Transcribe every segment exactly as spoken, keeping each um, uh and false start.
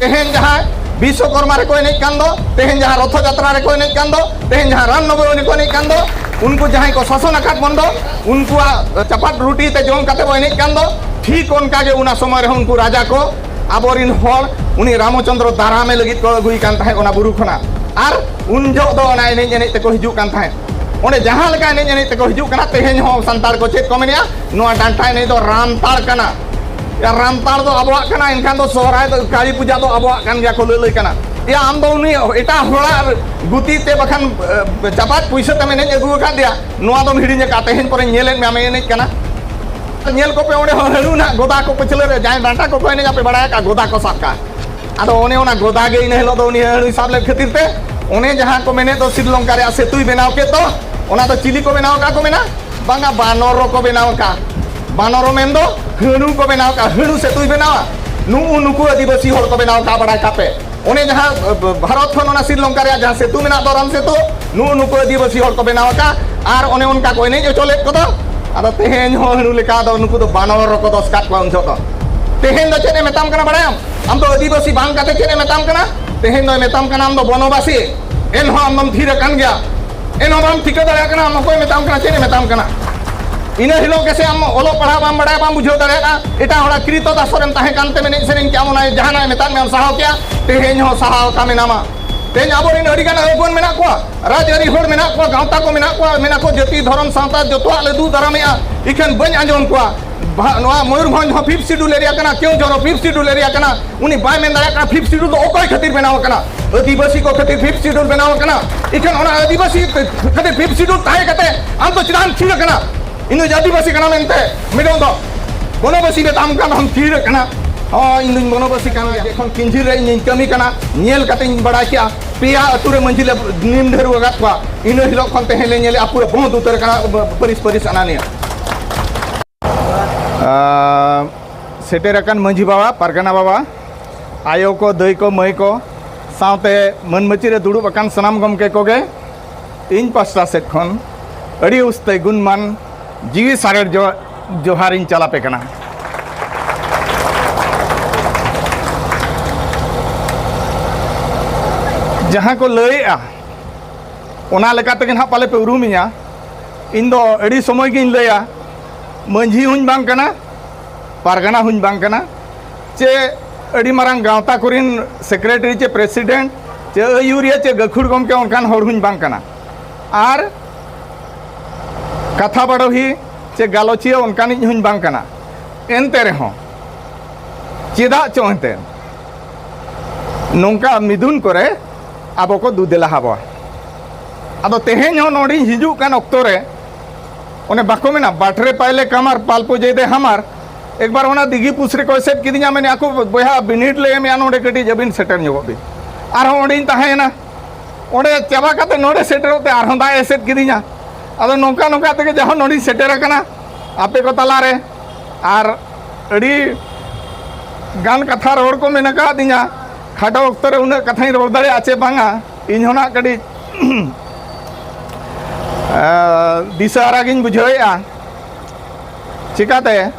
ᱛᱮᱦᱮᱧ ᱡᱟᱦᱟᱸ ᱵᱤᱥᱥᱚᱠᱚᱨᱢᱟ ᱨᱮᱠᱚ ᱮᱱᱮᱡ ᱠᱟᱱ ᱫᱚ, ᱛᱮᱦᱮᱧ ᱡᱟᱦᱟᱸ ᱨᱚᱛᱷᱚ ᱡᱟᱛᱨᱟ ᱨᱮᱠᱚ ᱮᱱᱮᱡ ᱠᱟᱱ ᱫᱚ, ᱛᱮᱦᱮᱧ ᱡᱟᱦᱟᱸ ᱨᱟᱢᱱᱚᱵᱚᱢᱤ ᱨᱮᱠᱚ ᱮᱱᱮᱡ ᱠᱟᱱ ᱫᱚ, ᱩᱱᱠᱩ ᱡᱟᱦᱟᱸᱭ ᱠᱚ ᱥᱟᱥᱚᱱ ᱟᱠᱟᱫ ᱵᱚᱱ ᱫᱚ, ᱩᱱᱠᱩᱣᱟᱜ ᱪᱟᱯᱟᱫ ᱨᱩᱴᱤ ᱛᱮ ᱡᱚᱢ ᱠᱟᱛᱮ ᱵᱚ ᱮᱱᱮᱡ ᱠᱟᱱ ᱫᱚ, ᱴᱷᱤᱠ ᱚᱱᱠᱟ ᱜᱮ ᱚᱱᱟ ᱥᱚᱢᱚᱭ ᱨᱮᱦᱚᱸ ᱩᱱᱠᱩ ᱨᱟᱡᱟ ᱠᱚ ᱟᱵᱚᱨᱤᱱ ᱦᱚᱲ ᱩᱱᱤ ᱨᱟᱢᱪᱚᱸᱫᱽᱨᱚ ᱫᱟᱨᱟᱢᱮ ᱞᱟᱹᱜᱤᱫ ᱠᱚ ᱟᱹᱜᱩᱭ ᱠᱟᱱ ᱛᱟᱦᱮᱸᱫ ᱚᱱᱟ ᱵᱩᱨᱩ ᱠᱷᱚᱱᱟᱜ᱾ ᱟᱨ ᱩᱱ ᱡᱚᱦᱚᱜ ᱫᱚ ᱚᱱᱟ ᱮᱱᱮᱡ ᱮᱱᱮᱡ ᱛᱮᱠᱚ ᱦᱤᱡᱩᱜ ᱠᱟᱱ ᱛᱟᱦᱮᱸᱫ᱾ ᱚᱸᱰᱮ ᱡᱟᱦᱟᱸ ᱞᱮᱠᱟ ᱮᱱᱮᱡ ᱮᱱᱮᱡ ᱛᱮᱠᱚ ᱦᱤᱡᱩᱜ ᱠᱟᱱᱟ, ᱛᱮᱦᱮᱧ ᱦᱚᱸ ᱥᱟᱱᱛᱟᱲ ᱠᱚ ᱪᱮᱫ ᱠᱚ ᱢᱮᱱᱮᱜᱼᱟ, ᱱᱚᱣᱟ ᱰᱟᱱᱴᱟ ᱮᱱᱮᱡ ᱫᱚ ᱨᱟᱱᱛᱟᱲ ᱠᱟᱱᱟ᱾ ᱭᱟ, ᱨᱟᱱᱛᱟᱲ ᱫᱚ ᱟᱵᱚᱣᱟᱜ ᱠᱟᱱᱟ, ᱮᱱᱠᱷᱟᱱ ᱫᱚ ᱥᱚᱦᱨᱟᱭ ᱫᱚ, ᱠᱟᱹᱞᱤ ᱯᱩᱡᱟ ᱫᱚ ᱟᱵᱚᱣᱟᱜ ᱠᱟᱱ ᱜᱮᱭᱟ ᱠᱚ ᱞᱟᱹᱞᱟᱹᱭ ᱠᱟᱱᱟ᱾ ᱭᱟ, ᱟᱢ ᱫᱚ ᱩᱱᱤ ᱮᱴᱟᱜ ᱦᱚᱲᱟᱜ ᱜᱩᱛᱤ ᱛᱮ ᱵᱟᱠᱷᱟᱱ, ᱮ, ᱪᱟᱯᱟᱫ ᱯᱩᱭᱥᱟᱹ ᱛᱮᱢ ᱮᱱᱮᱡ ᱟᱹᱜᱩ ᱟᱠᱟᱫ ᱫᱮᱭᱟ, ᱱᱚᱣᱟ ᱫᱚᱢ ᱦᱤᱲᱤᱧ ᱟᱠᱟᱫ, ᱛᱮᱦᱮᱧ ᱯᱚᱨᱮᱧ ᱧᱮᱞᱮᱫ ᱢᱮᱭᱟ ᱟᱢᱮ ᱮᱱᱮᱡ ᱠᱟᱱᱟ᱾ ᱧᱮᱞ ᱠᱚᱯᱮ, ᱚᱸᱰᱮ ᱦᱚᱸ ᱦᱟᱹᱬᱩ ᱱᱟᱜ ᱜᱚᱫᱟ ᱠᱚ ᱯᱟᱹᱪᱷᱞᱟᱹ ᱨᱮ, ᱡᱟᱦᱟᱸᱭ ᱰᱟᱱᱴᱟ ᱠᱚᱠᱚ ᱮᱱᱮᱡ ᱟᱯᱮ ᱵᱟᱲᱟᱭ ᱟᱠᱟᱫ, ᱜᱚᱫᱟ ᱠᱚ ᱥᱟᱵ ᱠᱟᱜᱼᱟ᱾ ᱟᱫᱚ ᱚᱱᱮ ᱚᱱᱟ ᱜᱚᱫᱟ ᱜᱮ ᱤᱱᱟᱹ ᱦᱤᱞᱳᱜ ᱫᱚ ᱩᱱᱤ ᱦᱟᱹᱬᱩᱭ ᱥᱟᱵ ᱞᱮᱫ ᱠᱷᱟᱹᱛᱤᱨ ᱛᱮ, ᱚᱱᱮ ᱡᱟᱦᱟᱸ ᱠᱚ ᱢᱮᱱᱮᱫ ᱫᱚ ᱥᱨᱤᱞᱚᱝᱠᱟ ᱨᱮᱭᱟᱜ ᱥᱮᱛᱩᱭ ᱵᱮᱱᱟᱣ ᱠᱮᱫ ᱫᱚ, ᱚᱱᱟ ᱫᱚ ᱪᱤᱞᱤ ᱠᱚ ᱵᱮᱱᱟᱣ ᱟᱠᱟᱫ ᱠᱚ ᱢᱮᱱᱟ? ᱵᱟᱝᱟ, ᱵᱟᱱᱚᱨ ᱠᱚ ᱵᱮᱱᱟᱣ ᱟᱠᱟᱫ᱾ ᱵᱟᱱᱚᱨ ᱢᱮᱱᱫᱚ ᱦᱟᱹᱬᱩ ᱠᱚ ᱵᱮᱱᱟᱣ ᱟᱠᱟᱫ, ᱦᱟᱹᱬᱩ ᱥᱮᱛᱩᱭ ᱵᱮᱱᱟᱣᱟ᱾ ᱱᱩᱜᱼᱩ ᱱᱩᱠᱩ ᱟᱹᱫᱤᱵᱟᱹᱥᱤ ᱦᱚᱲ ᱠᱚ ᱵᱮᱱᱟᱣ ᱟᱠᱟᱫ, ᱵᱟᱲᱟᱭ ᱠᱟᱯᱮ᱾ ᱚᱱᱮ ᱡᱟᱦᱟᱸ, ᱮ, ᱵᱷᱟᱨᱚᱛ ᱠᱷᱚᱱ ᱚᱱᱟ ᱥᱨᱤᱞᱚᱝᱠᱟ ᱨᱮᱭᱟᱜ ᱡᱟᱦᱟᱸ ᱥᱮᱛᱩ ᱢᱮᱱᱟᱜ ᱫᱚ, ᱨᱟᱢ ᱥᱮᱛᱩ, ᱱᱩᱜᱼᱩ ᱱᱩᱠᱩ ᱟᱹᱫᱤᱵᱟᱹᱥᱤ ᱦᱚᱲ ᱠᱚ ᱵᱮᱱᱟᱣ ᱟᱠᱟᱫ᱾ ᱟᱨ ᱚᱱᱮ ᱚᱱᱠᱟ ᱠᱚ ᱮᱱᱮᱡ ᱦᱚᱪᱚ ᱞᱮᱫ ᱠᱚᱫᱚ᱾ ᱟᱫᱚ ᱛᱮᱦᱮᱧ ᱦᱚᱸ ᱦᱟᱹᱬᱩ ᱞᱮᱠᱟ ᱫᱚ ᱱᱩᱠᱩ ᱫᱚ ᱵᱟᱱᱚᱨ ᱨᱚᱠᱚ ᱫᱚᱥ ᱠᱟᱫ ᱠᱚᱣᱟ ᱩᱱ ᱡᱚᱦᱚᱜ ᱫᱚ᱾ ᱛᱮᱦᱮᱧ ᱫᱚ ᱪᱮᱫ ᱮ ᱢᱮᱛᱟᱢ ᱠᱟᱱᱟ ᱵᱟᱲᱟᱭᱟᱢ? ᱟᱢ ᱫᱚ ᱟᱹᱫᱤᱵᱟᱹᱥᱤ ᱵᱟᱝ ᱠᱟᱛᱮ ᱪᱮᱫ ᱮ ᱢᱮᱛᱟᱢ ᱠᱟᱱᱟ? ᱛᱮᱦᱮᱧ ᱫᱚᱭ ᱢᱮᱛᱟᱢ ᱠᱟᱱᱟ ᱟᱢ ᱫᱚ ᱵᱚᱱᱚᱵᱟᱥᱤ᱾ ᱮᱱᱦᱚᱸ ᱟᱢ ᱫᱚᱢ ᱛᱷᱤᱨ ᱟᱠᱟᱱ ᱜᱮᱭᱟ᱾ ᱮᱱᱦᱚᱸ ᱵᱟᱢ ᱴᱷᱤᱠᱟᱹ ᱫᱟᱲᱮᱭᱟᱜ ᱠᱟᱱᱟ ᱟᱢ ᱚᱠᱚᱭ ᱢᱮᱛᱟᱢ ᱠᱟᱱᱟ, ᱪᱮᱫ ᱮ ᱢᱮᱛᱟᱢ ᱠᱟᱱᱟ᱾ ᱤᱱᱟᱹ ᱦᱤᱞᱳᱜ ᱜᱮᱥᱮ ᱟᱢ ᱚᱞᱚᱜ ᱯᱟᱲᱦᱟᱜ ᱵᱟᱢ ᱵᱟᱲᱟᱭᱟ, ᱵᱟᱢ ᱵᱩᱡᱷᱟᱹᱣ ᱫᱟᱲᱮᱭᱟᱜᱼᱟ᱾ ᱮᱴᱟᱜ ᱦᱚᱲᱟᱜ ᱠᱨᱤᱛᱚ ᱫᱟᱥᱚᱨᱮᱢ ᱛᱟᱦᱮᱸ ᱠᱟᱱ ᱛᱮᱢ ᱮᱱᱮᱡ ᱥᱮᱨᱮᱧ ᱠᱮᱜᱼᱟ, ᱚᱱᱟ ᱡᱟᱦᱟᱱᱟᱜ ᱮ ᱢᱮᱛᱟᱫ ᱢᱮᱭᱟ ᱥᱟᱦᱟᱣ ᱠᱮᱜᱼᱟ, ᱛᱮᱦᱮᱧ ᱦᱚᱸ ᱥᱟᱦᱟᱣ ᱟᱠᱟ ᱢᱮᱱᱟᱢᱟ᱾ ᱛᱮᱦᱮᱧ ᱟᱵᱚᱨᱮᱱ ᱟᱹᱰᱤᱜᱟᱱ ᱟᱹᱭᱩᱵᱚᱱ ᱢᱮᱱᱟᱜ ᱠᱚᱣᱟ, ᱨᱟᱡᱽᱟᱹᱨᱤ ᱦᱚᱲ ᱢᱮᱱᱟᱜ ᱠᱚᱣᱟ, ᱜᱟᱶᱛᱟ ᱠᱚ ᱢᱮᱱᱟᱜ ᱠᱚᱣᱟ, ᱢᱮᱱᱟ ᱠᱚ ᱡᱟᱹᱛᱤ ᱫᱷᱚᱨᱚᱢ ᱥᱟᱶᱛᱟ ᱡᱚᱛᱚᱣᱟᱜ ᱞᱮ ᱫᱩᱜ ᱫᱟᱨᱟᱢᱮᱜᱼᱟ, ᱤᱠᱷᱟᱹᱱ ᱵᱟᱹᱧ ᱟᱸᱡᱚᱢ ᱠᱚᱣᱟ᱾ ᱵᱷᱟ-, ᱱᱚᱣᱟ ᱢᱚᱭᱩᱨᱵᱷᱚᱸᱡᱽ ᱦᱚᱸ ᱯᱷᱤᱯᱛᱷ ᱥᱤᱰᱩᱞ ᱮᱨᱤᱭᱟ ᱠᱟᱱᱟ, ᱠᱮᱣᱡᱷᱚᱨ ᱦᱚᱸ ᱯᱷᱤᱯᱛᱷ ᱥᱤᱰᱩᱞ ᱮᱨᱤᱭᱟ ᱠᱟᱱᱟ᱾ ᱩᱱᱤ ᱵᱟᱭ ᱢᱮᱱ ᱫᱟᱲᱮᱭᱟᱜ ᱠᱟᱱᱟ ᱯᱷᱤᱯᱛᱷ ᱥᱤᱰᱩᱞ ᱫᱚ ᱚᱠᱚᱭ ᱠᱷᱟᱹᱛᱤᱨ ᱵᱮᱱᱟᱣ ᱟᱠᱟᱱᱟ? ᱟᱹᱫᱤᱵᱟᱹᱥᱤ ᱠᱚ ᱠᱷᱟᱹᱛᱤᱨ ᱯᱷᱤᱯᱛᱷ ᱥᱤᱰᱩᱞ ᱵᱮᱱᱟᱣ ᱟᱠᱟᱱᱟ᱾ ᱤᱠᱷᱟᱹᱱ ᱚᱱᱟ ᱟᱹᱫᱤᱵᱟᱹᱥᱤ ᱠᱷᱟᱹᱛᱤᱨ ᱯᱷᱤᱯᱛᱷ ᱥᱤᱰᱩᱞ ᱛᱟᱦᱮᱸ ᱠᱟᱛᱮ ᱟᱢ ᱫᱚ ᱪᱮᱫᱟᱜ ᱮᱢ ᱛᱷᱤᱨ ᱟᱠᱟᱱᱟ? ᱤᱧ ᱫᱚ ᱟᱹᱫᱤᱵᱟᱹᱥᱤ ᱠᱟᱱᱟ ᱢᱮᱱᱛᱮ ᱢᱤᱫᱴᱟᱝ ᱫᱚ ᱵᱚᱱᱚᱵᱟᱹᱥᱤ ᱢᱮᱛᱟᱢ ᱠᱟᱱ ᱨᱮᱦᱚᱸᱢ ᱛᱷᱤᱨ ᱟᱠᱟᱱᱟ᱾ ᱦᱚᱸ, ᱤᱧ ᱫᱩᱧ ᱵᱚᱱᱚᱵᱟᱹᱥᱤ ᱠᱟᱱ ᱜᱮᱭᱟ᱾ ᱡᱚᱠᱷᱚᱱ ᱠᱤᱧᱡᱷᱤᱨ ᱨᱮ ᱤᱧᱤᱧ ᱠᱟᱹᱢᱤ ᱠᱟᱱᱟ, ᱧᱮᱞ ᱠᱟᱛᱮᱧ ᱵᱟᱲᱟᱭ ᱠᱮᱜᱼᱟ, ᱯᱮᱭᱟ ᱟᱹᱛᱩ ᱨᱮ ᱢᱟᱹᱡᱷᱤ ᱞᱮ ᱱᱤᱢ ᱰᱷᱟᱹᱨᱩ ᱟᱠᱟᱫ ᱠᱚᱣᱟ᱾ ᱤᱱᱟᱹ ᱦᱤᱞᱳᱜ ᱠᱷᱚᱱ ᱛᱮᱦᱮᱧ ᱞᱮ ᱧᱮᱞᱮᱜᱼᱟ ᱯᱩᱨᱟᱹ ᱵᱚᱸᱫ ᱩᱛᱟᱹᱨ ᱟᱠᱟᱱᱟ ᱯᱟᱹᱨᱤᱥ ᱯᱟᱹᱨᱤᱥ ᱟᱱᱟᱱᱤᱭᱟᱹ᱾ ᱟᱨ ᱥᱮᱴᱮᱨ ᱟᱠᱟᱱ ᱢᱟᱹᱡᱷᱤ ᱵᱟᱵᱟ, ᱯᱟᱨᱜᱟᱱᱟ ᱵᱟᱵᱟ, ᱟᱭᱳ ᱠᱚ, ᱫᱟᱹᱭ ᱠᱚ, ᱢᱟᱹᱭ ᱠᱚ, ᱥᱟᱶᱛᱮ ᱢᱟᱹᱱ ᱢᱟᱹᱪᱤ ᱨᱮ ᱫᱩᱲᱩᱵ ᱟᱠᱟᱱ ᱥᱟᱱᱟᱢ ᱜᱚᱢᱠᱮ ᱠᱚᱜᱮ ᱤᱧ ᱯᱟᱥᱴᱟ ᱥᱮᱫ ᱠᱷᱚᱱ ᱟᱹᱰᱤ ᱩᱥᱛᱟᱹᱭ ᱜᱩᱱᱢᱟᱱ ᱡᱤᱣᱤ ᱥᱟᱨᱮᱲ ᱡᱚ-, ᱡᱚᱦᱟᱨᱤᱧ ᱪᱟᱞ ᱟᱯᱮ ᱠᱟᱱᱟ᱾ ᱡᱟᱦᱟᱸ ᱠᱚ ᱞᱟᱹᱭᱮᱜᱼᱟ, ᱚᱱᱟ ᱞᱮᱠᱟ ᱛᱮᱜᱮ ᱱᱟᱦᱟᱜ ᱯᱟᱞᱮ ᱯᱮ ᱩᱨᱩᱢᱤᱧᱟ᱾ ᱤᱧ ᱫᱚ ᱟᱹᱰᱤ ᱥᱚᱢᱚᱭ ᱜᱤᱧ ᱞᱟᱹᱭᱟ, ᱢᱟᱹᱡᱷᱤ ᱦᱚᱸᱧ ᱵᱟᱝ ᱠᱟᱱᱟ, ᱯᱟᱨᱜᱟᱱᱟ ᱦᱚᱸᱧ ᱵᱟᱝ ᱠᱟᱱᱟ, ᱪᱮ ᱟᱹᱰᱤ ᱢᱟᱨᱟᱝ ᱜᱟᱶᱛᱟ ᱠᱚᱨᱮᱱ ᱥᱮᱠᱨᱮᱴᱟᱨᱤ ᱪᱮ ᱯᱨᱮᱥᱤᱰᱮᱱᱴ ᱪᱮ ᱟᱹᱭᱩᱨᱤᱭᱟᱹ ᱪᱮ ᱜᱟᱹᱠᱷᱩᱲ ᱜᱚᱢᱠᱮ, ᱚᱱᱠᱟᱱ ᱦᱚᱲ ᱦᱚᱸᱧ ᱵᱟᱝ ᱠᱟᱱᱟ᱾ ᱟᱨ ᱠᱟᱛᱷᱟ ᱵᱟᱰᱚᱦᱤ ᱪᱮ ᱜᱟᱞᱚᱪᱤᱭᱟᱹ ᱚᱱᱠᱟᱱᱤᱡ ᱦᱚᱸᱧ ᱵᱟᱝ ᱠᱟᱱᱟ᱾ ᱮᱱᱛᱮ ᱨᱮᱦᱚᱸ ᱪᱮᱫᱟᱜ ᱪᱚ ᱮᱱᱛᱮ ᱱᱚᱝᱠᱟ ᱢᱤᱫᱩᱱ ᱠᱚᱨᱮ ᱟᱵᱚ ᱠᱚ ᱫᱩᱫᱮᱞᱟ ᱟᱵᱚᱣᱟ᱾ ᱟᱫᱚ ᱛᱮᱦᱮᱧ ᱦᱚᱸ ᱱᱚᱰᱮᱧ ᱦᱤᱡᱩᱜ ᱠᱟᱱ ᱚᱠᱛᱚ ᱨᱮ, ᱚᱱᱮ ᱵᱟᱠᱚ ᱢᱮᱱᱟ, ᱵᱟᱴᱨᱮ ᱯᱟᱭᱞᱮ ᱠᱟᱢᱟᱨ ᱯᱟᱞᱯᱚ ᱡᱮᱫᱮ ᱦᱟᱢᱟᱨ, ᱮᱠᱵᱟᱨ ᱚᱱᱟ ᱫᱤᱜᱤ ᱯᱩᱥ ᱨᱮᱠᱚ ᱮᱥᱮᱫ ᱠᱤᱫᱤᱧᱟ᱾ ᱢᱮᱱᱮ, ᱟᱠᱚ ᱵᱚᱭᱦᱟ ᱵᱤᱱᱤᱰ ᱞᱮ ᱮᱢᱮᱜᱼᱟ ᱱᱚᱰᱮ, ᱠᱟᱹᱴᱤᱡ ᱟᱹᱵᱤᱱ ᱥᱮᱴᱮᱨ ᱧᱚᱜᱚᱜ ᱵᱤᱱ᱾ ᱟᱨᱦᱚᱸ ᱚᱸᱰᱮᱧ ᱛᱟᱦᱮᱸᱭᱮᱱᱟ᱾ ᱚᱸᱰᱮ ᱪᱟᱵᱟ ᱠᱟᱛᱮ ᱱᱚᱰᱮ ᱥᱮᱴᱮᱨᱚᱜ ᱛᱮ ᱟᱨᱦᱚᱸ ᱫᱟᱜ ᱮ ᱮᱥᱮᱫ ᱠᱤᱫᱤᱧᱟ᱾ ᱟᱫᱚ ᱱᱚᱝᱠᱟ ᱱᱚᱝᱠᱟ ᱛᱮᱜᱮ ᱡᱟᱦᱟᱸ ᱱᱚᱰᱮᱧ ᱥᱮᱴᱮᱨ ᱟᱠᱟᱱᱟ ᱟᱯᱮ ᱠᱚ ᱛᱟᱞᱟᱨᱮ᱾ ᱟᱨ ᱟᱹᱰᱤ ᱜᱟᱱ ᱠᱟᱛᱷᱟ ᱨᱚᱲ ᱠᱚ ᱢᱮᱱᱟᱜ ᱟᱠᱟᱫᱤᱧᱟ᱾ ᱠᱷᱟᱴᱚ ᱚᱠᱛᱚ ᱨᱮ ᱩᱱᱟᱹᱜ ᱠᱟᱛᱷᱟᱧ ᱨᱚᱲ ᱫᱟᱲᱮᱭᱟᱜᱼᱟ ᱪᱮ ᱵᱟᱝᱟ, ᱤᱧ ᱦᱚᱸ ᱱᱟᱜ ᱠᱟᱹᱴᱤᱡ ᱫᱤᱥᱟᱹ ᱟᱨᱟᱜᱤᱧ ᱵᱩᱡᱷᱟᱹᱣᱮᱫᱼᱟ᱾ ᱪᱤᱠᱟᱛᱮ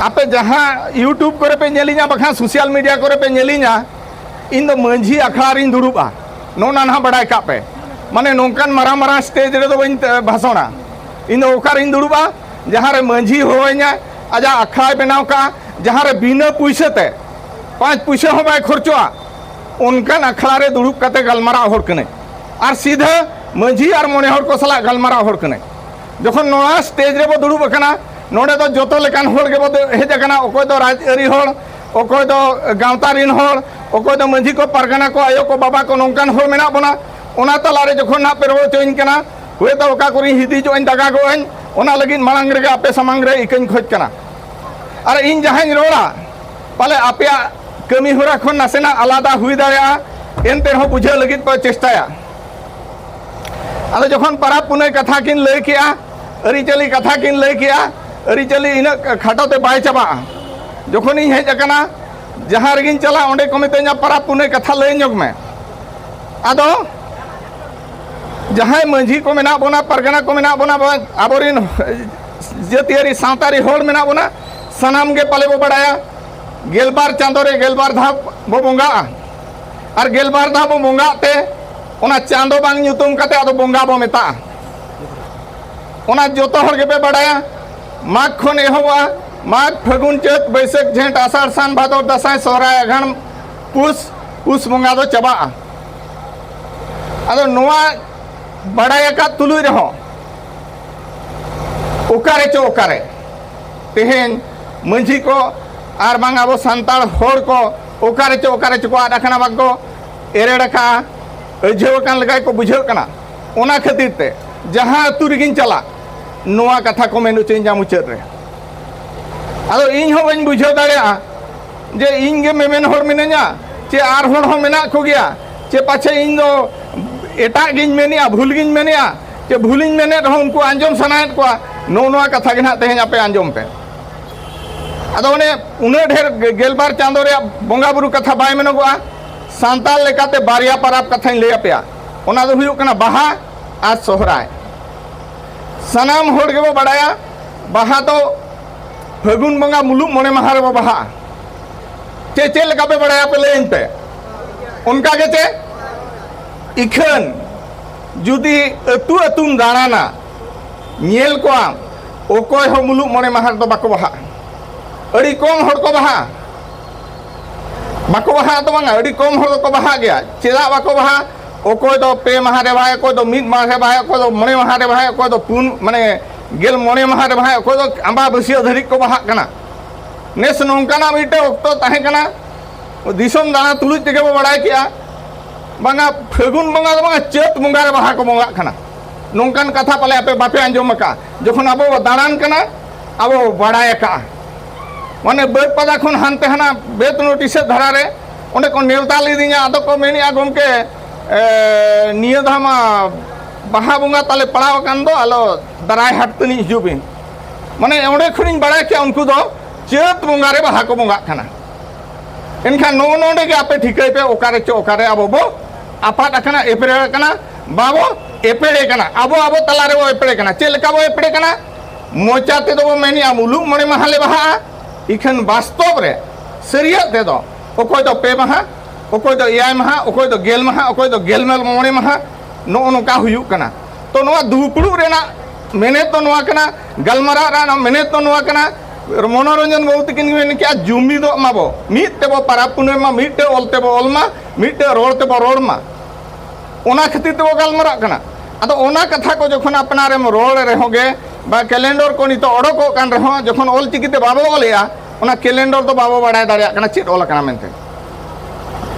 ᱟᱯᱮ ᱡᱟᱦᱟᱸ YouTube ᱠᱚᱨᱮ ᱯᱮ ᱧᱮᱞᱤᱧᱟ, ᱵᱟᱠᱷᱟᱱ ᱥᱳᱥᱟᱞ ᱢᱤᱰᱤᱭᱟ ᱠᱚᱨᱮ ᱯᱮ ᱧᱮᱞᱤᱧᱟ, ᱤᱧ ᱫᱚ ᱢᱟᱹᱡᱷᱤ ᱟᱠᱷᱲᱟ ᱨᱤᱧ ᱫᱩᱲᱩᱵᱼᱟ᱾ ᱱᱚᱜᱼᱚ ᱱᱟ ᱱᱟᱦᱟᱜ ᱵᱟᱲᱟᱭ ᱠᱟᱜ ᱯᱮ᱾ ᱢᱟᱱᱮ, ᱱᱚᱝᱠᱟᱱ ᱢᱟᱨᱟᱝ ᱢᱟᱨᱟᱝ ᱥᱴᱮᱡᱽ ᱨᱮᱫᱚ ᱵᱟᱹᱧ ᱵᱷᱟᱥᱚᱬᱟ᱾ ᱤᱧ ᱫᱚ ᱚᱠᱟᱨᱤᱧ ᱫᱩᱲᱩᱵᱼᱟ? ᱡᱟᱦᱟᱸ ᱨᱮ ᱢᱟᱹᱡᱷᱤ ᱦᱚᱦᱚᱣᱟᱹᱧᱟᱭ, ᱟᱡᱟᱜ ᱟᱠᱷᱲᱟᱭ ᱵᱮᱱᱟᱣ ᱠᱟᱜᱼᱟ, ᱡᱟᱦᱟᱸ ᱨᱮ ᱵᱤᱱᱟᱹ ᱯᱩᱭᱥᱟᱹ ᱛᱮ, ᱯᱟᱸᱪ ᱯᱩᱭᱥᱟᱹ ᱦᱚᱸ ᱵᱟᱭ ᱠᱷᱚᱨᱪᱚᱜᱼᱟ, ᱚᱱᱠᱟᱱ ᱟᱠᱷᱲᱟ ᱨᱮ ᱫᱩᱲᱩᱵ ᱠᱟᱛᱮ ᱜᱟᱞᱢᱟᱨᱟᱣ ᱦᱚᱲ ᱠᱟᱹᱱᱟᱹᱧ᱾ ᱟᱨ ᱥᱤᱫᱷᱟᱹ ᱢᱟᱹᱡᱷᱤ ᱟᱨ ᱢᱚᱬᱮ ᱦᱚᱲ ᱠᱚ ᱥᱟᱞᱟᱜ ᱜᱟᱞᱢᱟᱨᱟᱣ ᱦᱚᱲ ᱠᱟᱹᱱᱟᱹᱧ᱾ ᱡᱚᱠᱷᱚᱱ ᱱᱚᱣᱟ ᱥᱴᱮᱡᱽ ᱨᱮᱵᱚ ᱫᱩᱲᱩᱵ ᱟᱠᱟᱱᱟ, ᱱᱚᱰᱮ ᱫᱚ ᱡᱚᱛᱚ ᱞᱮᱠᱟᱱ ᱦᱚᱲ ᱜᱮᱵᱚ ᱫᱮ-, ᱦᱮᱡ ᱟᱠᱟᱱᱟ᱾ ᱚᱠᱚᱭ ᱫᱚ ᱨᱟᱡᱽᱟᱹᱨᱤ ᱦᱚᱲ, ᱚᱠᱚᱭ ᱫᱚ ᱜᱟᱶᱛᱟ ᱨᱤᱱ ᱦᱚᱲ, ᱚᱠᱚᱭ ᱫᱚ ᱢᱟᱹᱡᱷᱤ ᱠᱚ, ᱯᱟᱨᱜᱟᱱᱟ ᱠᱚ, ᱟᱭᱳ ᱠᱚ, ᱵᱟᱵᱟ ᱠᱚ, ᱱᱚᱝᱠᱟᱱ ᱦᱚᱲ ᱢᱮᱱᱟᱜ ᱵᱚᱱᱟ᱾ ᱚᱱᱟ ᱛᱟᱞᱟᱨᱮ ᱡᱚᱠᱷᱚᱱ ᱱᱟᱦᱟᱜ ᱯᱮ ᱨᱚᱲ ᱦᱚᱪᱚᱧ ᱠᱟᱱᱟ, ᱦᱳᱭᱛᱳ ᱚᱠᱟ ᱠᱚᱨᱮᱧ ᱦᱤᱫᱤᱡᱚᱜ ᱟᱹᱧ, ᱫᱟᱜᱟᱜᱚᱜ ᱟᱹᱧ, ᱚᱱᱟ ᱞᱟᱹᱜᱤᱫ ᱢᱟᱲᱟᱝ ᱨᱮᱜᱮ ᱟᱯᱮ ᱥᱟᱢᱟᱝ ᱨᱮ ᱤᱠᱟᱹᱧ ᱠᱷᱚᱡᱽ ᱠᱟᱱᱟ᱾ ᱟᱨ ᱤᱧ ᱡᱟᱦᱟᱸᱧ ᱨᱚᱲᱟ, ᱯᱟᱞᱮ ᱟᱯᱮᱭᱟᱜ ᱠᱟᱹᱢᱤ ᱦᱚᱨᱟ ᱠᱷᱚᱱ ᱱᱟᱥᱮᱱᱟᱜ ᱟᱞᱟᱫᱟ ᱦᱩᱭ ᱫᱟᱲᱮᱭᱟᱜᱼᱟ, ᱮᱱᱛᱮ ᱨᱮᱦᱚᱸ ᱵᱩᱡᱷᱟᱹᱣ ᱞᱟᱹᱜᱤᱫ ᱯᱮ ᱪᱮᱥᱴᱟᱭᱟ᱾ ᱟᱫᱚ ᱡᱚᱠᱷᱚᱱ ᱯᱟᱨᱟᱵᱽ ᱯᱩᱱᱟᱹᱭ ᱠᱟᱛᱷᱟ ᱠᱤᱱ ᱞᱟᱹᱭ ᱠᱮᱜᱼᱟ, ᱟᱹᱨᱤᱪᱟᱹᱞᱤ ᱠᱟᱛᱷᱟ ᱠᱤᱱ ᱞᱟᱹᱭ ᱠᱮᱜᱼᱟ, ᱟᱹᱨᱤᱪᱟᱹᱞᱤ ᱤᱱᱟᱹᱜ ᱠᱷᱟᱴᱚ ᱛᱮ ᱵᱟᱭ ᱪᱟᱵᱟᱜᱼᱟ᱾ ᱡᱚᱠᱷᱚᱱᱤᱧ ᱦᱮᱡ ᱟᱠᱟᱱᱟ, ᱡᱟᱦᱟᱸ ᱨᱮᱜᱤᱧ ᱪᱟᱞᱟᱜ, ᱚᱸᱰᱮ ᱠᱚ ᱢᱤᱛᱟᱹᱧᱟ, "ᱯᱟᱨᱟᱵᱽ ᱯᱩᱱᱟᱹᱭ ᱠᱟᱛᱷᱟ ᱞᱟᱹᱭ ᱧᱚᱜᱽ ᱢᱮ᱾" ᱟᱫᱚ ᱡᱟᱦᱟᱸᱭ ᱢᱟᱹᱡᱷᱤ ᱠᱚ ᱢᱮᱱᱟᱜ ᱵᱚᱱᱟ, ᱯᱟᱨᱜᱟᱱᱟ ᱠᱚ ᱢᱮᱱᱟᱜ ᱵᱚᱱᱟ, ᱟᱵᱚᱨᱮᱱ ᱡᱟᱹᱛᱤᱭᱟᱹᱨᱤ ᱥᱟᱶᱛᱟᱨᱤ ᱦᱚᱲ ᱢᱮᱱᱟᱜ ᱵᱚᱱᱟ, ᱥᱟᱱᱟᱢ ᱜᱮ ᱯᱟᱞᱮ ᱵᱚ ᱵᱟᱲᱟᱭᱟ, ᱜᱮᱞᱵᱟᱨ ᱪᱟᱸᱫᱳ ᱨᱮ ᱜᱮᱞᱵᱟᱨ ᱫᱷᱟᱣ ᱵᱚ ᱵᱚᱸᱜᱟᱜᱼᱟ᱾ ᱟᱨ ᱜᱮᱞᱵᱟᱨ ᱫᱷᱟᱣ ᱵᱚ ᱵᱚᱸᱜᱟᱜ ᱛᱮ, ᱚᱱᱟ ᱪᱟᱸᱫᱚ ᱵᱟᱝ ᱧᱩᱛᱩᱢ ᱠᱟᱛᱮ ᱟᱫᱚ ᱵᱚᱸᱜᱟ ᱵᱚ ᱢᱮᱛᱟᱜᱼᱟ᱾ ᱚᱱᱟ ᱡᱚᱛᱚ ᱦᱚᱲ ᱜᱮᱯᱮ ᱵᱟᱲᱟᱭᱟ᱾ ᱢᱟᱜᱽ ᱠᱷᱚᱱ ᱮᱦᱚᱵᱚᱜᱼᱟ, ᱢᱟᱜᱽ, ᱯᱷᱟᱹᱜᱩᱱ, ᱪᱟᱹᱛ, ᱵᱟᱹᱭᱥᱟᱹᱠᱷ, ᱡᱷᱮᱸᱴ, ᱟᱥᱟᱲ, ᱥᱟᱱ, ᱵᱷᱟᱫᱚᱨ, ᱫᱟᱸᱥᱟᱭ, ᱥᱚᱦᱨᱟᱭ, ᱟᱜᱷᱟᱬ, ᱯᱩᱥ, ᱯᱩᱥ ᱵᱚᱸᱜᱟ ᱫᱚ ᱪᱟᱵᱟᱜᱼᱟ᱾ ᱟᱫᱚ ᱱᱚᱣᱟ ᱵᱟᱲᱟᱭ ᱟᱠᱟᱫ ᱛᱩᱞᱩᱡ ᱨᱮᱦᱚᱸ ᱚᱠᱟᱨᱮ ᱪᱚ ᱚᱠᱟᱨᱮ ᱛᱮᱦᱮᱧ ᱢᱟᱹᱡᱷᱤ ᱠᱚ ᱟᱨ ᱵᱟᱝ ᱟᱵᱚ ᱥᱟᱱᱛᱟᱲ ᱦᱚᱲ ᱠᱚ ᱚᱠᱟᱨᱮ ᱪᱚ ᱚᱠᱟᱨᱮ ᱪᱚ ᱠᱚ ᱟᱫ ᱟᱠᱟᱱᱟ, ᱵᱟᱝ ᱠᱚ ᱮᱨᱮᱲ ᱟᱠᱟᱫᱼᱟ, ᱟᱹᱡᱷᱟᱹᱣ ᱟᱠᱟᱱ ᱞᱮᱠᱟ ᱜᱮᱠᱚ ᱵᱩᱡᱷᱟᱹᱜ ᱠᱟᱱᱟ᱾ ᱚᱱᱟ ᱠᱷᱟᱹᱛᱤᱨ ᱛᱮ ᱡᱟᱦᱟᱸ ᱟᱹᱛᱩ ᱨᱮᱜᱤᱧ ᱪᱟᱞᱟᱜ, ᱱᱚᱣᱟ ᱠᱟᱛᱷᱟ ᱠᱚ ᱢᱮᱱ ᱦᱚᱪᱚᱧᱟ ᱢᱩᱪᱟᱹᱫ ᱨᱮ᱾ ᱟᱫᱚ ᱤᱧ ᱦᱚᱸ ᱵᱟᱹᱧ ᱵᱩᱡᱷᱟᱹᱣ ᱫᱟᱲᱮᱭᱟᱜᱼᱟ ᱡᱮ ᱤᱧ ᱜᱮ ᱢᱮᱢᱮᱱ ᱦᱚᱲ ᱢᱤᱱᱟᱹᱧᱟ ᱪᱮ ᱟᱨ ᱦᱚᱲ ᱦᱚᱸ ᱢᱮᱱᱟᱜ ᱠᱚᱜᱮᱭᱟ, ᱪᱮ ᱯᱟᱪᱷᱮ ᱤᱧ ᱫᱚ ᱮᱴᱟᱜ ᱜᱤᱧ ᱢᱮᱱᱮᱜᱼᱟ, ᱵᱷᱩᱞ ᱜᱤᱧ ᱢᱮᱱᱮᱜᱼᱟ, ᱪᱮ ᱵᱷᱩᱞᱤᱧ ᱢᱮᱱᱮᱫ ᱨᱮᱦᱚᱸ ᱩᱱᱠᱩ ᱟᱸᱡᱚᱢ ᱥᱟᱱᱟᱭᱮᱫ ᱠᱚᱣᱟ᱾ ᱱᱚᱜᱼᱚ ᱱᱚᱣᱟ ᱠᱟᱛᱷᱟ ᱜᱮ ᱱᱟᱦᱟᱜ ᱛᱮᱦᱮᱧ ᱟᱯᱮ ᱟᱸᱡᱚᱢ ᱯᱮ᱾ ᱟᱫᱚ ᱚᱱᱮ ᱩᱱᱟᱹᱜ ᱰᱷᱮᱨ ᱜᱮᱞᱵᱟᱨ ᱪᱟᱸᱫᱳ ᱨᱮᱭᱟᱜ ᱵᱚᱸᱜᱟ ᱵᱩᱨᱩ ᱠᱟᱛᱷᱟ ᱵᱟᱭ ᱢᱮᱱᱚᱜᱚᱜᱼᱟ᱾ ᱥᱟᱱᱛᱟᱲ ᱞᱮᱠᱟᱛᱮ ᱵᱟᱨᱭᱟ ᱯᱟᱨᱟᱵᱽ ᱠᱟᱛᱷᱟᱧ ᱞᱟᱹᱭ ᱟᱯᱮᱭᱟ, ᱚᱱᱟ ᱫᱚ ᱦᱩᱭᱩᱜ ᱠᱟᱱᱟ ᱵᱟᱦᱟ ᱟᱨ ᱥᱚᱦᱨᱟᱭ᱾ ᱥᱟᱱᱟᱢ ᱦᱚᱲ ᱜᱮᱵᱚ ᱵᱟᱲᱟᱭᱟ, ᱵᱟᱦᱟ ᱫᱚ ᱯᱷᱟᱹᱜᱩᱱ ᱵᱚᱸᱜᱟ ᱢᱩᱞᱩᱜ ᱢᱚᱬᱮ ᱢᱟᱦᱟ ᱨᱮᱵᱚ ᱵᱟᱦᱟᱜᱼᱟ᱾ ᱪᱮ ᱪᱮᱫ ᱞᱮᱠᱟ ᱯᱮ ᱵᱟᱲᱟᱭᱟ ᱯᱮ ᱞᱟᱹᱭᱟᱹᱧ ᱯᱮ? ᱚᱱᱠᱟ ᱜᱮ ᱪᱮ? ᱤᱠᱷᱟᱹᱱ ᱡᱩᱫᱤ ᱟᱹᱛᱩ ᱟᱹᱛᱩᱢ ᱫᱟᱬᱟᱱᱟ, ᱧᱮᱞ ᱠᱚᱣᱟᱢ ᱚᱠᱚᱭ ᱦᱚᱸ ᱢᱩᱞᱩᱜ ᱢᱚᱬᱮ ᱢᱟᱦᱟ ᱨᱮᱫᱚ ᱵᱟᱠᱚ ᱵᱟᱦᱟᱜᱼᱟ᱾ ᱟᱹᱰᱤ ᱠᱚᱢ ᱦᱚᱲ ᱠᱚ ᱵᱟᱦᱟᱜᱼᱟ᱾ ᱵᱟᱠᱚ ᱵᱟᱦᱟᱜᱼᱟ ᱫᱚ ᱵᱟᱝᱟ, ᱟᱹᱰᱤ ᱠᱚᱢ ᱦᱚᱲ ᱫᱚᱠᱚ ᱵᱟᱦᱟᱜ ᱜᱮᱭᱟ᱾ ᱪᱮᱫᱟᱜ ᱵᱟᱠᱚ ᱵᱟᱦᱟᱜᱼᱟ? ᱚᱠᱚᱭ ᱫᱚ ᱯᱮ ᱢᱟᱦᱟ ᱨᱮ ᱵᱟᱦᱟᱭ, ᱚᱠᱚᱭ ᱫᱚ ᱢᱤᱫ ᱢᱟᱦᱟ ᱨᱮ ᱵᱟᱦᱟᱭ, ᱚᱠᱚᱭ ᱫᱚ ᱢᱚᱬᱮ ᱢᱟᱦᱟ ᱨᱮ ᱵᱟᱦᱟᱭ, ᱚᱠᱚᱭ ᱫᱚ ᱯᱩᱱ, ᱢᱟᱱᱮ, ᱜᱮᱞ ᱢᱚᱬᱮ ᱢᱟᱦᱟ ᱨᱮ ᱵᱟᱦᱟᱭ, ᱚᱠᱚᱭ ᱫᱚ ᱟᱢᱵᱟᱵᱟᱹᱥᱭᱟᱹ ᱫᱷᱟᱹᱨᱤᱡ ᱠᱚ ᱵᱟᱦᱟᱜ ᱠᱟᱱᱟ᱾ ᱱᱮᱥ ᱱᱚᱝᱠᱟᱱᱟᱜ ᱢᱤᱫᱴᱮᱱ ᱚᱠᱛᱚ ᱛᱟᱦᱮᱸ ᱠᱟᱱᱟ, ᱫᱤᱥᱚᱢ ᱫᱟᱬᱟ ᱛᱩᱞᱩᱡ ᱛᱮᱜᱮ ᱵᱚ ᱵᱟᱲᱟᱭ ᱠᱮᱜᱼᱟ, ᱵᱟᱝᱟ ᱯᱷᱟᱹᱜᱩᱱ ᱵᱚᱸᱜᱟ ᱫᱚ ᱵᱟᱝᱟ, ᱪᱟᱹᱛ ᱵᱚᱸᱜᱟ ᱨᱮ ᱵᱟᱦᱟ ᱠᱚ ᱵᱚᱸᱜᱟᱜ ᱠᱟᱱᱟ᱾ ᱱᱚᱝᱠᱟᱱ ᱠᱟᱛᱷᱟ ᱯᱟᱞᱮ ᱟᱯᱮ ᱵᱟᱯᱮ ᱟᱸᱡᱚᱢ ᱟᱠᱟᱫᱼᱟ᱾ ᱡᱚᱠᱷᱚᱱ ᱟᱵᱚ ᱵᱚ ᱫᱟᱬᱟᱱ ᱠᱟᱱᱟ, ᱟᱵᱚ ᱵᱚ ᱵᱟᱲᱟᱭ ᱟᱠᱟᱫᱼᱟ᱾ ᱢᱟᱱᱮ ᱵᱟᱹᱨᱯᱟᱫᱟ ᱠᱷᱚᱱ ᱦᱟᱱᱛᱮ ᱦᱟᱱᱟ ᱵᱮᱛᱱᱚᱴᱤ ᱥᱮᱫ ᱫᱷᱟᱨᱟ ᱨᱮ ᱚᱸᱰᱮ ᱠᱚ ᱱᱮᱣᱛᱟ ᱞᱤᱫᱤᱧᱟ, ᱟᱫᱚ ᱠᱚ ᱢᱮᱱᱮᱫᱼᱟ, "ᱜᱚᱢᱠᱮ, ᱮ, ᱱᱤᱭᱟᱹ ᱫᱷᱟᱣ ᱢᱟ ᱵᱟᱦᱟ ᱵᱚᱸᱜᱟ ᱛᱟᱞᱮ ᱯᱟᱲᱟᱣ ᱟᱠᱟᱱ ᱫᱚ, ᱟᱞᱚ ᱫᱟᱨᱟᱭ ᱦᱟᱴ ᱛᱟᱹᱱᱤᱡ ᱦᱤᱡᱩᱜ ᱵᱤᱱ᱾" ᱢᱟᱱᱮ ᱚᱸᱰᱮ ᱠᱷᱚᱱᱤᱧ ᱵᱟᱲᱟᱭ ᱠᱮᱜᱼᱟ ᱩᱱᱠᱩ ᱫᱚ ᱪᱟᱹᱛ ᱵᱚᱸᱜᱟ ᱨᱮ ᱵᱟᱦᱟ ᱠᱚ ᱵᱚᱸᱜᱟᱜ ᱠᱟᱱᱟ᱾ ᱮᱱᱠᱷᱟᱱ ᱱᱚᱜᱼᱚ ᱱᱚᱰᱮ ᱜᱮ ᱟᱯᱮ ᱴᱷᱤᱠᱟᱹᱭ ᱯᱮ, ᱚᱠᱟᱨᱮ ᱪᱚ ᱚᱠᱟᱨᱮ ᱟᱵᱚ ᱵᱚ ᱟᱯᱟᱫ ᱟᱠᱟᱱᱟ, ᱮᱯᱮᱨ ᱟᱠᱟᱱᱟ, ᱵᱟᱵᱚ ᱮᱯᱮᱲᱮ ᱠᱟᱱᱟ, ᱟᱵᱚ ᱟᱵᱚ ᱛᱟᱞᱟ ᱨᱮᱵᱚ ᱮᱯᱮᱲᱮ ᱠᱟᱱᱟ᱾ ᱪᱮᱫ ᱞᱮᱠᱟ ᱵᱚ ᱮᱯᱮᱲᱮ ᱠᱟᱱᱟ? ᱢᱚᱪᱟ ᱛᱮᱫᱚ ᱵᱚ ᱢᱮᱱᱮᱜᱼᱟ ᱢᱩᱞᱩᱜ ᱢᱚᱬᱮ ᱢᱟᱦᱟ ᱞᱮ ᱵᱟᱦᱟᱜᱼᱟ, ᱤᱠᱷᱟᱹᱱ ᱵᱟᱥᱛᱚᱵ ᱨᱮ ᱥᱟᱹᱨᱤᱭᱟᱜ ᱛᱮᱫᱚ ᱚᱠᱚᱭ ᱫᱚ ᱯᱮ ᱢᱟᱦᱟ, ᱚᱠᱚᱭ ᱫᱚ ᱮᱭᱟᱭ ᱢᱟᱦᱟ, ᱚᱠᱚᱭ ᱫᱚ ᱜᱮᱞ ᱢᱟᱦᱟ, ᱚᱠᱚᱭ ᱫᱚ ᱜᱮᱞ ᱢᱚᱬᱮ ᱢᱟᱦᱟ, ᱱᱚᱜᱼᱚ ᱱᱚᱝᱠᱟ ᱦᱩᱭᱩᱜ ᱠᱟᱱᱟ᱾ ᱛᱚ, ᱱᱚᱣᱟ ᱫᱩᱯᱲᱩᱵ ᱨᱮᱱᱟᱜ ᱢᱮᱱᱮᱛ ᱫᱚ ᱱᱚᱣᱟ ᱠᱟᱱᱟ, ᱜᱟᱞᱢᱟᱨᱟᱣ ᱨᱮᱱᱟᱜ ᱢᱮᱱᱮᱛ ᱫᱚ ᱱᱚᱣᱟ ᱠᱟᱱᱟ, ᱢᱚᱱᱳᱨᱚᱧᱡᱚᱱ ᱵᱟᱹᱵᱩ ᱛᱟᱹᱠᱤᱱ ᱜᱮ ᱢᱮᱱ ᱠᱮᱜᱼᱟ, ᱡᱩᱢᱤᱫᱚᱜ ᱢᱟᱵᱚ, ᱢᱤᱫ ᱛᱮᱵᱚ ᱯᱟᱨᱟᱵᱽ ᱯᱩᱱᱟᱹᱭ ᱢᱟ, ᱢᱤᱫᱴᱮᱡ ᱚᱞ ᱛᱮᱵᱚ ᱚᱞ ᱢᱟ, ᱢᱤᱫᱴᱮᱡ ᱨᱚᱲ ᱛᱮᱵᱚ ᱨᱚᱲ ᱢᱟ᱾ ᱚᱱᱟ ᱠᱷᱟᱹᱛᱤᱨ ᱛᱮᱵᱚ ᱜᱟᱞᱢᱟᱨᱟᱜ ᱠᱟᱱᱟ᱾ ᱟᱫᱚ ᱚᱱᱟ ᱠᱟᱛᱷᱟ ᱠᱚ ᱡᱚᱠᱷᱚᱱ ᱟᱯᱱᱟᱨᱮᱢ ᱨᱚᱲ ᱨᱮᱦᱚᱸ ᱜᱮ, ᱵᱟ ᱠᱮᱞᱮᱱᱰᱚᱨ ᱠᱚ ᱱᱤᱛᱚᱜ ᱚᱰᱚᱠᱚᱜ ᱠᱟᱱ ᱨᱮᱦᱚᱸ, ᱡᱚᱠᱷᱚᱱ ᱚᱞ ᱪᱤᱠᱤ ᱛᱮ ᱵᱟᱵᱚ ᱚᱞᱮᱜᱼᱟ, ᱚᱱᱟ ᱠᱮᱞᱮᱱᱰᱚᱨ ᱫᱚ ᱵᱟᱵᱚ ᱵᱟᱲᱟᱭ ᱫᱟᱲᱮᱭᱟᱜ ᱠᱟᱱᱟ ᱪᱮᱫ ᱚᱞ ᱟᱠᱟᱱᱟ ᱢᱮᱱᱛᱮ᱾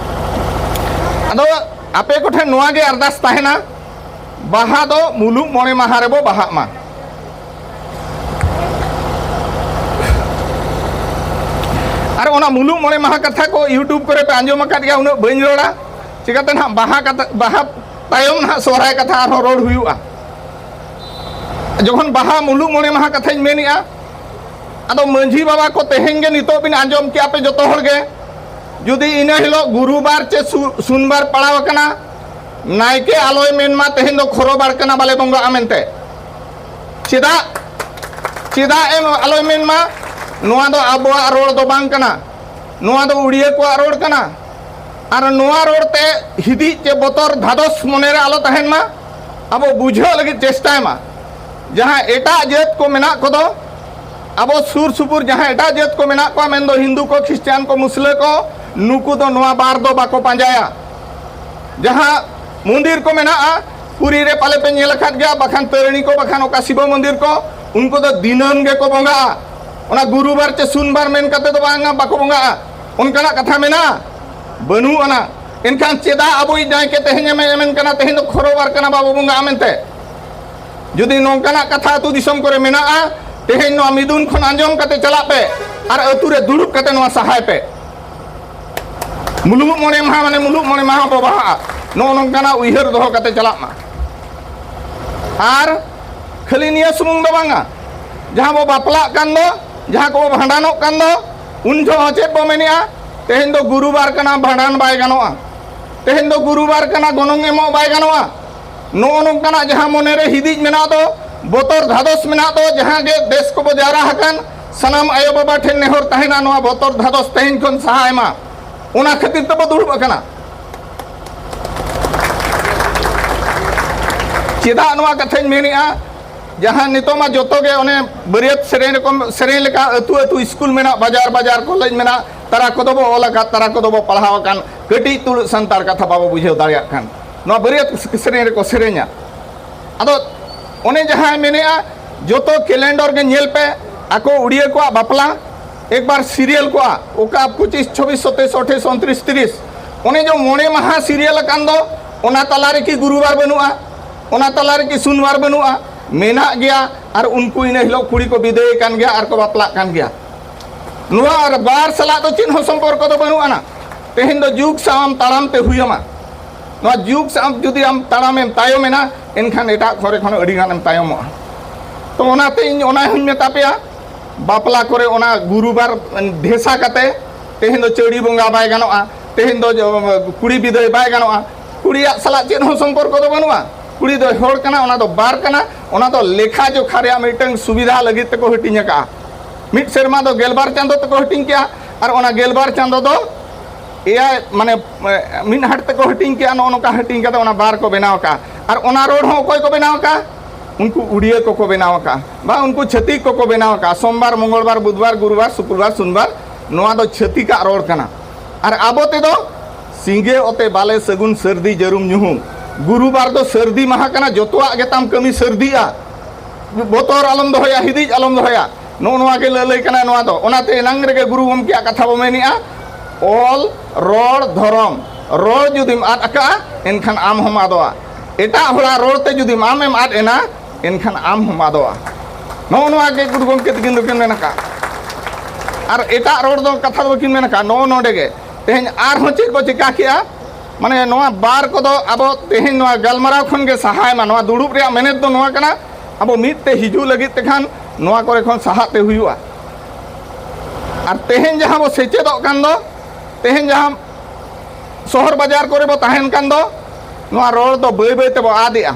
ᱟᱫᱚ ᱟᱯᱮ ᱠᱚᱴᱷᱮᱱ ᱱᱚᱣᱟ ᱜᱮ ᱟᱨᱫᱟᱥ ᱛᱟᱦᱮᱱᱟ, ᱵᱟᱦᱟ ᱫᱚ ᱢᱩᱞᱩᱜ ᱢᱚᱬᱮ ᱢᱟᱦᱟ ᱨᱮᱵᱚ ᱵᱟᱦᱟᱜ ᱢᱟ᱾ ᱟᱨ ᱚᱱᱟ ᱢᱩᱞᱩᱜ ᱢᱚᱬᱮ ᱢᱟᱦᱟ ᱠᱟᱛᱷᱟ ᱠᱚ YouTube ᱠᱚᱨᱮ ᱯᱮ ᱟᱸᱡᱚᱢ ᱟᱠᱟᱫ ᱜᱮᱭᱟ, ᱩᱱᱟᱹᱜ ᱵᱟᱹᱧ ᱨᱚᱲᱟ᱾ ᱪᱤᱠᱟᱹᱛᱮ ᱱᱟᱦᱟᱜ ᱵᱟᱦᱟ ᱠᱟᱛᱷᱟ, ᱵᱟᱦᱟ ᱛᱟᱭᱚᱢ ᱱᱟᱦᱟᱜ ᱥᱚᱦᱨᱟᱭ ᱠᱟᱛᱷᱟ ᱟᱨᱦᱚᱸ ᱨᱚᱲ ᱦᱩᱭᱩᱜᱼᱟ᱾ ᱡᱚᱠᱷᱚᱱ ᱵᱟᱦᱟ ᱢᱩᱞᱩᱜ ᱢᱚᱬᱮ ᱢᱟᱦᱟ ᱠᱟᱛᱷᱟᱧ ᱢᱮᱱᱮᱜᱼᱟ, ᱟᱫᱚ ᱢᱟᱹᱡᱷᱤ ᱵᱟᱵᱟ ᱠᱚ, ᱛᱮᱦᱮᱧ ᱜᱮ ᱱᱤᱛᱚᱜ ᱵᱤᱱ ᱟᱸᱡᱚᱢ ᱠᱮᱜᱼᱟ ᱯᱮ ᱡᱚᱛᱚ ᱦᱚᱲ ᱜᱮ, ᱡᱩᱫᱤ ᱤᱱᱟᱹ ᱦᱤᱞᱳᱜ ᱜᱩᱨᱩᱵᱟᱨ ᱪᱮ ᱥᱩ-, ᱥᱩᱱᱵᱟᱨ ᱯᱟᱲᱟᱣ ᱟᱠᱟᱱᱟ, ᱱᱟᱭᱠᱮ ᱟᱞᱚᱭ ᱢᱮᱱ ᱢᱟ ᱛᱮᱦᱮᱧ ᱫᱚ ᱠᱷᱚᱨᱚ ᱵᱟᱲ ᱠᱟᱱᱟ, ᱵᱟᱞᱮ ᱵᱚᱸᱜᱟᱜᱼᱟ ᱢᱮᱱᱛᱮ᱾ ᱪᱮᱫᱟᱜ? ᱪᱮᱫᱟᱜ ᱮᱢ ᱟᱞᱚᱭ ᱢᱮᱱ ᱢᱟ? ᱱᱚᱣᱟ ᱫᱚ ᱟᱵᱚᱣᱟᱜ ᱨᱚᱲ ᱫᱚ ᱵᱟᱝ ᱠᱟᱱᱟ, ᱱᱚᱣᱟ ᱫᱚ ᱩᱲᱤᱭᱟᱹ ᱠᱚᱣᱟᱜ ᱨᱚᱲ ᱠᱟᱱᱟ᱾ ᱟᱨ ᱱᱚᱣᱟ ᱨᱚᱲ ᱛᱮ ᱦᱤᱫᱤᱡ ᱪᱮ ᱵᱚᱛᱚᱨ ᱫᱷᱟᱫᱚᱥ ᱢᱚᱱᱮᱨᱮ ᱟᱞᱚ ᱛᱟᱦᱮᱱ ᱢᱟ᱾ ᱟᱵᱚ ᱵᱩᱡᱷᱟᱹᱣ ᱞᱟᱹᱜᱤᱫ ᱪᱮᱥᱴᱟᱭ ᱢᱟ᱾ ᱡᱟᱦᱟᱸ ᱮᱴᱟᱜ ᱡᱟᱹᱛ ᱠᱚ ᱢᱮᱱᱟᱜ ᱠᱚᱫᱚ, ᱟᱵᱚ ᱥᱩᱨ ᱥᱩᱯᱩᱨ ᱡᱟᱦᱟᱸ ᱮᱴᱟᱜ ᱡᱟᱹᱛ ᱠᱚ ᱢᱮᱱᱟᱜ ᱠᱚᱣᱟ, ᱢᱮᱱᱫᱚ ᱦᱤᱱᱫᱩ ᱠᱚ, ᱠᱷᱨᱤᱥᱴᱟᱱ ᱠᱚ, ᱢᱩᱥᱞᱟᱹ ᱠᱚ, ᱱᱩᱠᱩ ᱫᱚ ᱱᱚᱣᱟ ᱵᱟᱨ ᱫᱚ ᱵᱟᱠᱚ ᱯᱟᱸᱡᱟᱭᱟ᱾ ᱡᱟᱦᱟᱸ ᱢᱚᱱᱫᱤᱨ ᱠᱚ ᱢᱮᱱᱟᱜᱼᱟ, ᱯᱩᱨᱤ ᱨᱮ ᱯᱟᱞᱮ ᱯᱮ ᱧᱮᱞ ᱟᱠᱟᱫ ᱜᱮᱭᱟ, ᱵᱟᱠᱷᱟᱱ ᱛᱟᱹᱨᱤᱬᱤ ᱠᱚ, ᱵᱟᱠᱷᱟᱱ ᱚᱠᱟ ᱥᱤᱵᱚ ᱢᱚᱱᱫᱤᱨ ᱠᱚ, ᱩᱱᱠᱩ ᱫᱚ ᱫᱤᱱᱟᱹᱢ ᱜᱮᱠᱚ ᱵᱚᱸᱜᱟᱜᱼᱟ᱾ ᱚᱱᱟ ᱜᱩᱨᱩᱵᱟᱨ ᱪᱮ ᱥᱩᱱᱵᱟᱨ ᱢᱮᱱ ᱠᱟᱛᱮ ᱫᱚ ᱵᱟᱝᱟ, ᱵᱟᱠᱚ ᱵᱚᱸᱜᱟᱜᱼᱟ᱾ ᱚᱱᱠᱟᱱᱟᱜ ᱠᱟᱛᱷᱟ ᱢᱮᱱᱟᱜᱼᱟ? ᱵᱟᱹᱱᱩᱜ ᱟᱱᱟ᱾ ᱮᱱᱠᱷᱟᱱ ᱪᱮᱫᱟᱜ ᱟᱵᱚᱭᱤᱡ ᱱᱟᱭᱠᱮ ᱛᱮᱦᱮᱧ ᱮ ᱢᱮᱱ ᱠᱟᱱᱟ, ᱛᱮᱦᱮᱧ ᱫᱚ ᱠᱷᱚᱨᱚᱵᱟᱨ ᱠᱟᱱᱟ, ᱵᱟᱵᱚ ᱵᱚᱸᱜᱟᱜᱼᱟ ᱢᱮᱱᱛᱮ? ᱡᱩᱫᱤ ᱱᱚᱝᱠᱟᱱᱟᱜ ᱠᱟᱛᱷᱟ ᱟᱹᱛᱩ ᱫᱤᱥᱚᱢ ᱠᱚᱨᱮ ᱢᱮᱱᱟᱜᱼᱟ, ᱛᱮᱦᱮᱧ ᱱᱚᱣᱟ ᱢᱤᱫᱩᱱ ᱠᱷᱚᱱ ᱟᱸᱡᱚᱢ ᱠᱟᱛᱮ ᱪᱟᱞᱟᱜ ᱯᱮ ᱟᱨ ᱟᱹᱛᱩ ᱨᱮ ᱫᱩᱲᱩᱵ ᱠᱟᱛᱮ ᱱᱚᱣᱟ ᱥᱟᱦᱟᱭ ᱯᱮ᱾ ᱢᱩᱞᱩᱜ ᱢᱚᱬᱮ ᱢᱟᱦᱟ ᱢᱟᱱᱮ ᱢᱩᱞᱩᱜ ᱢᱚᱬᱮ ᱢᱟᱦᱟ ᱵᱚ ᱵᱟᱦᱟᱜᱼᱟ, ᱱᱚᱜᱼᱚ ᱱᱚᱝᱠᱟᱱᱟᱜ ᱩᱭᱦᱟᱹᱨ ᱫᱚᱦᱚ ᱠᱟᱛᱮ ᱪᱟᱞᱟᱜ ᱢᱟ᱾ ᱟᱨ ᱠᱷᱟᱹᱞᱤ ᱱᱤᱭᱟᱹ ᱥᱩᱢᱩᱝ ᱫᱚ ᱵᱟᱝᱟ, ᱡᱟᱦᱟᱸ ᱵᱚ ᱵᱟᱯᱞᱟᱜ ᱠᱟᱱ ᱫᱚ, ᱡᱟᱦᱟᱸ ᱠᱚ ᱵᱷᱟᱸᱰᱟᱱᱚᱜ ᱠᱟᱱ ᱫᱚ, ᱩᱱ ᱡᱚᱦᱚᱜ ᱦᱚᱸ ᱪᱮᱫ ᱵᱚ ᱢᱮᱱᱮᱜᱼᱟ? ᱛᱮᱦᱮᱧ ᱫᱚ ᱜᱩᱨᱩᱵᱟᱨ ᱠᱟᱱᱟ, ᱵᱷᱟᱸᱰᱟᱱ ᱵᱟᱭ ᱜᱟᱱᱚᱜᱼᱟ, ᱛᱮᱦᱮᱧ ᱫᱚ ᱜᱩᱨᱩᱵᱟᱨ ᱠᱟᱱᱟ, ᱜᱚᱱᱚᱝ ᱮᱢᱚᱜ ᱵᱟᱭ ᱜᱟᱱᱚᱜᱼᱟ᱾ ᱱᱚᱜᱼᱚ ᱱᱚᱝᱠᱟᱱᱟᱜ ᱡᱟᱦᱟᱸ ᱢᱚᱱᱮᱨᱮ ᱦᱤᱫᱤᱡ ᱢᱮᱱᱟᱜ ᱫᱚ, ᱵᱚᱛᱚᱨ ᱫᱷᱟᱫᱚᱥ ᱢᱮᱱᱟᱜ ᱫᱚ, ᱡᱟᱦᱟᱸ ᱜᱮ ᱫᱮᱥ ᱠᱚᱵᱚ ᱡᱟᱣᱨᱟ ᱟᱠᱟᱱ, ᱥᱟᱱᱟᱢ ᱟᱭᱳ ᱵᱟᱵᱟ ᱴᱷᱮᱱ ᱱᱮᱦᱚᱨ ᱛᱟᱦᱮᱱᱟ, ᱱᱚᱣᱟ ᱵᱚᱛᱚᱨ ᱫᱷᱟᱫᱚᱥ ᱛᱮᱦᱮᱧ ᱠᱷᱚᱱ ᱥᱟᱦᱟᱭ ᱢᱟ᱾ ᱚᱱᱟ ᱠᱷᱟᱹᱛᱤᱨ ᱛᱮᱵᱚ ᱫᱩᱲᱩᱵ ᱟᱠᱟᱱᱟ᱾ ᱪᱮᱫᱟᱜ ᱱᱚᱣᱟ ᱠᱟᱛᱷᱟᱧ ᱢᱮᱱᱮᱜᱼᱟ? ᱡᱟᱦᱟᱸ ᱱᱤᱛᱚᱜ ᱢᱟ ᱡᱚᱛᱚ ᱜᱮ ᱚᱱᱮ ᱵᱟᱹᱨᱭᱟᱹᱛ ᱥᱮᱨᱮᱧ ᱨᱮᱠᱚ ᱥᱮᱨᱮᱧ ᱞᱮᱠᱟ, ᱟᱹᱛᱩ ᱟᱹᱛᱩ ᱥᱠᱩᱞ ᱢᱮᱱᱟᱜ, ᱵᱟᱡᱟᱨ ᱵᱟᱡᱟᱨ ᱠᱚᱞᱮᱡᱽ ᱢᱮᱱᱟᱜ, ᱛᱟᱨᱟ ᱠᱚᱫᱚ ᱵᱚ ᱚᱞ ᱟᱠᱟᱫ, ᱛᱟᱨᱟ ᱠᱚᱫᱚ ᱵᱚ ᱯᱟᱲᱦᱟᱣ ᱟᱠᱟᱱ, ᱠᱟᱹᱴᱤᱡ ᱛᱩᱞᱩᱡ ᱥᱟᱱᱛᱟᱲ ᱠᱟᱛᱷᱟ ᱵᱟᱵᱚ ᱵᱩᱡᱷᱟᱹᱣ ᱫᱟᱲᱮᱭᱟᱜ ᱠᱟᱱ ᱱᱚᱣᱟ ᱵᱟᱹᱨᱭᱟᱹᱛ ᱥᱮᱨᱮᱧ ᱨᱮᱠᱚ ᱥᱮᱨᱮᱧᱟ᱾ ᱟᱫᱚ ᱚᱱᱮ ᱡᱟᱦᱟᱸᱭ ᱢᱮᱱᱮᱜᱼᱟ, ᱡᱚᱛᱚ ᱠᱮᱞᱮᱱᱰᱚᱨ ᱜᱮ ᱧᱮᱞ ᱯᱮ, ᱟᱠᱚ ᱩᱲᱤᱭᱟᱹ ᱠᱚᱣᱟᱜ ᱵᱟᱯᱞᱟ ᱮᱠᱵᱟᱨ ᱥᱤᱨᱤᱭᱟᱞ ᱠᱚᱜᱼᱟ, ᱚᱠᱟ ᱯᱚᱸᱪᱤᱥ, ᱪᱷᱚᱵᱵᱤᱥ, ᱥᱟᱛᱟᱥ, ᱟᱴᱷᱟᱥ, ᱩᱱᱛᱨᱤᱥ, ᱛᱤᱨᱤᱥ, ᱚᱱᱮ ᱡᱮ ᱢᱚᱬᱮ ᱢᱟᱦᱟ ᱥᱤᱨᱤᱭᱟᱞ ᱟᱠᱟᱱ ᱫᱚ, ᱚᱱᱟ ᱛᱟᱞᱟ ᱨᱮᱠᱤ ᱜᱩᱨᱩᱵᱟᱨ ᱵᱟᱹᱱᱩᱜᱼᱟ? ᱚᱱᱟ ᱛᱟᱞᱟ ᱨᱮᱠᱤ ᱥᱩᱱᱣᱟᱨ ᱵᱟᱹᱱᱩᱜᱼᱟ? ᱢᱮᱱᱟᱜ ᱜᱮᱭᱟ᱾ ᱟᱨ ᱩᱱᱠᱩ ᱤᱱᱟᱹ ᱦᱤᱞᱳᱜ ᱠᱩᱲᱤ ᱠᱚ ᱵᱤᱫᱟᱹᱭᱮ ᱠᱟᱱ ᱜᱮᱭᱟ ᱟᱨ ᱠᱚ ᱵᱟᱯᱞᱟᱜ ᱠᱟᱱ ᱜᱮᱭᱟ᱾ ᱱᱚᱣᱟ ᱟᱨ ᱵᱟᱨ ᱥᱟᱞᱟᱜ ᱫᱚ ᱪᱮᱫ ᱦᱚᱸ ᱥᱚᱢᱯᱚᱨᱠᱚ ᱫᱚ ᱵᱟᱹᱱᱩᱜ ᱟᱱᱟ᱾ ᱛᱮᱦᱮᱧ ᱫᱚ ᱡᱩᱜᱽ ᱥᱟᱶ ᱟᱢ ᱛᱟᱲᱟᱢ ᱛᱮ ᱦᱩᱭ ᱟᱢᱟ᱾ ᱱᱚᱣᱟ ᱡᱩᱜᱽ ᱥᱟᱶ ᱡᱩᱫᱤ ᱟᱢ ᱛᱟᱲᱟᱢᱮᱢ ᱛᱟᱭᱚᱢᱮᱱᱟ, ᱮᱱᱠᱷᱟᱱ ᱮᱴᱟᱜ ᱠᱚᱨᱮ ᱠᱷᱚᱱ ᱟᱹᱰᱤ ᱜᱟᱱᱮᱢ ᱛᱟᱭᱚᱢᱚᱜᱼᱟ᱾ ᱛᱚ ᱚᱱᱟᱛᱮ ᱤᱧ ᱚᱱᱟ ᱦᱚᱸᱧ ᱢᱮᱛᱟ ᱯᱮᱭᱟ, ᱵᱟᱯᱞᱟ ᱠᱚᱨᱮ ᱚᱱᱟ ᱜᱩᱨᱩᱵᱟᱨ ᱰᱷᱮᱥᱟ ᱠᱟᱛᱮ, ᱛᱮᱦᱮᱧ ᱫᱚ ᱪᱟᱹᱲᱤ ᱵᱚᱸᱜᱟ ᱵᱟᱭ ᱜᱟᱱᱚᱜᱼᱟ, ᱛᱮᱦᱮᱧ ᱫᱚ ᱠᱩᱲᱤ ᱵᱤᱫᱟᱹᱭ ᱵᱟᱭ ᱜᱟᱱᱚᱜᱼᱟ, ᱠᱩᱲᱤᱭᱟᱜ ᱥᱟᱞᱟᱜ ᱪᱮᱫ ᱦᱚᱸ ᱥᱚᱢᱯᱚᱨᱠᱚ ᱫᱚ ᱵᱟᱹᱱᱩᱜᱼᱟ᱾ ᱠᱩᱲᱤ ᱫᱚᱭ ᱦᱚᱲ ᱠᱟᱱᱟ, ᱚᱱᱟ ᱫᱚ ᱵᱟᱨ ᱠᱟᱱᱟ, ᱚᱱᱟ ᱫᱚ ᱞᱮᱠᱷᱟ ᱡᱚᱠᱷᱟ ᱨᱮᱭᱟᱜ ᱢᱤᱫᱴᱟᱝ ᱥᱩᱵᱤᱫᱷᱟ ᱞᱟᱹᱜᱤᱫ ᱛᱮᱠᱚ ᱦᱟᱹᱴᱤᱧ ᱟᱠᱟᱫᱼᱟ᱾ ᱢᱤᱫ ᱥᱮᱨᱢᱟ ᱫᱚ ᱜᱮᱞᱵᱟᱨ ᱪᱟᱸᱫᱚ ᱛᱮᱠᱚ ᱦᱟᱹᱴᱤᱧ ᱠᱮᱜᱼᱟ, ᱟᱨ ᱚᱱᱟ ᱜᱮᱞᱵᱟᱨ ᱪᱟᱸᱫᱚ ᱫᱚ ᱮᱭᱟᱭ, ᱢᱟᱱᱮ, ᱢᱤᱫ ᱦᱟᱴ ᱛᱮᱠᱚ ᱦᱟᱹᱴᱤᱧ ᱠᱮᱜᱼᱟ᱾ ᱱᱚᱜᱼᱚ ᱱᱚᱝᱠᱟ ᱦᱟᱹᱴᱤᱧ ᱠᱟᱛᱮ ᱚᱱᱟ ᱵᱟᱨ ᱠᱚ ᱵᱮᱱᱟᱣ ᱠᱟᱜᱼᱟ᱾ ᱟᱨ ᱚᱱᱟ ᱨᱚᱲ ᱦᱚᱸ ᱚᱠᱚᱭ ᱠᱚ ᱵᱮᱱᱟᱣ ᱠᱟᱜᱼᱟ? ᱩᱱᱠᱩ ᱩᱲᱤᱭᱟᱹ ᱠᱚᱠᱚ ᱵᱮᱱᱟᱣ ᱠᱟᱜᱼᱟ, ᱵᱟ ᱩᱱᱠᱩ ᱪᱷᱟᱹᱛᱤᱠ ᱠᱚᱠᱚ ᱵᱮᱱᱟᱣ ᱠᱟᱜᱼᱟ᱾ ᱥᱳᱢᱵᱟᱨ, ᱢᱚᱝᱜᱚᱞᱵᱟᱨ, ᱵᱩᱫᱷᱵᱟᱨ, ᱜᱩᱨᱩᱵᱟᱨ, ᱥᱩᱠᱨᱵᱟᱨ, ᱥᱩᱱᱵᱟᱨ, ᱱᱚᱣᱟ ᱫᱚ ᱪᱷᱟᱹᱛᱤᱠᱟᱜ ᱨᱚᱲ ᱠᱟᱱᱟ᱾ ᱟᱨ ᱟᱵᱚ ᱛᱮᱫᱚ ᱥᱤᱸᱜᱮ ᱚᱛᱮ ᱵᱟᱞᱮ ᱥᱟᱹᱜᱩᱱ ᱥᱟᱹᱨᱫᱤ ᱡᱟᱹᱨᱩᱢ ᱧᱩᱦᱩᱢ᱾ ᱜᱩᱨᱩᱵᱟᱨ ᱫᱚ ᱥᱟᱹᱨᱫᱤ ᱢᱟᱦᱟ ᱠᱟᱱᱟ, ᱡᱚᱛᱚᱣᱟᱜ ᱜᱮ ᱛᱟᱢ ᱠᱟᱹᱢᱤ ᱥᱟᱹᱨᱫᱤᱜᱼᱟ᱾ ᱵᱚᱛᱚᱨ ᱟᱞᱚᱢ ᱫᱚᱦᱚᱭᱟ, ᱦᱤᱫᱤᱡ ᱟᱞᱚᱢ ᱫᱚᱦᱚᱭᱟ᱾ ᱱᱚᱜᱼᱚ ᱱᱚᱣᱟ ᱜᱮ ᱞᱟᱹᱞᱟᱹᱭ ᱠᱟᱱᱟ ᱱᱚᱣᱟ ᱫᱚ᱾ ᱚᱱᱟᱛᱮ ᱮᱱᱟᱝ ᱨᱮᱜᱮ ᱜᱩᱨᱩ ᱜᱚᱢᱠᱮᱭᱟᱜ ᱠᱟᱛᱷᱟ ᱵᱚ ᱢᱮᱱᱮᱜᱼᱟ, ᱚᱞ, ᱨᱚᱲ, ᱫᱷᱚᱨᱚᱢ᱾ ᱨᱚᱲ ᱡᱩᱫᱤᱢ ᱟᱫ ᱟᱠᱟᱜᱼᱟ, ᱮᱱᱠᱷᱟᱱ ᱟᱢ ᱦᱚᱸᱢ ᱟᱫᱚᱜᱼᱟ᱾ ᱮᱴᱟᱜ ᱦᱚᱲᱟᱜ ᱨᱚᱲ ᱛᱮ ᱡᱩᱫᱤᱢ ᱟᱢᱮᱢ ᱟᱫ ᱮᱱᱟ, ᱮᱱᱠᱷᱟᱱ ᱟᱢ ᱦᱚᱸᱢ ᱟᱫᱚᱜᱼᱟ᱾ ᱱᱚᱜᱼᱚ ᱱᱚᱣᱟ ᱜᱮ ᱜᱩᱨᱩ ᱜᱚᱢᱠᱮ ᱛᱟᱹᱠᱤᱱ ᱫᱚᱠᱤᱱ ᱢᱮᱱ ᱟᱠᱟᱫ᱾ ᱟᱨ ᱮᱴᱟᱜ ᱨᱚᱲ ᱫᱚ ᱠᱟᱛᱷᱟ ᱫᱚ ᱵᱟᱹᱠᱤᱱ ᱢᱮᱱ ᱟᱠᱟᱫ, ᱱᱚᱜᱼᱚ ᱱᱚᱰᱮ ᱜᱮ᱾ ᱛᱮᱦᱮᱧ ᱟᱨᱦᱚᱸ ᱪᱮᱫ ᱵᱚ ᱪᱮᱠᱟ ᱠᱮᱜᱼᱟ? ᱢᱟᱱᱮ ᱱᱚᱣᱟ ᱵᱟᱨ ᱠᱚᱫᱚ ᱟᱵᱚ ᱛᱮᱦᱮᱧ ᱱᱚᱣᱟ ᱜᱟᱞᱢᱟᱨᱟᱣ ᱠᱷᱚᱱ ᱜᱮ ᱥᱟᱦᱟᱭ ᱢᱟ᱾ ᱱᱚᱣᱟ ᱫᱩᱲᱩᱵ ᱨᱮᱭᱟᱜ ᱢᱮᱱᱮᱛ ᱫᱚ ᱱᱚᱣᱟ ᱠᱟᱱᱟ, ᱟᱵᱚ ᱢᱤᱫ ᱛᱮ ᱦᱤᱡᱩᱜ ᱞᱟᱹᱜᱤᱫ ᱛᱮᱠᱷᱟᱱ ᱱᱚᱣᱟ ᱠᱚᱨᱮ ᱠᱷᱚᱱ ᱥᱟᱦᱟᱜ ᱛᱮ ᱦᱩᱭᱩᱜᱼᱟ᱾ ᱟᱨ ᱛᱮᱦᱮᱧ ᱡᱟᱦᱟᱸ ᱵᱚ ᱥᱮᱪᱮᱫᱚᱜ ᱠᱟᱱ ᱫᱚ, ᱛᱮᱦᱮᱧ ᱡᱟᱦᱟᱸ ᱥᱚᱦᱚᱨ ᱵᱟᱡᱟᱨ ᱠᱚᱨᱮ ᱵᱚ ᱛᱟᱦᱮᱱ ᱠᱟᱱ ᱫᱚ, ᱱᱚᱣᱟ ᱨᱚᱲ ᱫᱚ ᱵᱟᱹᱭ ᱵᱟᱹᱭ ᱛᱮᱵᱚ ᱟᱫᱮᱜᱼᱟ᱾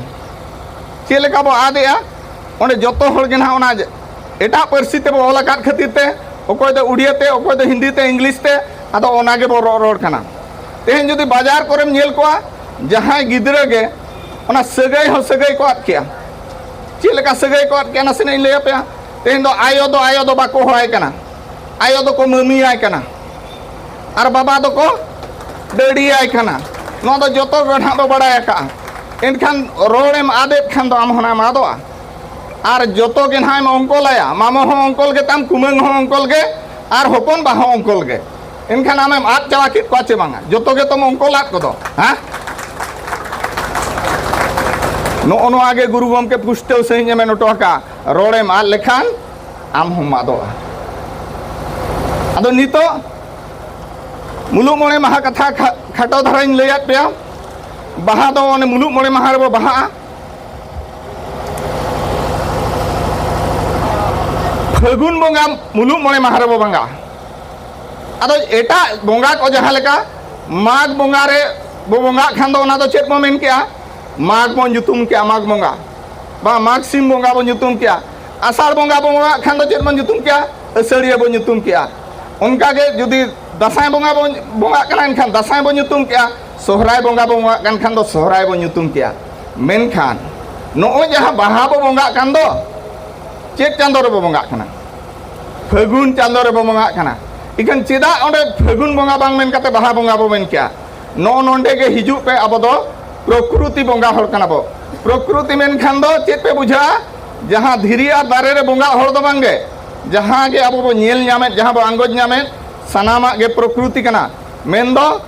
ᱪᱮᱫ ᱞᱮᱠᱟ ᱵᱚ ᱟᱫᱮᱜᱼᱟ? ᱚᱸᱰᱮ ᱡᱚᱛᱚ ᱦᱚᱲ ᱜᱮ ᱱᱟᱦᱟᱜ ᱚᱱᱟ ᱮᱴᱟᱜ ᱯᱟᱹᱨᱥᱤ ᱛᱮᱵᱚ ᱚᱞ ᱟᱠᱟᱫ ᱠᱷᱟᱹᱛᱤᱨ ᱛᱮ, ᱚᱠᱚᱭ ᱫᱚ ᱩᱲᱤᱭᱟᱹ ᱛᱮ, ᱚᱠᱚᱭ ᱫᱚ ᱦᱤᱱᱫᱤ ᱛᱮ, ᱤᱝᱞᱤᱥ ᱛᱮ, ᱟᱫᱚ ᱚᱱᱟ ᱜᱮᱵᱚ ᱨᱚᱲ ᱨᱚᱲ ᱠᱟᱱᱟ᱾ ᱛᱮᱦᱮᱧ ᱡᱩᱫᱤ ᱵᱟᱡᱟᱨ ᱠᱚᱨᱮᱢ ᱧᱮᱞ ᱠᱚᱣᱟ, ᱡᱟᱦᱟᱸᱭ ᱜᱤᱫᱽᱨᱟᱹ ᱜᱮ ᱚᱱᱟ ᱥᱟᱹᱜᱟᱹᱭ ᱦᱚᱸ ᱥᱟᱹᱜᱟᱹᱭ ᱠᱚ ᱟᱫ ᱠᱮᱜᱼᱟ᱾ ᱪᱮᱫ ᱞᱮᱠᱟ ᱥᱟᱹᱜᱟᱹᱭ ᱠᱚ ᱟᱫ ᱠᱮᱜᱼᱟ, ᱱᱟᱥᱮᱱᱟᱜ ᱤᱧ ᱞᱟᱹᱭ ᱟᱯᱮᱭᱟ᱾ ᱛᱮᱦᱮᱧ ᱫᱚ ᱟᱭᱳ ᱫᱚ ᱟᱭᱳ ᱫᱚ ᱵᱟᱠᱚ ᱦᱚᱦᱚᱣᱟᱭ ᱠᱟᱱᱟ, ᱟᱭᱳ ᱫᱚᱠᱚ ᱢᱟᱹᱢᱤᱭᱟᱭ ᱠᱟᱱᱟ, ᱟᱨ ᱵᱟᱵᱟ ᱫᱚᱠᱚ ᱰᱟᱹᱰᱤᱭᱟᱭ ᱠᱟᱱᱟ᱾ ᱱᱚᱣᱟ ᱫᱚ ᱡᱚᱛᱚ ᱜᱮ ᱱᱟᱦᱟᱜ ᱵᱚ ᱵᱟᱲᱟᱭ ᱟᱠᱟᱜᱼᱟ᱾ ᱮᱱᱠᱷᱟᱱ ᱨᱚᱲᱮᱢ ᱟᱫᱮᱫ ᱠᱷᱟᱱ ᱫᱚ ᱟᱢ ᱦᱚᱸ ᱱᱟᱦᱟᱜ ᱮᱢ ᱟᱫᱚᱜᱼᱟ᱾ ᱟᱨ ᱡᱚᱛᱚ ᱜᱮ ᱱᱟᱦᱟᱜ ᱮᱢ ᱚᱝᱠᱚᱞᱟᱭᱟ, ᱢᱟᱢᱚ ᱦᱚᱸ ᱚᱝᱠᱚᱞ ᱜᱮᱛᱟᱢ, ᱠᱩᱢᱟᱹᱝ ᱦᱚᱸ ᱚᱝᱠᱚᱞ ᱜᱮ, ᱟᱨ ᱦᱚᱯᱚᱱ ᱵᱟ ᱦᱚᱸ ᱚᱝᱠᱚᱞ ᱜᱮ᱾ ᱮᱱᱠᱷᱟᱱ ᱟᱢᱮᱢ ᱟᱫ ᱪᱟᱵᱟ ᱠᱮᱫ ᱠᱚᱣᱟ ᱪᱮ ᱵᱟᱝᱟ? ᱡᱚᱛᱚ ᱜᱮ ᱛᱚᱢ ᱚᱝᱠᱚᱞ ᱟᱫ ᱠᱚᱫᱚ, ᱦᱮᱸ? ᱱᱚᱜᱼᱚ ᱱᱚᱣᱟ ᱜᱮ ᱜᱩᱨᱩ ᱜᱚᱢᱠᱮ ᱯᱩᱥᱴᱟᱹᱣ ᱥᱟᱺᱦᱤᱡ ᱮ ᱢᱮᱱ ᱦᱚᱴᱚ ᱟᱠᱟᱫᱼᱟ, ᱨᱚᱲᱮᱢ ᱟᱫ ᱞᱮᱠᱷᱟᱱ ᱟᱢ ᱦᱚᱸᱢ ᱟᱫᱚᱜᱼᱟ᱾ ᱟᱫᱚ ᱱᱤᱛᱚᱜ ᱢᱩᱞᱩᱜ ᱢᱚᱬᱮ ᱢᱟᱦᱟ ᱠᱟᱛᱷᱟ ᱠᱷᱟ-, ᱠᱷᱟᱴᱚ ᱫᱷᱟᱨᱟᱧ ᱞᱟᱹᱭᱟᱫ ᱯᱮᱭᱟ᱾ ᱵᱟᱦᱟ ᱫᱚ ᱚᱱᱮ ᱢᱩᱞᱩᱜ ᱢᱚᱬᱮ ᱢᱟᱦᱟ ᱨᱮᱵᱚ ᱵᱟᱦᱟᱜᱼᱟ᱾ ᱯᱷᱟᱹᱜᱩᱱ ᱵᱚᱸᱜᱟ ᱢᱩᱞᱩᱜ ᱢᱚᱬᱮ ᱢᱟᱦᱟ ᱨᱮᱵᱚ ᱵᱚᱸᱜᱟᱜᱼᱟ᱾ ᱟᱫᱚ ᱮᱴᱟᱜ ᱵᱚᱸᱜᱟ ᱠᱚ ᱡᱟᱦᱟᱸ ᱞᱮᱠᱟ ᱢᱟᱜᱽ ᱵᱚᱸᱜᱟ ᱨᱮ ᱵᱚ ᱵᱚᱸᱜᱟᱜ ᱠᱷᱟᱱ ᱫᱚ ᱚᱱᱟ ᱫᱚ ᱪᱮᱫ ᱵᱚ ᱢᱮᱱ ᱠᱮᱜᱼᱟ? ᱢᱟᱜᱽ ᱵᱚᱱ ᱧᱩᱛᱩᱢ ᱠᱮᱜᱼᱟ, ᱢᱟᱜᱽ ᱵᱚᱸᱜᱟ᱾ ᱵᱟ ᱢᱟᱜᱽ ᱥᱤᱢ ᱵᱚᱸᱜᱟ ᱵᱚ ᱧᱩᱛᱩᱢ ᱠᱮᱜᱼᱟ, ᱟᱥᱟᱲ ᱵᱚᱸᱜᱟ ᱵᱚ ᱵᱚᱸᱜᱟᱜ ᱠᱷᱟᱱ ᱫᱚ ᱪᱮᱫ ᱵᱚᱱ ᱧᱩᱛᱩᱢ ᱠᱮᱜᱼᱟ? ᱟᱹᱥᱟᱹᱲᱤᱭᱟᱹ ᱵᱚ ᱧᱩᱛᱩᱢ ᱠᱮᱜᱼᱟ᱾ ᱚᱱᱠᱟᱜᱮ ᱡᱩᱫᱤ ᱫᱟᱸᱥᱟᱭ ᱵᱚᱸᱜᱟ ᱵᱚᱱ ᱵᱚᱸᱜᱟᱜ ᱠᱟᱱᱟ, ᱮᱱᱠᱷᱟᱱ ᱫᱟᱸᱥᱟᱭ ᱵᱚ ᱧᱩᱛᱩᱢ ᱠᱮᱜᱼᱟ, ᱥᱚᱦᱨᱟᱭ ᱵᱚᱸᱜᱟ ᱵᱚ ᱵᱚᱸᱜᱟᱜ ᱠᱟᱱ ᱠᱷᱟᱱ ᱫᱚ ᱥᱚᱦᱨᱟᱭ ᱵᱚ ᱧᱩᱛᱩᱢ ᱠᱮᱜᱼᱟ᱾ ᱢᱮᱱᱠᱷᱟᱱ ᱱᱚᱜᱼᱚᱭ ᱡᱟᱦᱟᱸ ᱵᱟᱦᱟ ᱵᱚ ᱵᱚᱸᱜᱟᱜ ᱠᱟᱱ ᱫᱚ, ᱪᱮᱫ ᱪᱟᱸᱫᱳ ᱨᱮᱵᱚ ᱵᱚᱸᱜᱟᱜ ᱠᱟᱱᱟ? ᱯᱷᱟᱹᱜᱩᱱ ᱪᱟᱸᱫᱳ ᱨᱮᱵᱚ ᱵᱚᱸᱜᱟᱜ ᱠᱟᱱᱟ᱾ ᱤᱠᱷᱟᱹᱱ ᱪᱮᱫᱟᱜ ᱚᱸᱰᱮ ᱯᱷᱟᱹᱜᱩᱱ ᱵᱚᱸᱜᱟ ᱵᱟᱝ ᱢᱮᱱ ᱠᱟᱛᱮ ᱵᱟᱦᱟ ᱵᱚᱸᱜᱟ ᱵᱚ ᱢᱮᱱ ᱠᱮᱜᱼᱟ? ᱱᱚᱜᱼᱚ ᱱᱚᱰᱮ ᱜᱮ ᱦᱤᱡᱩᱜ ᱯᱮ, ᱟᱵᱚ ᱫᱚ ᱯᱨᱚᱠᱨᱩᱛᱤ ᱵᱚᱸᱜᱟ ᱦᱚᱲ ᱠᱟᱱᱟ ᱵᱚ᱾ ᱯᱨᱚᱠᱨᱩᱛᱤ ᱢᱮᱱᱠᱷᱟᱱ ᱫᱚ ᱪᱮᱫ ᱯᱮ ᱵᱩᱡᱷᱟᱹᱜᱼᱟ? ᱡᱟᱦᱟᱸ ᱫᱷᱤᱨᱤ ᱟᱨ ᱫᱟᱨᱮ ᱨᱮ ᱵᱚᱸᱜᱟ ᱦᱚᱲ ᱫᱚ ᱵᱟᱝ ᱜᱮ, ᱡᱟᱦᱟᱸ ᱜᱮ ᱟᱵᱚ ᱵᱚ ᱧᱮᱞ ᱧᱟᱢᱮᱫ, ᱡᱟᱦᱟᱸ ᱵᱚ ᱟᱸᱜᱚᱪ ᱧᱟᱢᱮᱫ, ᱥᱟᱱᱟᱢᱟᱜ ᱜᱮ ᱯᱨᱚᱠᱨᱩᱛᱤ ᱠᱟᱱᱟ᱾ ᱢᱮᱱᱫᱚ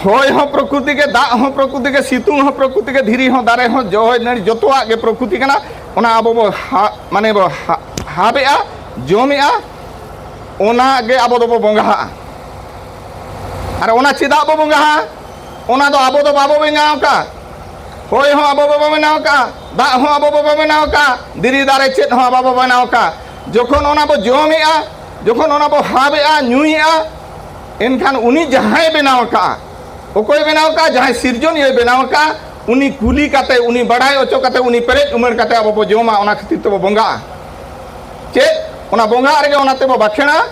ᱦᱚᱭ ᱦᱚᱸ ᱯᱨᱚᱠᱨᱩᱛᱤ ᱜᱮ, ᱫᱟᱜ ᱦᱚᱸ ᱯᱨᱚᱠᱨᱩᱛᱤ ᱜᱮ, ᱥᱤᱛᱩᱝ ᱦᱚᱸ ᱯᱨᱚᱠᱨᱩᱛᱤ ᱜᱮ, ᱫᱷᱤᱨᱤ ᱦᱚᱸ, ᱫᱟᱨᱮ ᱦᱚᱸ, ᱡᱚ ᱦᱚᱭ ᱱᱟᱹᱲᱤ, ᱡᱚᱛᱚᱣᱟᱜ ᱜᱮ ᱯᱨᱚᱠᱨᱩᱛᱤ ᱠᱟᱱᱟ᱾ ᱚᱱᱟ ᱟᱵᱚ ᱵᱚ ᱦᱟ-, ᱢᱟᱱᱮ ᱵᱚ ᱦᱟ-, ᱦᱟᱵᱮᱜᱼᱟ, ᱡᱚᱢᱮᱜᱼᱟ, ᱚᱱᱟ ᱜᱮ ᱟᱵᱚ ᱫᱚᱵᱚ ᱵᱚᱸᱜᱟᱦᱟᱜᱼᱟ᱾ ᱟᱨ ᱚᱱᱟ ᱪᱮᱫᱟᱜ ᱵᱚ ᱵᱚᱸᱜᱟᱦᱟᱜᱼᱟ? ᱚᱱᱟ ᱫᱚ ᱟᱵᱚ ᱫᱚ ᱵᱟᱵᱚ ᱵᱮᱱᱟᱣ ᱟᱠᱟᱫ᱾ ᱦᱚᱭ ᱦᱚᱸ ᱟᱵᱚ ᱵᱟᱵᱚ ᱵᱮᱱᱟᱣ ᱟᱠᱟᱫ, ᱫᱟᱜ ᱦᱚᱸ ᱟᱵᱚ ᱵᱟᱵᱚ ᱵᱮᱱᱟᱣ ᱟᱠᱟᱫ, ᱫᱷᱤᱨᱤ ᱫᱟᱨᱮ ᱪᱮᱫ ᱦᱚᱸ ᱵᱟᱵᱚ ᱵᱮᱱᱟᱣ ᱟᱠᱟᱫ᱾ ᱡᱚᱠᱷᱚᱱ ᱚᱱᱟ ᱵᱚ ᱡᱚᱢᱮᱜᱼᱟ, ᱡᱚᱠᱷᱚᱱ ᱚᱱᱟ ᱵᱚ ᱦᱟᱵᱮᱜᱼᱟ, ᱧᱩᱭᱮᱜᱼᱟ, ᱮᱱᱠᱷᱟᱱ ᱩᱱᱤ ᱡᱟᱦᱟᱸᱭ ᱵᱮᱱᱟᱣ ᱟᱠᱟᱫᱼᱟ, ᱚᱠᱚᱭ ᱵᱮᱱᱟᱣ ᱟᱠᱟᱫᱼᱟ? ᱡᱟᱦᱟᱸᱭ ᱥᱤᱨᱡᱚᱱᱤᱭᱟᱹᱭ ᱵᱮᱱᱟᱣ ᱟᱠᱟᱫᱼᱟ, ᱩᱱᱤ ᱠᱩᱞᱤ ᱠᱟᱛᱮ, ᱩᱱᱤ ᱵᱟᱲᱟᱭ ᱦᱚᱪᱚ ᱠᱟᱛᱮ, ᱩᱱᱤ ᱯᱮᱨᱮᱡ ᱩᱢᱟᱹᱲ ᱠᱟᱛᱮ ᱟᱵᱚ ᱵᱚ ᱡᱚᱢᱟ, ᱚᱱᱟ ᱠᱷᱟᱹᱛᱤᱨ ᱛᱮᱵᱚ ᱵᱚᱸᱜᱟᱜᱼᱟ᱾ ᱪᱮᱫ? ᱚᱱᱟ ᱵᱚᱸᱜᱟᱜ ᱨᱮᱜᱮ ᱚᱱᱟ ᱛᱮᱵᱚ ᱵᱟᱠᱷᱮᱲᱟ᱾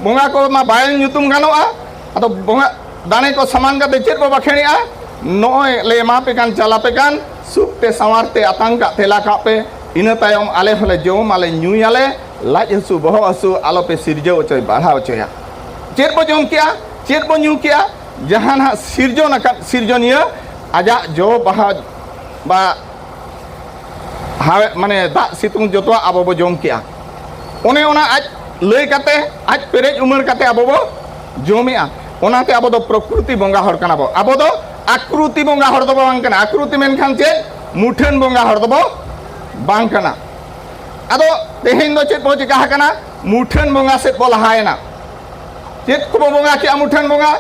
ᱵᱚᱸᱜᱟ ᱠᱚ ᱢᱟ ᱵᱟᱭ ᱧᱩᱛᱩᱢ ᱜᱟᱱᱚᱜᱼᱟ᱾ ᱟᱫᱚ ᱵᱚᱸᱜᱟ ᱫᱟᱲᱮ ᱠᱚ ᱥᱟᱢᱟᱝ ᱠᱟᱛᱮ ᱪᱮᱫ ᱵᱚ ᱵᱟᱠᱷᱮᱲᱮᱜᱼᱟ? ᱱᱚᱜᱼᱚᱭ ᱞᱮ ᱮᱢᱟ ᱯᱮ ᱠᱟᱱ, ᱪᱟᱞᱟ ᱯᱮ ᱠᱟᱱ, ᱥᱩᱠ ᱛᱮ ᱥᱟᱶᱟᱨ ᱛᱮ ᱟᱛᱟᱝ ᱠᱟᱜ ᱛᱮᱞᱟ ᱠᱟᱜ ᱯᱮ᱾ ᱤᱱᱟᱹ ᱛᱟᱭᱚᱢ ᱟᱞᱮ ᱦᱚᱸᱞᱮ ᱡᱚᱢ ᱟᱞᱮ, ᱧᱩᱭᱟᱞᱮ, ᱞᱟᱡ ᱦᱟᱹᱥᱩ ᱵᱚᱦᱚᱜ ᱦᱟᱹᱥᱩ ᱟᱞᱚ ᱯᱮ ᱥᱤᱨᱡᱟᱹᱣ ᱦᱚᱪᱚᱭ, ᱵᱟᱲᱦᱟᱣ ᱦᱚᱪᱚᱭᱟ᱾ ᱪᱮᱫ ᱵᱚ ᱡᱚᱢ ᱠᱮᱜᱼᱟ, ᱪᱮᱫ ᱵᱚ ᱧᱩ ᱠᱮᱜᱼᱟ? ᱡᱟᱦᱟᱸ ᱱᱟᱦᱟᱜ ᱥᱤᱨᱡᱚᱱ ᱟᱠᱟᱫ ᱥᱤᱨᱡᱚᱱᱤᱭᱟᱹ ᱟᱡᱟᱜ ᱡᱚ ᱵᱟᱦᱟ ᱵᱟ ᱦᱟᱣᱮᱫ, ᱢᱟᱱᱮ ᱫᱟᱜ ᱥᱤᱛᱩᱝ ᱡᱚᱛᱚᱣᱟᱜ ᱟᱵᱚ ᱵᱚ ᱡᱚᱢ ᱠᱮᱜᱼᱟ᱾ ᱚᱱᱮ ᱚᱱᱟ ᱟᱡ ᱞᱟᱹᱭ ᱠᱟᱛᱮ, ᱟᱡ ᱯᱮᱨᱮᱡ ᱩᱢᱟᱹᱲ ᱠᱟᱛᱮ ᱟᱵᱚ ᱵᱚ ᱡᱚᱢᱮᱜᱼᱟ᱾ ᱚᱱᱟᱛᱮ ᱟᱵᱚ ᱫᱚ ᱯᱨᱚᱠᱨᱤᱛᱤ ᱵᱚᱸᱜᱟ ᱦᱚᱲ ᱠᱟᱱᱟ ᱵᱚ᱾ ᱟᱵᱚ ᱫᱚ ᱟᱠᱨᱩᱛᱤ ᱵᱚᱸᱜᱟ ᱦᱚᱲ ᱫᱚᱵᱚ ᱵᱟᱝ ᱠᱟᱱᱟ᱾ ᱟᱠᱨᱩᱛᱤ ᱢᱮᱱᱠᱷᱟᱱ ᱪᱮᱫ? ᱢᱩᱴᱷᱟᱹᱱ ᱵᱚᱸᱜᱟ ᱦᱚᱲ ᱫᱚᱵᱚ ᱵᱟᱝ ᱠᱟᱱᱟ᱾ ᱟᱫᱚ ᱛᱮᱦᱮᱧ ᱫᱚ ᱪᱮᱫ ᱵᱚ ᱪᱤᱠᱟ ᱟᱠᱟᱱᱟ? ᱢᱩᱴᱷᱟᱹᱱ ᱵᱚᱸᱜᱟ ᱥᱮᱫ ᱵᱚ ᱞᱟᱦᱟᱭᱮᱱᱟ᱾ ᱪᱮᱫ ᱠᱚᱵᱚ ᱵᱚᱸᱜᱟ ᱠᱮᱜᱼᱟ ᱢᱩᱴᱷᱟᱹᱱ ᱵᱚᱸᱜᱟ?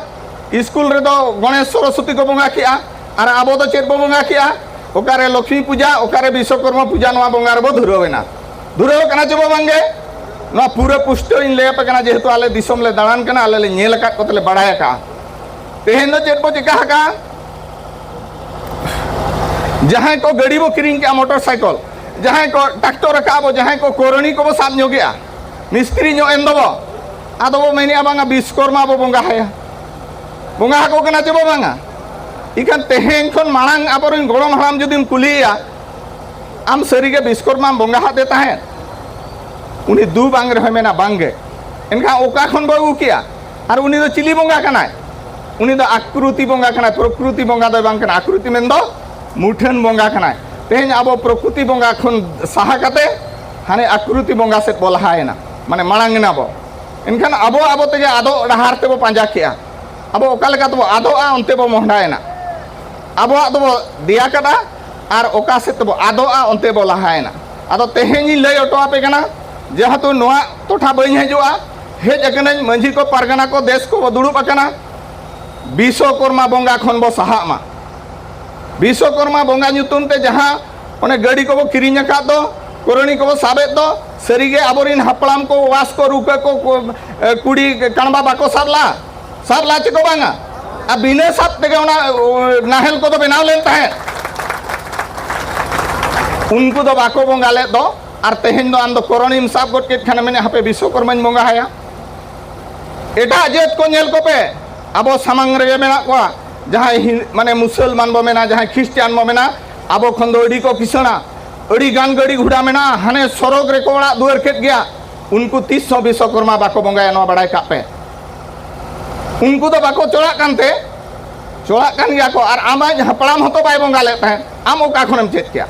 ᱤᱥᱠᱩᱞ ᱨᱮᱫᱚ ᱜᱚᱬᱮᱥ ᱥᱚᱨᱚᱥᱚᱛᱤ ᱠᱚ ᱵᱚᱸᱜᱟ ᱠᱮᱜᱼᱟ᱾ ᱟᱨ ᱟᱵᱚ ᱫᱚ ᱪᱮᱫ ᱵᱚ ᱵᱚᱸᱜᱟ ᱠᱮᱜᱼᱟ? ᱚᱠᱟᱨᱮ ᱞᱚᱠᱷᱢᱤ ᱯᱩᱡᱟ, ᱚᱠᱟᱨᱮ ᱵᱤᱥᱥᱚᱠᱚᱨᱢᱟ ᱯᱩᱡᱟ, ᱱᱚᱣᱟ ᱵᱚᱸᱜᱟ ᱨᱮᱵᱚ ᱫᱷᱩᱨᱟᱹᱣ ᱮᱱᱟ᱾ ᱫᱷᱩᱨᱟᱹᱣ ᱠᱟᱱᱟ ᱪᱮ ᱵᱚ ᱵᱟᱝᱜᱮ? ᱱᱚᱣᱟ ᱯᱩᱨᱟᱹ ᱯᱩᱥᱴᱟᱹᱣ ᱤᱧ ᱞᱟᱹᱭ ᱟᱯᱮ ᱠᱟᱱᱟ, ᱡᱮᱦᱮᱛᱩ ᱟᱞᱮ ᱫᱤᱥᱚᱢ ᱞᱮ ᱫᱟᱬᱟᱱ ᱠᱟᱱᱟ, ᱟᱞᱮ ᱞᱮ ᱧᱮᱞ ᱟᱠᱟᱫ ᱠᱚᱛᱮ ᱞᱮ ᱵᱟᱲᱟᱭ ᱟᱠᱟᱫᱼᱟ᱾ ᱛᱮᱦᱮᱧ ᱫᱚ ᱪᱮᱫ ᱵᱚ ᱪᱤᱠᱟ ᱟᱠᱟᱫᱼᱟ? ᱡᱟᱦᱟᱸᱭ ᱠᱚ ᱜᱟᱹᱰᱤ ᱵᱚ ᱠᱤᱨᱤᱧ ᱠᱮᱜᱼᱟ, ᱢᱚᱴᱚᱨ ᱥᱟᱭᱠᱮᱞ, ᱡᱟᱦᱟᱸᱭ ᱠᱚ ᱴᱨᱟᱠᱴᱚᱨ ᱟᱠᱟᱫ ᱵᱚ, ᱡᱟᱦᱟᱸᱭ ᱠᱚ ᱠᱚᱨᱚᱱᱤ ᱠᱚᱵᱚ ᱥᱟᱵ ᱧᱚᱜᱮᱜᱼᱟ, ᱢᱤᱥᱛᱨᱤ ᱧᱚᱜ ᱮᱱ ᱫᱚᱵᱚ, ᱟᱫᱚ ᱵᱚ ᱢᱮᱱᱮᱜᱼᱟ, ᱵᱟᱝᱟ, ᱵᱤᱥᱠᱚᱨᱢᱟ ᱵᱚ ᱵᱚᱸᱜᱟ ᱟᱭᱟ᱾ ᱵᱚᱸᱜᱟ ᱟᱠᱚ ᱠᱟᱱᱟ ᱪᱮ ᱵᱚ ᱵᱟᱝᱟ? ᱤᱠᱷᱟᱱ ᱛᱮᱦᱮᱧ ᱠᱷᱚᱱ ᱢᱟᱲᱟᱝ ᱟᱵᱚᱨᱮᱱ ᱜᱚᱲᱚᱢ ᱦᱟᱲᱟᱢ ᱡᱩᱫᱤᱢ ᱠᱩᱞᱤᱭᱮᱭᱟ, "ᱟᱢ ᱥᱟᱹᱨᱤᱜᱮ ᱵᱤᱥᱠᱚᱨᱢᱟᱢ ᱵᱚᱸᱜᱟ ᱟᱫᱮ ᱛᱟᱦᱮᱸᱫ?" ᱩᱱᱤ ᱫᱩ ᱵᱟᱝ ᱨᱮᱦᱚᱸᱭ ᱢᱮᱱᱟ, "ᱵᱟᱝᱜᱮ᱾" ᱮᱱᱠᱷᱟᱱ ᱚᱠᱟ ᱠᱷᱚᱱ ᱵᱚ ᱟᱹᱜᱩ ᱠᱮᱜᱼᱟ? ᱟᱨ ᱩᱱᱤ ᱫᱚ ᱪᱤᱞᱤ ᱵᱚᱸᱜᱟ ᱠᱟᱱᱟᱭ? ᱩᱱᱤ ᱫᱚ ᱟᱠᱨᱩᱛᱤ ᱵᱚᱸᱜᱟ ᱠᱟᱱᱟᱭ, ᱯᱨᱚᱠᱨᱩᱛᱤ ᱵᱚᱸᱜᱟ ᱫᱚᱭ ᱵᱟᱝ ᱠᱟᱱᱟ᱾ ᱟᱠᱨᱩᱛᱤ ᱢᱮᱱᱫᱚ ᱢᱩᱴᱷᱟᱹᱱ ᱵᱚᱸᱜᱟ ᱠᱟᱱᱟᱭ᱾ ᱛᱮᱦᱮᱧ ᱟᱵᱚ ᱯᱨᱚᱠᱨᱩᱛᱤ ᱵᱚᱸᱜᱟ ᱠᱷᱚᱱ ᱥᱟᱦᱟ ᱠᱟᱛᱮ ᱦᱟᱱᱮ ᱟᱠᱨᱩᱛᱤ ᱵᱚᱸᱜᱟ ᱥᱮᱫ ᱵᱚ ᱞᱟᱦᱟᱭᱮᱱᱟ, ᱢᱟᱱᱮ ᱢᱟᱲᱟᱝ ᱮᱱᱟ ᱵᱚ᱾ ᱮᱱᱠᱷᱟᱱ ᱟᱵᱚ ᱟᱵᱚ ᱛᱮᱜᱮ ᱟᱫᱚᱜ ᱰᱟᱦᱟᱨ ᱛᱮᱵᱚ ᱯᱟᱸᱡᱟ ᱠᱮᱜᱼᱟ᱾ ᱟᱵᱚ ᱚᱠᱟ ᱞᱮᱠᱟ ᱛᱮᱵᱚ ᱟᱫᱚᱜᱼᱟ, ᱚᱱᱛᱮ ᱵᱚ ᱢᱚᱦᱰᱟᱭᱮᱱᱟ᱾ ᱟᱵᱚᱣᱟᱜ ᱫᱚᱵᱚ ᱫᱮᱭᱟ ᱠᱟᱫᱼᱟ ᱟᱨ ᱚᱠᱟ ᱥᱮᱫ ᱛᱮᱵᱚ ᱟᱫᱚᱜᱼᱟ, ᱚᱱᱛᱮ ᱵᱚ ᱞᱟᱦᱟᱭᱮᱱᱟ᱾ ᱟᱫᱚ ᱛᱮᱦᱮᱧ ᱤᱧ ᱞᱟᱹᱭ ᱦᱚᱴᱚ ᱟᱯᱮ ᱠᱟᱱᱟ, ᱡᱮᱦᱮᱛᱩ ᱱᱚᱣᱟ ᱴᱚᱴᱷᱟ ᱵᱟᱹᱧ ᱦᱤᱡᱩᱜᱼᱟ, ᱦᱮᱡ ᱟᱠᱟᱱᱟᱹᱧ, ᱢᱟᱹᱡᱷᱤ ᱠᱚ, ᱯᱟᱨᱜᱟᱱᱟ ᱠᱚ, ᱫᱮᱥ ᱠᱚ ᱫᱩᱲᱩᱵ ᱟᱠᱟᱱᱟ, ᱵᱤᱥᱥᱚᱠᱚᱨᱢᱟ ᱵᱚᱸᱜᱟ ᱠᱷᱚᱱ ᱵᱚ ᱥᱟᱦᱟᱜ ᱢᱟ᱾ ᱵᱤᱥᱥᱚᱠᱚᱨᱢᱟ ᱵᱚᱸᱜᱟ ᱧᱩᱛᱩᱢ ᱛᱮ ᱡᱟᱦᱟᱸ ᱚᱱᱮ ᱜᱟᱹᱰᱤ ᱠᱚᱵᱚ ᱠᱤᱨᱤᱧ ᱟᱠᱟᱫ ᱫᱚ, ᱠᱚᱨᱚᱱᱤ ᱠᱚᱵᱚ ᱥᱟᱵᱮᱫ ᱫᱚ, ᱥᱟᱹᱨᱤᱜᱮ ᱟᱵᱚᱨᱮᱱ ᱦᱟᱯᱲᱟᱢ ᱠᱚ, ᱣᱟᱥ ᱠᱚ, ᱨᱩᱠᱟᱹ ᱠᱚ, ᱠᱚ, ᱮ, ᱠᱩᱲᱤ ᱠᱟᱬᱵᱟ ᱵᱟᱠᱚ ᱥᱟᱵ ᱞᱟ? ᱥᱟᱵ ᱞᱟ ᱪᱮ ᱠᱚ ᱵᱟᱝᱟ? ᱟᱨ ᱵᱤᱱᱟᱹ ᱥᱟᱵ ᱛᱮᱜᱮ ᱚᱱᱟ, ᱚ, ᱱᱟᱦᱮᱞ ᱠᱚᱫᱚ ᱵᱮᱱᱟᱣ ᱞᱮᱱ ᱛᱟᱦᱮᱸᱫ᱾ ᱩᱱᱠᱩ ᱫᱚ ᱵᱟᱠᱚ ᱵᱚᱸᱜᱟ ᱞᱮᱫ ᱫᱚ, ᱟᱨ ᱛᱮᱦᱮᱧ ᱫᱚ ᱟᱢ ᱫᱚ ᱠᱚᱨᱚᱱᱤᱢ ᱥᱟᱵ ᱜᱚᱫ ᱠᱮᱫ ᱠᱷᱟᱱᱮᱢ ᱢᱮᱱᱮᱫ, "ᱦᱟᱯᱮ ᱵᱤᱥᱥᱚᱠᱚᱨᱢᱟᱧ ᱵᱚᱸᱜᱟ ᱟᱭᱟ᱾" ᱮᱴᱟᱜ ᱡᱟᱹᱛ ᱠᱚ ᱧᱮᱞ ᱠᱚᱯᱮ, ᱟᱵᱚ ᱥᱟᱢᱟᱝ ᱨᱮᱜᱮ ᱢᱮᱱᱟᱜ ᱠᱚᱣᱟ᱾ ᱡᱟᱦᱟᱸᱭ ᱦᱤᱱ-, ᱢᱟᱱᱮ ᱢᱩᱥᱚᱞᱢᱟᱱ ᱵᱚ ᱢᱮᱱᱟ, ᱡᱟᱦᱟᱸᱭ ᱠᱷᱨᱤᱥᱴᱟᱱ ᱵᱚ ᱢᱮᱱᱟ, ᱟᱵᱚ ᱠᱷᱚᱱ ᱫᱚ ᱟᱹᱰᱤ ᱠᱚ ᱠᱤᱥᱟᱹᱬᱟ, ᱟᱹᱰᱤ ᱜᱟᱱ ᱜᱟᱹᱰᱤ ᱜᱷᱚᱲᱟ ᱢᱮᱱᱟᱜᱼᱟ, ᱦᱟᱱᱮ ᱥᱚᱨᱚᱜᱽ ᱨᱮᱠᱚ ᱚᱲᱟᱜ ᱫᱩᱣᱟᱹᱨ ᱠᱮᱫ ᱜᱮᱭᱟ᱾ ᱩᱱᱠᱩ ᱛᱤᱥ ᱦᱚᱸ ᱵᱤᱥᱥᱚᱠᱚᱨᱢᱟ ᱵᱟᱠᱚ ᱵᱚᱸᱜᱟᱭᱟ, ᱱᱚᱣᱟ ᱵᱟᱲᱟᱭ ᱠᱟᱜ ᱯᱮ᱾ ᱩᱱᱠᱩ ᱫᱚ ᱵᱟᱠᱚ ᱪᱚᱲᱟᱜ ᱠᱟᱱᱛᱮ, ᱪᱚᱲᱟᱜ ᱠᱟᱱ ᱜᱮᱭᱟ ᱠᱚ᱾ ᱟᱨ ᱟᱢᱟᱜ ᱦᱟᱯᱲᱟᱢ ᱦᱚᱸᱛᱚ ᱵᱟᱭ ᱵᱚᱸᱜᱟ ᱞᱮᱫ ᱛᱟᱦᱮᱸᱫ, ᱟᱢ ᱚᱠᱟ ᱠᱷᱚᱱᱮᱢ ᱪᱮᱫ ᱠᱮᱭᱟ?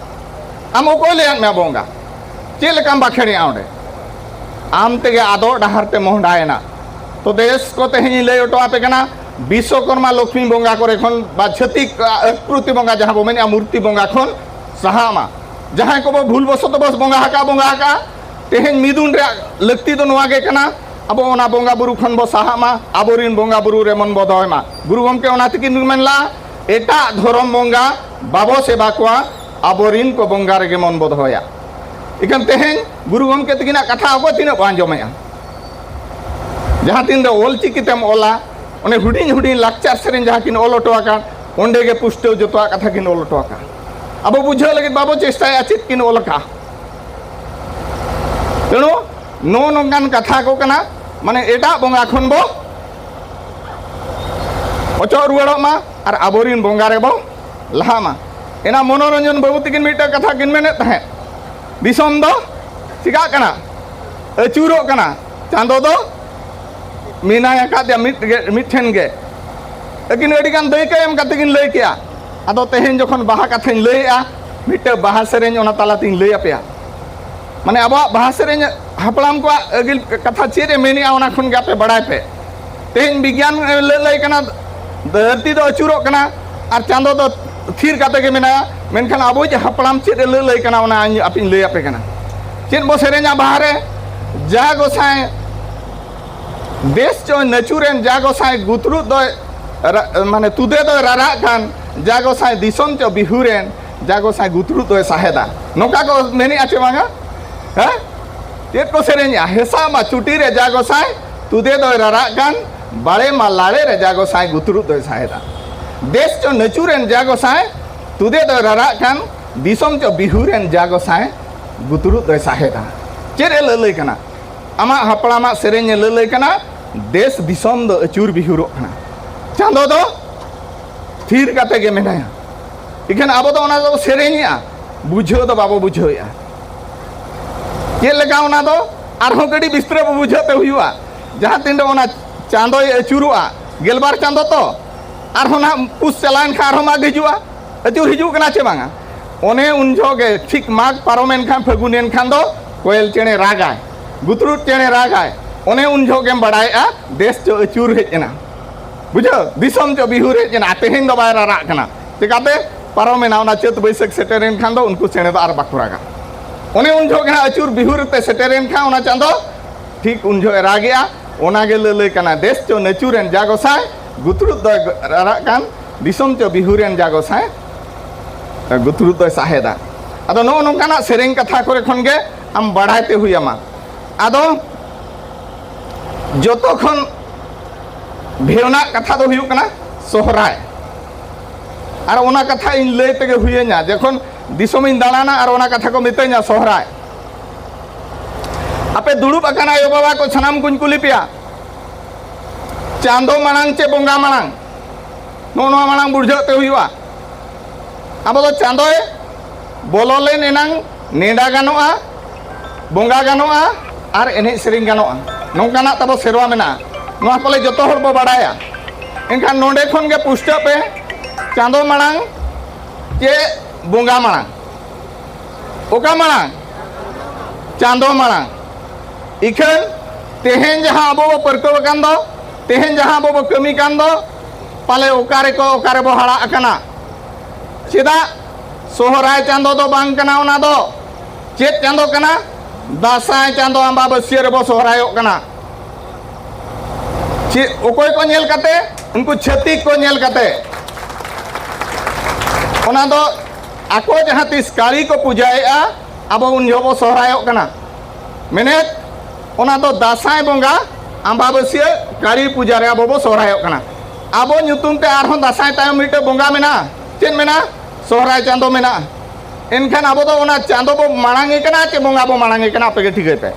ᱟᱢ ᱚᱠᱚᱭ ᱞᱟᱹᱭᱟᱫ ᱢᱮᱭᱟ ᱵᱚᱸᱜᱟ? ᱪᱮᱫ ᱞᱮᱠᱟᱢ ᱵᱟᱠᱷᱮᱲᱮᱜᱼᱟ ᱚᱸᱰᱮ? ᱟᱢ ᱛᱮᱜᱮ ᱟᱫᱚᱜ ᱰᱟᱦᱟᱨ ᱛᱮ ᱢᱚᱦᱰᱟᱭᱮᱱᱟ᱾ ᱛᱚ ᱫᱮᱥ ᱠᱚ, ᱛᱮᱦᱮᱧ ᱤᱧ ᱞᱟᱹᱭ ᱦᱚᱴᱚ ᱟᱯᱮ ᱠᱟᱱᱟ, ᱵᱤᱥᱥᱚᱠᱚᱨᱢᱟ ᱞᱚᱠᱷᱢᱤ ᱵᱚᱸᱜᱟ ᱠᱚᱨᱮ ᱠᱷᱚᱱ ᱵᱟ ᱪᱷᱟᱹᱛᱤᱠ, ᱟ, ᱟᱠᱨᱩᱛᱤ ᱵᱚᱸᱜᱟ ᱡᱟᱦᱟᱸ ᱵᱚ ᱢᱮᱱᱮᱜᱼᱟ, ᱢᱩᱨᱛᱤ ᱵᱚᱸᱜᱟ ᱠᱷᱚᱱ ᱥᱟᱦᱟᱜ ᱢᱟ᱾ ᱡᱟᱦᱟᱸᱭ ᱠᱚᱵᱚ ᱵᱷᱩᱞ ᱵᱚᱥᱚᱛᱚ ᱵᱚ ᱵᱚᱸᱜᱟ ᱟᱠᱟᱜᱼᱟ, ᱵᱚᱸᱜᱟ ᱟᱠᱟᱜᱼᱟ, ᱛᱮᱦᱮᱧ ᱢᱤᱫᱩᱱ ᱨᱮᱭᱟᱜ ᱞᱟᱹᱠᱛᱤ ᱫᱚ ᱱᱚᱣᱟ ᱜᱮ ᱠᱟᱱᱟ, ᱟᱵᱚ ᱚᱱᱟ ᱵᱚᱸᱜᱟ ᱵᱩᱨᱩ ᱠᱷᱚᱱ ᱵᱚ ᱥᱟᱦᱟᱜ ᱢᱟ, ᱟᱵᱚᱨᱤᱱ ᱵᱚᱸᱜᱟ ᱵᱩᱨᱩ ᱨᱮ ᱢᱚᱱ ᱵᱚ ᱫᱚᱦᱚᱭ ᱢᱟ᱾ ᱜᱩᱨᱩ ᱜᱚᱢᱠᱮ ᱚᱱᱟ ᱛᱮᱠᱤᱱ ᱢᱮᱱ ᱞᱟᱜᱼᱟ, ᱮᱴᱟᱜ ᱫᱷᱚᱨᱚᱢ ᱵᱚᱸᱜᱟ ᱵᱟᱵᱚ ᱥᱮᱵᱟ ᱠᱚᱣᱟ, ᱟᱵᱚᱨᱤᱱ ᱠᱚ ᱵᱚᱸᱜᱟ ᱨᱮᱜᱮ ᱢᱚᱱ ᱵᱚ ᱫᱚᱦᱚᱭᱟ᱾ ᱤᱠᱷᱟᱹᱱ ᱛᱮᱦᱮᱧ ᱜᱩᱨᱩ ᱜᱚᱢᱠᱮ ᱛᱟᱹᱠᱤᱱᱟᱜ ᱠᱟᱛᱷᱟ ᱚᱠᱚᱭ ᱛᱤᱱᱟᱹᱜ ᱵᱚ ᱟᱸᱡᱚᱢᱮᱜᱼᱟ? ᱡᱟᱦᱟᱸ ᱛᱤᱱ ᱨᱮ ᱚᱞ ᱪᱤᱠᱤ ᱛᱮᱢ ᱚᱞᱟ, ᱚᱱᱮ ᱦᱩᱰᱤᱧ ᱦᱩᱰᱤᱧ ᱞᱟᱠᱪᱟᱨ ᱥᱮᱨᱮᱧ ᱡᱟᱦᱟᱸ ᱠᱤᱱ ᱚᱞ ᱦᱚᱴᱚ ᱟᱠᱟᱫ, ᱚᱸᱰᱮ ᱜᱮ ᱯᱩᱥᱴᱟᱹᱣ ᱡᱚᱛᱚᱣᱟᱜ ᱠᱟᱛᱷᱟ ᱠᱤᱱ ᱚᱞ ᱦᱚᱴᱚ ᱟᱠᱟᱫ᱾ ᱟᱵᱚ ᱵᱩᱡᱷᱟᱹᱣ ᱞᱟᱹᱜᱤᱫ ᱵᱟᱵᱚ ᱪᱮᱥᱴᱟᱭᱟ ᱪᱮᱫ ᱠᱤᱱ ᱚᱞ ᱟᱠᱟᱫ᱾ ᱛᱮᱬᱩ ᱱᱚᱜᱼᱚ ᱱᱚᱝᱠᱟᱱ ᱠᱟᱛᱷᱟ ᱠᱚ ᱠᱟᱱᱟ, ᱢᱟᱱᱮ ᱮᱴᱟᱜ ᱵᱚᱸᱜᱟ ᱠᱷᱚᱱ ᱵᱚ ᱚᱪᱚᱜ ᱨᱩᱣᱟᱹᱲᱚᱜ ᱢᱟ ᱟᱨ ᱟᱵᱚᱨᱤᱱ ᱵᱚᱸᱜᱟ ᱨᱮᱵᱚ ᱞᱟᱦᱟᱜ ᱢᱟ᱾ ᱮᱱᱟ ᱢᱚᱱᱳᱨᱚᱧᱡᱚᱱ ᱵᱟᱹᱵᱩ ᱛᱤᱠᱤᱱ ᱢᱤᱫᱴᱟᱝ ᱠᱟᱛᱷᱟ ᱠᱤᱱ ᱢᱮᱱᱮᱫ ᱛᱟᱦᱮᱸᱫ, ᱫᱤᱥᱚᱢ ᱫᱚ ᱪᱤᱠᱟᱜ ᱠᱟᱱᱟ? ᱟᱹᱪᱩᱨᱚᱜ ᱠᱟᱱᱟ᱾ ᱪᱟᱸᱫᱚ ᱫᱚ ᱢᱮᱱᱟᱭ ᱟᱠᱟᱫᱮᱭᱟ ᱢᱤᱫ ᱜᱮ, ᱢᱤᱫ ᱴᱷᱮᱱ ᱜᱮ᱾ ᱟᱹᱠᱤᱱ ᱟᱹᱰᱤ ᱜᱟᱱ ᱫᱟᱹᱭᱠᱟᱹ ᱮᱢ ᱠᱟᱛᱮ ᱠᱤᱱ ᱞᱟᱹᱭ ᱠᱮᱜᱼᱟ᱾ ᱟᱫᱚ ᱛᱮᱦᱮᱧ ᱡᱚᱠᱷᱚᱱ ᱵᱟᱦᱟ ᱠᱟᱛᱷᱟᱧ ᱞᱟᱹᱭᱮᱜᱼᱟ, ᱢᱤᱫᱴᱟᱝ ᱵᱟᱦᱟ ᱥᱮᱨᱮᱧ ᱚᱱᱟ ᱛᱟᱞᱟᱛᱤᱧ ᱞᱟᱹᱭ ᱟᱯᱮᱭᱟ᱾ ᱢᱟᱱᱮ ᱟᱵᱚᱣᱟᱜ ᱵᱟᱦᱟ ᱥᱮᱨᱮᱧ ᱦᱟᱯᱲᱟᱢ ᱠᱚᱣᱟᱜ ᱟᱹᱜᱤᱞ ᱠᱟᱛᱷᱟ ᱪᱮᱫ ᱮ ᱢᱮᱱᱮᱜᱼᱟ, ᱚᱱᱟ ᱠᱷᱚᱱ ᱜᱮ ᱟᱯᱮ ᱵᱟᱲᱟᱭ ᱯᱮ᱾ ᱛᱮᱦᱮᱧ ᱵᱤᱜᱽᱜᱟᱱ ᱞᱟᱹᱞᱟᱹᱭ ᱠᱟᱱᱟ, ᱫᱷᱟᱹᱨᱛᱤ ᱫᱚ ᱟᱹᱪᱩᱨᱚᱜ ᱠᱟᱱᱟ ᱟᱨ ᱪᱟᱸᱫᱚ ᱫᱚ ᱛᱷᱤᱨ ᱠᱟᱛᱮ ᱜᱮ ᱢᱮᱱᱟᱭᱟ᱾ ᱢᱮᱱᱠᱷᱟᱱ ᱟᱵᱚᱭᱤᱡ ᱦᱟᱯᱲᱟᱢ ᱪᱮᱫ ᱮ ᱞᱟᱹᱞᱟᱹᱭ ᱠᱟᱱᱟ, ᱚᱱᱟ ᱤᱧ ᱟᱯᱮᱧ ᱞᱟᱹᱭ ᱟᱯᱮ ᱠᱟᱱᱟ᱾ ᱪᱮᱫ ᱵᱚ ᱥᱮᱨᱮᱧᱟ ᱵᱟᱦᱟ ᱨᱮ? ᱡᱟ ᱜᱚᱸᱥᱟᱭ ᱫᱮᱥ ᱪᱚ ᱱᱟᱹᱪᱩᱨᱮᱱ, ᱡᱟ ᱜᱚᱸᱥᱟᱭ ᱜᱩᱛᱨᱩᱫ ᱫᱚᱭ ᱨᱟ-, ᱢᱟᱱᱮ ᱛᱩᱫᱮ ᱫᱚᱭ ᱨᱟᱨᱟᱜ ᱠᱟᱱ, ᱡᱟ ᱜᱚᱸᱥᱟᱭ ᱫᱤᱥᱚᱢ ᱪᱚ ᱵᱤᱦᱩᱨᱮᱱ, ᱡᱟ ᱜᱚᱸᱥᱟᱭ ᱜᱩᱛᱨᱩᱫ ᱫᱚᱭ ᱥᱟᱦᱮᱫᱟ᱾ ᱱᱚᱝᱠᱟ ᱠᱚ ᱢᱮᱱᱮᱜᱼᱟ ᱪᱮ ᱵᱟᱝᱟ? ᱦᱮᱸ? ᱪᱮᱫ ᱠᱚ ᱥᱮᱨᱮᱧᱮᱜᱼᱟ? ᱦᱮᱸᱥᱟᱜ ᱢᱟ ᱪᱩᱴᱤ ᱨᱮ ᱡᱟ ᱜᱚᱸᱥᱟᱭ, ᱛᱩᱫᱮ ᱫᱚᱭ ᱨᱟᱨᱟᱜ ᱠᱟᱱ, ᱵᱟᱲᱮ ᱢᱟ ᱞᱟᱲᱮ ᱨᱮ ᱡᱟ ᱜᱚᱸᱥᱟᱭ ᱜᱩᱛᱨᱩᱫ ᱫᱚᱭ ᱥᱟᱦᱮᱫᱟ᱾ ᱫᱮᱥ ᱪᱚ ᱱᱟᱹᱪᱩᱨᱮᱱ ᱡᱟ ᱜᱚᱸᱥᱟᱭ, ᱛᱩᱫᱮ ᱫᱚᱭ ᱨᱟᱨᱟᱜ ᱠᱟᱱ, ᱫᱤᱥᱚᱢ ᱪᱚ ᱵᱤᱦᱩᱨᱮᱱ ᱡᱟ ᱜᱚᱸᱥᱟᱭ ᱜᱩᱛᱨᱩᱫ ᱫᱚᱭ ᱥᱟᱦᱮᱫᱟ᱾ ᱪᱮᱫ ᱮ ᱞᱟᱹᱞᱟᱹᱭ ᱠᱟᱱᱟ? ᱟᱢᱟᱜ ᱦᱟᱯᱲᱟᱢᱟᱜ ᱥᱮᱨᱮᱧ ᱮ ᱞᱟᱹᱞᱟᱹᱭ ᱠᱟᱱᱟ, ᱫᱮᱥ ᱫᱤᱥᱚᱢ ᱫᱚ ᱟᱹᱪᱩᱨ ᱵᱤᱦᱩᱨᱚᱜ ᱠᱟᱱᱟ᱾ ᱪᱟᱸᱫᱚ ᱫᱚ ᱛᱷᱤᱨ ᱠᱟᱛᱮ ᱜᱮ ᱢᱮᱱᱟᱭᱟ᱾ ᱤᱠᱷᱟᱹᱱ ᱟᱵᱚ ᱫᱚ ᱚᱱᱟ ᱫᱚ ᱥᱮᱨᱮᱧᱮᱜᱼᱟ, ᱵᱩᱡᱷᱟᱹᱣ ᱫᱚ ᱵᱟᱵᱚ ᱵᱩᱡᱷᱟᱹᱣᱮᱜᱼᱟ᱾ ᱪᱮᱫ ᱞᱮᱠᱟ ᱚᱱᱟ ᱫᱚ ᱟᱨᱦᱚᱸ ᱠᱟᱹᱴᱤᱡ ᱵᱤᱥᱛᱨᱟᱹ ᱵᱚ ᱵᱩᱡᱷᱟᱹᱣ ᱛᱮ ᱦᱩᱭᱩᱜᱼᱟ᱾ ᱡᱟᱦᱟᱸ ᱛᱤᱱ ᱨᱮ ᱚᱱᱟ ᱪᱟᱸᱫᱚᱭ ᱟᱹᱪᱩᱨᱚᱜᱼᱟ, ᱜᱮᱞᱵᱟᱨ ᱪᱟᱸᱫᱚ ᱛᱚ, ᱟᱨᱦᱚᱸ ᱱᱟᱦᱟᱜ ᱯᱩᱥ ᱪᱟᱞᱟᱣᱮᱱ ᱠᱷᱟᱱ ᱟᱨᱦᱚᱸ ᱢᱟᱜᱽ ᱦᱤᱡᱩᱜᱼᱟ, ᱟᱹᱪᱩᱨ ᱦᱤᱡᱩᱜ ᱠᱟᱱᱟ ᱪᱮ ᱵᱟᱝᱟ? ᱚᱱᱮ ᱩᱱ ᱡᱚᱦᱚᱜ ᱜᱮ ᱴᱷᱤᱠ ᱢᱟᱜᱽ ᱯᱟᱨᱚᱢᱮᱱ ᱠᱷᱟᱱ, ᱯᱷᱟᱹᱜᱩᱱ ᱮᱱ ᱠᱷᱟᱱ ᱫᱚ ᱠᱚᱭᱮᱞ ᱪᱮᱬᱮ ᱨᱟᱜᱟᱭ, ᱜᱩᱛᱨᱩᱫ ᱪᱮᱬᱮ ᱨᱟᱜᱟᱭ᱾ ᱚᱱᱮ ᱩᱱ ᱡᱚᱦᱚᱜ ᱜᱮᱢ ᱵᱟᱲᱟᱭᱮᱜᱼᱟ ᱫᱮᱥ ᱪᱚ ᱟᱹᱪᱩᱨ ᱦᱮᱡ ᱮᱱᱟ, ᱵᱩᱡᱷᱟᱹᱣ, ᱫᱤᱥᱚᱢ ᱪᱚ ᱵᱤᱦᱩᱨ ᱦᱮᱡ ᱮᱱᱟ᱾ ᱛᱮᱦᱮᱧ ᱫᱚ ᱵᱟᱭ ᱨᱟᱨᱟᱜ ᱠᱟᱱᱟ᱾ ᱪᱮᱠᱟᱛᱮ? ᱯᱟᱨᱚᱢᱮᱱᱟ ᱚᱱᱟ ᱪᱟᱹᱛ ᱵᱟᱹᱭᱥᱟᱹᱠᱷ ᱥᱮᱴᱮᱨᱮᱱ ᱠᱷᱟᱱ ᱫᱚ ᱩᱱᱠᱩ ᱪᱮᱬᱮ ᱫᱚ ᱟᱨ ᱵᱟᱠᱚ ᱨᱟᱜᱟ᱾ ᱚᱱᱮ ᱩᱱ ᱡᱚᱦᱚᱜ ᱜᱮ ᱦᱟᱸᱜ ᱟᱹᱪᱩᱨ ᱵᱤᱦᱩᱨ ᱛᱮ ᱥᱮᱴᱮᱨᱮᱱ ᱠᱷᱟᱱ ᱚᱱᱟ ᱪᱟᱸᱫᱚ ᱴᱷᱤᱠ ᱩᱱ ᱡᱚᱦᱚᱜ ᱮ ᱨᱟᱜᱮᱜᱼᱟ᱾ ᱚᱱᱟ ᱜᱮ ᱞᱟᱹᱞᱟᱹᱭ ᱠᱟᱱᱟ, ᱫᱮᱥ ᱪᱚ ᱱᱟᱹᱪᱩᱨᱮᱱ ᱡᱟ ᱜᱚᱸᱥᱟᱭ, ᱜᱩᱛᱨᱩᱫ ᱫᱚᱭ ᱨᱟᱨᱟᱜ ᱠᱟᱱ, ᱫᱤᱥᱚᱢ ᱪᱚ ᱵᱤᱦᱩᱨᱮᱱ ᱡᱟ ᱜᱚᱸᱥᱟᱭ, ᱜᱩᱛᱨᱩᱫ ᱫᱚᱭ ᱥᱟᱦᱮᱫᱟ᱾ ᱟᱫᱚ ᱱᱚᱜᱼᱚ ᱱᱚᱝᱠᱟᱱᱟᱜ ᱥᱮᱨᱮᱧ ᱠᱟᱛᱷᱟ ᱠᱚᱨᱮ ᱠᱷᱚᱱ ᱜᱮ ᱟᱢ ᱵᱟᱲᱟᱭ ᱛᱮ ᱦᱩᱭ ᱟᱢᱟ᱾ ᱟᱫᱚ ᱡᱚᱛᱚ ᱠᱷᱚᱱ ᱵᱷᱮᱣᱱᱟᱜ ᱠᱟᱛᱷᱟ ᱫᱚ ᱦᱩᱭᱩᱜ ᱠᱟᱱᱟ ᱥᱚᱦᱨᱟᱭ᱾ ᱟᱨ ᱚᱱᱟ ᱠᱟᱛᱷᱟ ᱤᱧ ᱞᱟᱹᱭ ᱛᱮᱜᱮ ᱦᱩᱭᱟᱹᱧᱟ, ᱡᱚᱠᱷᱚᱱ ᱫᱤᱥᱚᱢᱤᱧ ᱫᱟᱬᱟᱱᱟ ᱟᱨ ᱚᱱᱟ ᱠᱟᱛᱷᱟ ᱠᱚ ᱢᱤᱛᱟᱹᱧᱟ ᱥᱚᱦᱨᱟᱭ᱾ ᱟᱯᱮ ᱫᱩᱲᱩᱵ ᱟᱠᱟᱱ ᱟᱭᱳ ᱵᱟᱵᱟ ᱠᱚ ᱥᱟᱱᱟᱢ ᱠᱚᱧ ᱠᱩᱞᱤ ᱯᱮᱭᱟ, ᱪᱟᱸᱫᱚ ᱢᱟᱲᱟᱝ ᱪᱮ ᱵᱚᱸᱜᱟ ᱢᱟᱲᱟᱝ? ᱱᱚᱜᱼᱚ ᱱᱚᱣᱟ ᱢᱟᱲᱟᱝ ᱵᱩᱡᱷᱟᱹᱣ ᱛᱮ ᱦᱩᱭᱩᱜᱼᱟ᱾ ᱟᱵᱚ ᱫᱚ ᱪᱟᱸᱫᱚᱭ ᱵᱚᱞᱚ ᱞᱮᱱ ᱮᱱᱟᱝ ᱱᱮᱰᱟ ᱜᱟᱱᱚᱜᱼᱟ, ᱵᱚᱸᱜᱟ ᱜᱟᱱᱚᱜᱼᱟ ᱟᱨ ᱮᱱᱮᱡ ᱥᱮᱨᱮᱧ ᱜᱟᱱᱚᱜᱼᱟ᱾ ᱱᱚᱝᱠᱟᱱᱟᱜ ᱛᱟᱵᱚ ᱥᱮᱨᱣᱟ ᱢᱮᱱᱟᱜᱼᱟ᱾ ᱱᱚᱣᱟ ᱯᱟᱞᱮ ᱡᱚᱛᱚ ᱦᱚᱲ ᱵᱚ ᱵᱟᱲᱟᱭᱟ᱾ ᱮᱱᱠᱷᱟᱱ ᱱᱚᱰᱮ ᱠᱷᱚᱱ ᱜᱮ ᱯᱩᱥᱴᱟᱹᱜ ᱯᱮ, ᱪᱟᱸᱫᱚ ᱢᱟᱲᱟᱝ ᱪᱮ ᱵᱚᱸᱜᱟ ᱢᱟᱲᱟᱝ? ᱚᱠᱟ ᱢᱟᱲᱟᱝ? ᱪᱟᱸᱫᱚ ᱢᱟᱲᱟᱝ᱾ ᱤᱠᱷᱟᱹᱱ ᱛᱮᱦᱮᱧ ᱡᱟᱦᱟᱸ ᱟᱵᱚ ᱵᱚ ᱯᱟᱹᱨᱠᱟᱹᱣ ᱟᱠᱟᱱ ᱫᱚ, ᱛᱮᱦᱮᱧ ᱡᱟᱦᱟᱸ ᱟᱵᱚ ᱵᱚ ᱠᱟᱹᱢᱤ ᱠᱟᱱ ᱫᱚ, ᱯᱟᱞᱮ ᱚᱠᱟ ᱨᱮᱠᱚ, ᱚᱠᱟ ᱨᱮᱵᱚ ᱦᱟᱲᱟᱜ ᱟᱠᱟᱱᱟ? ᱪᱮᱫᱟᱜ? ᱥᱚᱦᱨᱟᱭ ᱪᱟᱸᱫᱚ ᱫᱚ ᱵᱟᱝ ᱠᱟᱱᱟ ᱚᱱᱟ ᱫᱚ᱾ ᱪᱮᱫ ᱪᱟᱸᱫᱚ ᱠᱟᱱᱟ? ᱫᱟᱸᱥᱟᱭ ᱪᱟᱸᱫᱚ ᱟᱢᱵᱟᱵᱟᱹᱥᱭᱟᱹ ᱨᱮᱵᱚ ᱥᱚᱦᱨᱟᱭᱚᱜ ᱠᱟᱱᱟ᱾ ᱪᱮᱫ, ᱚᱠᱚᱭ ᱠᱚ ᱧᱮᱞ ᱠᱟᱛᱮ? ᱩᱱᱠᱩ ᱪᱷᱟᱹᱛᱤᱠ ᱠᱚ ᱧᱮᱞ ᱠᱟᱛᱮ᱾ ᱚᱱᱟ ᱫᱚ ᱟᱠᱚ ᱡᱟᱦᱟᱸ ᱛᱤᱥ ᱠᱟᱹᱲᱤ ᱠᱚ ᱯᱩᱡᱟᱹᱭᱮᱫᱼᱟ, ᱟᱵᱚ ᱩᱱ ᱡᱚᱦᱚᱜ ᱵᱚ ᱥᱚᱦᱨᱟᱭᱚᱜ ᱠᱟᱱᱟ᱾ ᱢᱮᱱᱮᱫ, ᱚᱱᱟ ᱫᱚ ᱫᱟᱸᱥᱟᱭ ᱵᱚᱸᱜᱟ ᱟᱢᱵᱟᱵᱟᱹᱥᱭᱟᱹ ᱠᱟᱹᱲᱤ ᱯᱩᱡᱟ ᱨᱮ ᱟᱵᱚ ᱵᱚ ᱥᱚᱦᱨᱟᱭᱚᱜ ᱠᱟᱱᱟ᱾ ᱟᱵᱚ ᱧᱩᱛᱩᱢ ᱛᱮ ᱟᱨᱦᱚᱸ ᱫᱟᱸᱥᱟᱭ ᱛᱟᱭᱚᱢ ᱢᱤᱫᱴᱮᱱ ᱵᱚᱸᱜᱟ ᱢᱮᱱᱟᱜᱼᱟ᱾ ᱪᱮᱫ ᱢᱮᱱᱟᱜᱼᱟ? ᱥᱚᱦᱨᱟᱭ ᱪᱟᱸᱫᱚ ᱢᱮᱱᱟᱜᱼᱟ᱾ ᱮᱱᱠᱷᱟᱱ ᱟᱵᱚ ᱫᱚ ᱚᱱᱟ ᱪᱟᱸᱫᱚ ᱵᱚ ᱢᱟᱲᱟᱝ ᱮ ᱠᱟᱱᱟ ᱪᱮ ᱵᱚᱸᱜᱟ ᱵᱚ ᱢᱟᱲᱟᱝ ᱮ ᱠᱟᱱᱟ? ᱟᱯᱮ ᱜᱮ ᱴᱷᱤᱠᱟᱹᱭ ᱯᱮ᱾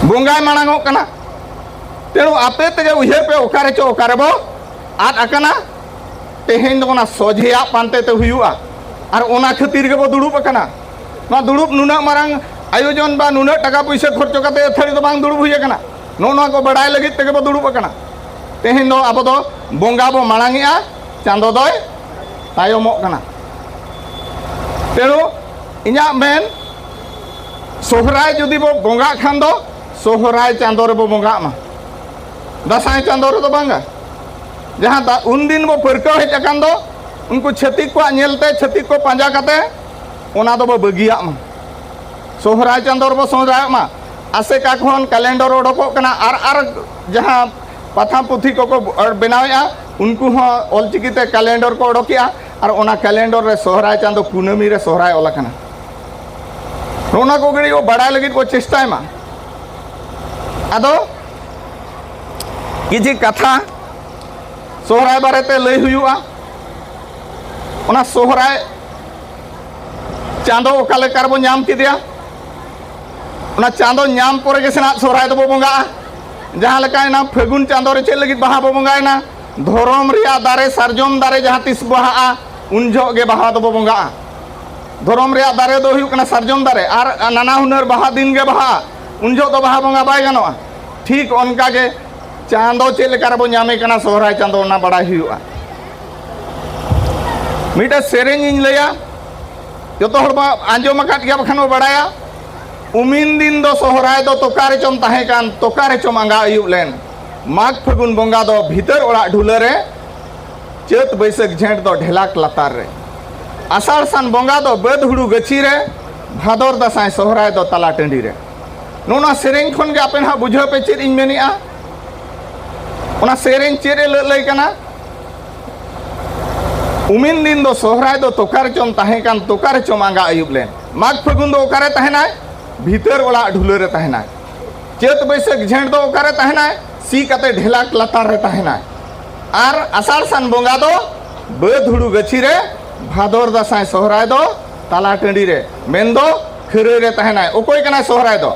ᱵᱚᱸᱜᱟᱭ ᱢᱟᱲᱟᱝᱚᱜ ᱠᱟᱱᱟ᱾ ᱛᱮᱱᱩ ᱟᱯᱮ ᱛᱮᱜᱮ ᱩᱭᱦᱟᱹᱨ ᱯᱮ, ᱚᱠᱟᱨᱮ ᱪᱚ ᱚᱠᱟᱨᱮ ᱵᱚ ᱟᱫ ᱟᱠᱟᱱᱟ᱾ ᱛᱮᱦᱮᱧ ᱫᱚ ᱚᱱᱟ ᱥᱚᱡᱷᱮᱭᱟᱜ ᱯᱟᱱᱛᱮ ᱛᱮ ᱦᱩᱭᱩᱜᱼᱟ, ᱟᱨ ᱚᱱᱟ ᱠᱷᱟᱹᱛᱤᱨ ᱜᱮᱵᱚ ᱫᱩᱲᱩᱵ ᱟᱠᱟᱱᱟ᱾ ᱱᱚᱣᱟ ᱫᱩᱲᱩᱵ ᱱᱩᱱᱟᱹᱜ ᱢᱟᱨᱟᱝ ᱟᱭᱳᱡᱚᱱ ᱵᱟ ᱱᱩᱱᱟᱹᱜ ᱴᱟᱠᱟ ᱯᱩᱭᱥᱟᱹ ᱠᱷᱚᱨᱪᱚ ᱠᱟᱛᱮ ᱟᱹᱛᱷᱟᱹᱲᱤ ᱫᱚ ᱵᱟᱝ ᱫᱩᱲᱩᱵ ᱦᱩᱭ ᱟᱠᱟᱱᱟ᱾ ᱱᱚᱜᱼᱚ ᱱᱚᱣᱟ ᱠᱚ ᱵᱟᱰᱟᱭ ᱞᱟᱹᱜᱤᱫ ᱛᱮᱜᱮ ᱵᱚ ᱫᱩᱲᱩᱵ ᱟᱠᱟᱱᱟ᱾ ᱛᱮᱦᱮᱧ ᱫᱚ ᱟᱵᱚ ᱫᱚ ᱵᱚᱸᱜᱟ ᱵᱚ ᱢᱟᱲᱟᱝ ᱮᱜᱼᱟ, ᱪᱟᱸᱫᱚ ᱫᱚᱭ ᱛᱟᱭᱚᱢᱚᱜ ᱠᱟᱱᱟ᱾ ᱛᱮᱱᱩ ᱤᱧᱟᱹᱜ ᱢᱮᱱ, ᱥᱚᱦᱨᱟᱭ ᱡᱩᱫᱤ ᱵᱚ ᱵᱚᱸᱜᱟᱜ ᱠᱷᱟᱱ ᱫᱚ ᱥᱚᱦᱨᱟᱭ ᱪᱟᱸᱫᱚ ᱨᱮᱵᱚ ᱵᱚᱸᱜᱟᱜ ᱢᱟ᱾ ᱫᱟᱸᱥᱟᱭ ᱪᱟᱸᱫᱚ ᱨᱮᱫᱚ ᱵᱟᱝᱟ᱾ ᱡᱟᱦᱟᱸ ᱫᱟ-, ᱩᱱᱫᱤᱱ ᱵᱚ ᱯᱟᱹᱨᱠᱟᱹᱣ ᱦᱮᱡ ᱟᱠᱟᱱ ᱫᱚ, ᱩᱱᱠᱩ ᱪᱷᱟᱹᱛᱤᱠ ᱠᱚᱣᱟᱜ ᱧᱮᱞᱛᱮ, ᱪᱷᱟᱹᱛᱤᱠ ᱠᱚ ᱯᱟᱸᱡᱟ ᱠᱟᱛᱮ, ᱚᱱᱟ ᱫᱚᱵᱚ ᱵᱟᱹᱜᱤᱭᱟᱜ ᱢᱟ᱾ ᱥᱚᱦᱨᱟᱭ ᱪᱟᱸᱫᱚ ᱨᱮᱵᱚ ᱥᱚᱦᱨᱟᱭᱚᱜ ᱢᱟ᱾ ᱟᱥᱮᱠᱟ ᱠᱷᱚᱱ ᱠᱮᱞᱮᱱᱰᱚᱨ ᱚᱰᱚᱠᱚᱜ ᱠᱟᱱᱟ, ᱟᱨ ᱟᱨ ᱡᱟᱦᱟᱸ ᱯᱟᱛᱷᱟᱢ ᱯᱩᱛᱷᱤ ᱠᱚᱠᱚ ᱵᱮᱱᱟᱣᱮᱫᱼᱟ, ᱩᱱᱠᱩ ᱦᱚᱸ ᱚᱞᱪᱤᱠᱤ ᱛᱮ ᱠᱮᱞᱮᱱᱰᱚᱨ ᱠᱚ ᱚᱰᱚᱠᱮᱜᱼᱟ, ᱟᱨ ᱚᱱᱟ ᱠᱮᱞᱮᱱᱰᱚᱨ ᱨᱮ ᱥᱚᱦᱨᱟᱭ ᱪᱟᱸᱫᱚ ᱠᱩᱱᱟᱹᱢᱤ ᱨᱮ ᱥᱚᱦᱨᱟᱭ ᱚᱞ ᱟᱠᱟᱱᱟ᱾ ᱚᱱᱟ ᱠᱚ ᱠᱟᱹᱴᱤᱡ ᱵᱚ ᱵᱟᱲᱟᱭ ᱞᱟᱹᱜᱤᱫ ᱵᱚ ᱪᱮᱥᱴᱟᱭ ᱢᱟ᱾ ᱟᱫᱚ ᱠᱤᱪᱷᱤ ᱠᱟᱛᱷᱟ ᱥᱚᱦᱨᱟᱭ ᱵᱟᱨᱮᱛᱮ ᱞᱟᱹᱭ ᱦᱩᱭᱩᱜᱼᱟ᱾ ᱚᱱᱟ ᱥᱚᱦᱨᱟᱭ ᱪᱟᱸᱫᱚ ᱚᱠᱟ ᱞᱮᱠᱟ ᱨᱮᱵᱚ ᱧᱟᱢ ᱠᱮᱫᱮᱭᱟ? ᱚᱱᱟ ᱪᱟᱸᱫᱚ ᱧᱟᱢ ᱯᱚᱨᱮ ᱜᱮ ᱥᱮᱱᱟᱜ ᱥᱚᱦᱨᱟᱭ ᱫᱚᱵᱚ ᱵᱚᱸᱜᱟᱜᱼᱟ᱾ ᱡᱟᱦᱟᱸ ᱞᱮᱠᱟ ᱮᱱᱟ ᱯᱷᱟᱹᱜᱩᱱ ᱪᱟᱸᱫᱚ ᱨᱮ ᱪᱮᱫ ᱞᱟᱹᱜᱤᱫ ᱵᱟᱦᱟ ᱵᱚ ᱵᱚᱸᱜᱟᱭᱮᱱᱟ? ᱫᱷᱚᱨᱚᱢ ᱨᱮᱭᱟᱜ ᱫᱟᱨᱮ, ᱥᱟᱨᱡᱚᱢ ᱫᱟᱨᱮ ᱡᱟᱦᱟᱸ ᱛᱤᱥ ᱵᱟᱦᱟᱜᱼᱟ, ᱩᱱ ᱡᱚᱦᱚᱜ ᱜᱮ ᱵᱟᱦᱟ ᱫᱚᱵᱚ ᱵᱚᱸᱜᱟᱜᱼᱟ᱾ ᱫᱷᱚᱨᱚᱢ ᱨᱮᱭᱟᱜ ᱫᱟᱨᱮ ᱫᱚ ᱦᱩᱭᱩᱜ ᱠᱟᱱᱟ ᱥᱟᱨᱡᱚᱢ ᱫᱟᱨᱮ, ᱟᱨ ᱱᱟᱱᱟ ᱦᱩᱱᱟᱹᱨ ᱵᱟᱦᱟ ᱫᱤᱱ ᱜᱮ ᱵᱟᱦᱟᱜᱼᱟ, ᱩᱱ ᱡᱚᱦᱚᱜ ᱫᱚ ᱵᱟᱦᱟ ᱵᱚᱸᱜᱟ ᱵᱟᱭ ᱜᱟᱱᱚᱜᱼᱟ᱾ ᱴᱷᱤᱠ ᱚᱱᱠᱟ ᱜᱮ ᱪᱟᱸᱫᱚ ᱪᱮᱫ ᱞᱮᱠᱟ ᱨᱮᱵᱚ ᱧᱟᱢᱮ ᱠᱟᱱᱟ ᱥᱚᱦᱨᱟᱭ ᱪᱟᱸᱫᱚ, ᱚᱱᱟ ᱵᱟᱲᱟᱭ ᱦᱩᱭᱩᱜᱼᱟ᱾ ᱢᱤᱫᱴᱮᱱ ᱥᱮᱨᱮᱧ ᱤᱧ ᱞᱟᱹᱭᱟ, ᱡᱚᱛᱚ ᱦᱚᱲ ᱵᱚ ᱟᱸᱡᱚᱢ ᱟᱠᱟᱫ ᱜᱮᱭᱟ, ᱵᱟᱠᱷᱟᱱ ᱵᱚ ᱵᱟᱲᱟᱭᱟ, ᱩᱢᱤᱱ ᱫᱤᱱ ᱫᱚ ᱥᱚᱦᱨᱟᱭ ᱫᱚ ᱛᱚᱠᱟ ᱨᱮᱪᱚᱢ ᱛᱟᱦᱮᱸ ᱠᱟᱱ, ᱛᱚᱠᱟ ᱨᱮᱪᱚᱢ ᱟᱸᱜᱟ ᱟᱹᱭᱩᱵ ᱞᱮᱱ᱾ ᱢᱟᱜᱽ ᱯᱷᱟᱹᱜᱩᱱ ᱵᱚᱸᱜᱟ ᱫᱚ ᱵᱷᱤᱛᱟᱹᱨ ᱚᱲᱟᱜ ᱰᱷᱩᱞᱟᱹ ᱨᱮ, ᱪᱟᱹᱛ ᱵᱟᱹᱭᱥᱟᱹᱠᱷ ᱡᱷᱮᱸᱴ ᱫᱚ ᱰᱷᱮᱞᱟᱠ ᱞᱟᱛᱟᱨ ᱨᱮ, ᱟᱥᱟᱲ ᱥᱟᱱ ᱵᱚᱸᱜᱟ ᱫᱚ ᱵᱟᱹᱫᱽ ᱦᱩᱲᱩ ᱜᱟᱹᱪᱷᱤ ᱨᱮ, ᱵᱷᱟᱫᱚᱨ ᱫᱟᱸᱥᱟᱭ ᱥᱚᱦᱨᱟᱭ ᱫᱚ ᱛᱟᱞᱟ ᱴᱟᱺᱰᱤ ᱨᱮ᱾ ᱱᱚᱜᱼᱚ ᱱᱚᱣᱟ ᱥᱮᱨᱮᱧ ᱠᱷᱚᱱ ᱜᱮ ᱟᱯᱮ ᱱᱟᱦᱟᱜ ᱵᱩᱡᱷᱟᱹᱣ ᱯᱮ ᱪᱮᱫ ᱤᱧ ᱢᱮᱱᱮᱜᱼᱟ᱾ ᱚᱱᱟ ᱥᱮᱨᱮᱧ ᱪᱮᱫ ᱮ ᱞᱟᱹᱞᱟᱹᱭ ᱠᱟᱱᱟ? ᱩᱢᱤᱱ ᱫᱤᱱ ᱫᱚ ᱥᱚᱦᱨᱟᱭ ᱫᱚ ᱛᱚᱠᱟ ᱨᱮᱪᱚᱢ ᱛᱟᱦᱮᱸ ᱠᱟᱱ, ᱛᱚᱠᱟ ᱨᱮᱪᱚᱢ ᱟᱸᱜᱟ ᱟᱹᱭᱩᱵ ᱞᱮᱱ᱾ ᱢᱟᱜᱽ ᱯᱷᱟᱹᱜᱩᱱ ᱫᱚ ᱚᱠᱟᱨᱮ ᱛᱟᱦᱮᱱᱟᱭ? ᱵᱷᱤᱛᱟᱹᱨ ᱚᱲᱟᱜ ᱰᱷᱩᱞᱟᱹ ᱨᱮ ᱛᱟᱦᱮᱱᱟᱭ᱾ ᱪᱟᱹᱛ ᱵᱟᱹᱭᱥᱟᱹᱠᱷ ᱡᱷᱮᱸᱴ ᱫᱚ ᱚᱠᱟᱨᱮ ᱛᱟᱦᱮᱱᱟᱭ? ᱥᱤ ᱠᱟᱛᱮ ᱰᱷᱮᱞᱟᱠ ᱞᱟᱛᱟᱨ ᱨᱮ ᱛᱟᱦᱮᱱᱟᱭ᱾ ᱟᱨ ᱟᱥᱟᱲ ᱥᱟᱱ ᱵᱚᱸᱜᱟ ᱫᱚ ᱵᱟᱹᱫᱽ ᱦᱩᱲᱩ ᱜᱟᱹᱪᱷᱤ ᱨᱮ, ᱵᱷᱟᱫᱚᱨ ᱫᱟᱸᱥᱟᱭ ᱥᱚᱦᱨᱟᱭ ᱫᱚ ᱛᱟᱞᱟ ᱴᱟᱺᱰᱤ ᱨᱮ, ᱢᱮᱱᱫᱚ ᱠᱷᱟᱹᱨᱟᱹᱭ ᱨᱮ ᱛᱟᱦᱮᱱᱟᱭ᱾ ᱚᱠᱚᱭ ᱠᱟᱱᱟᱭ ᱥᱚᱦᱨᱟᱭ ᱫᱚ?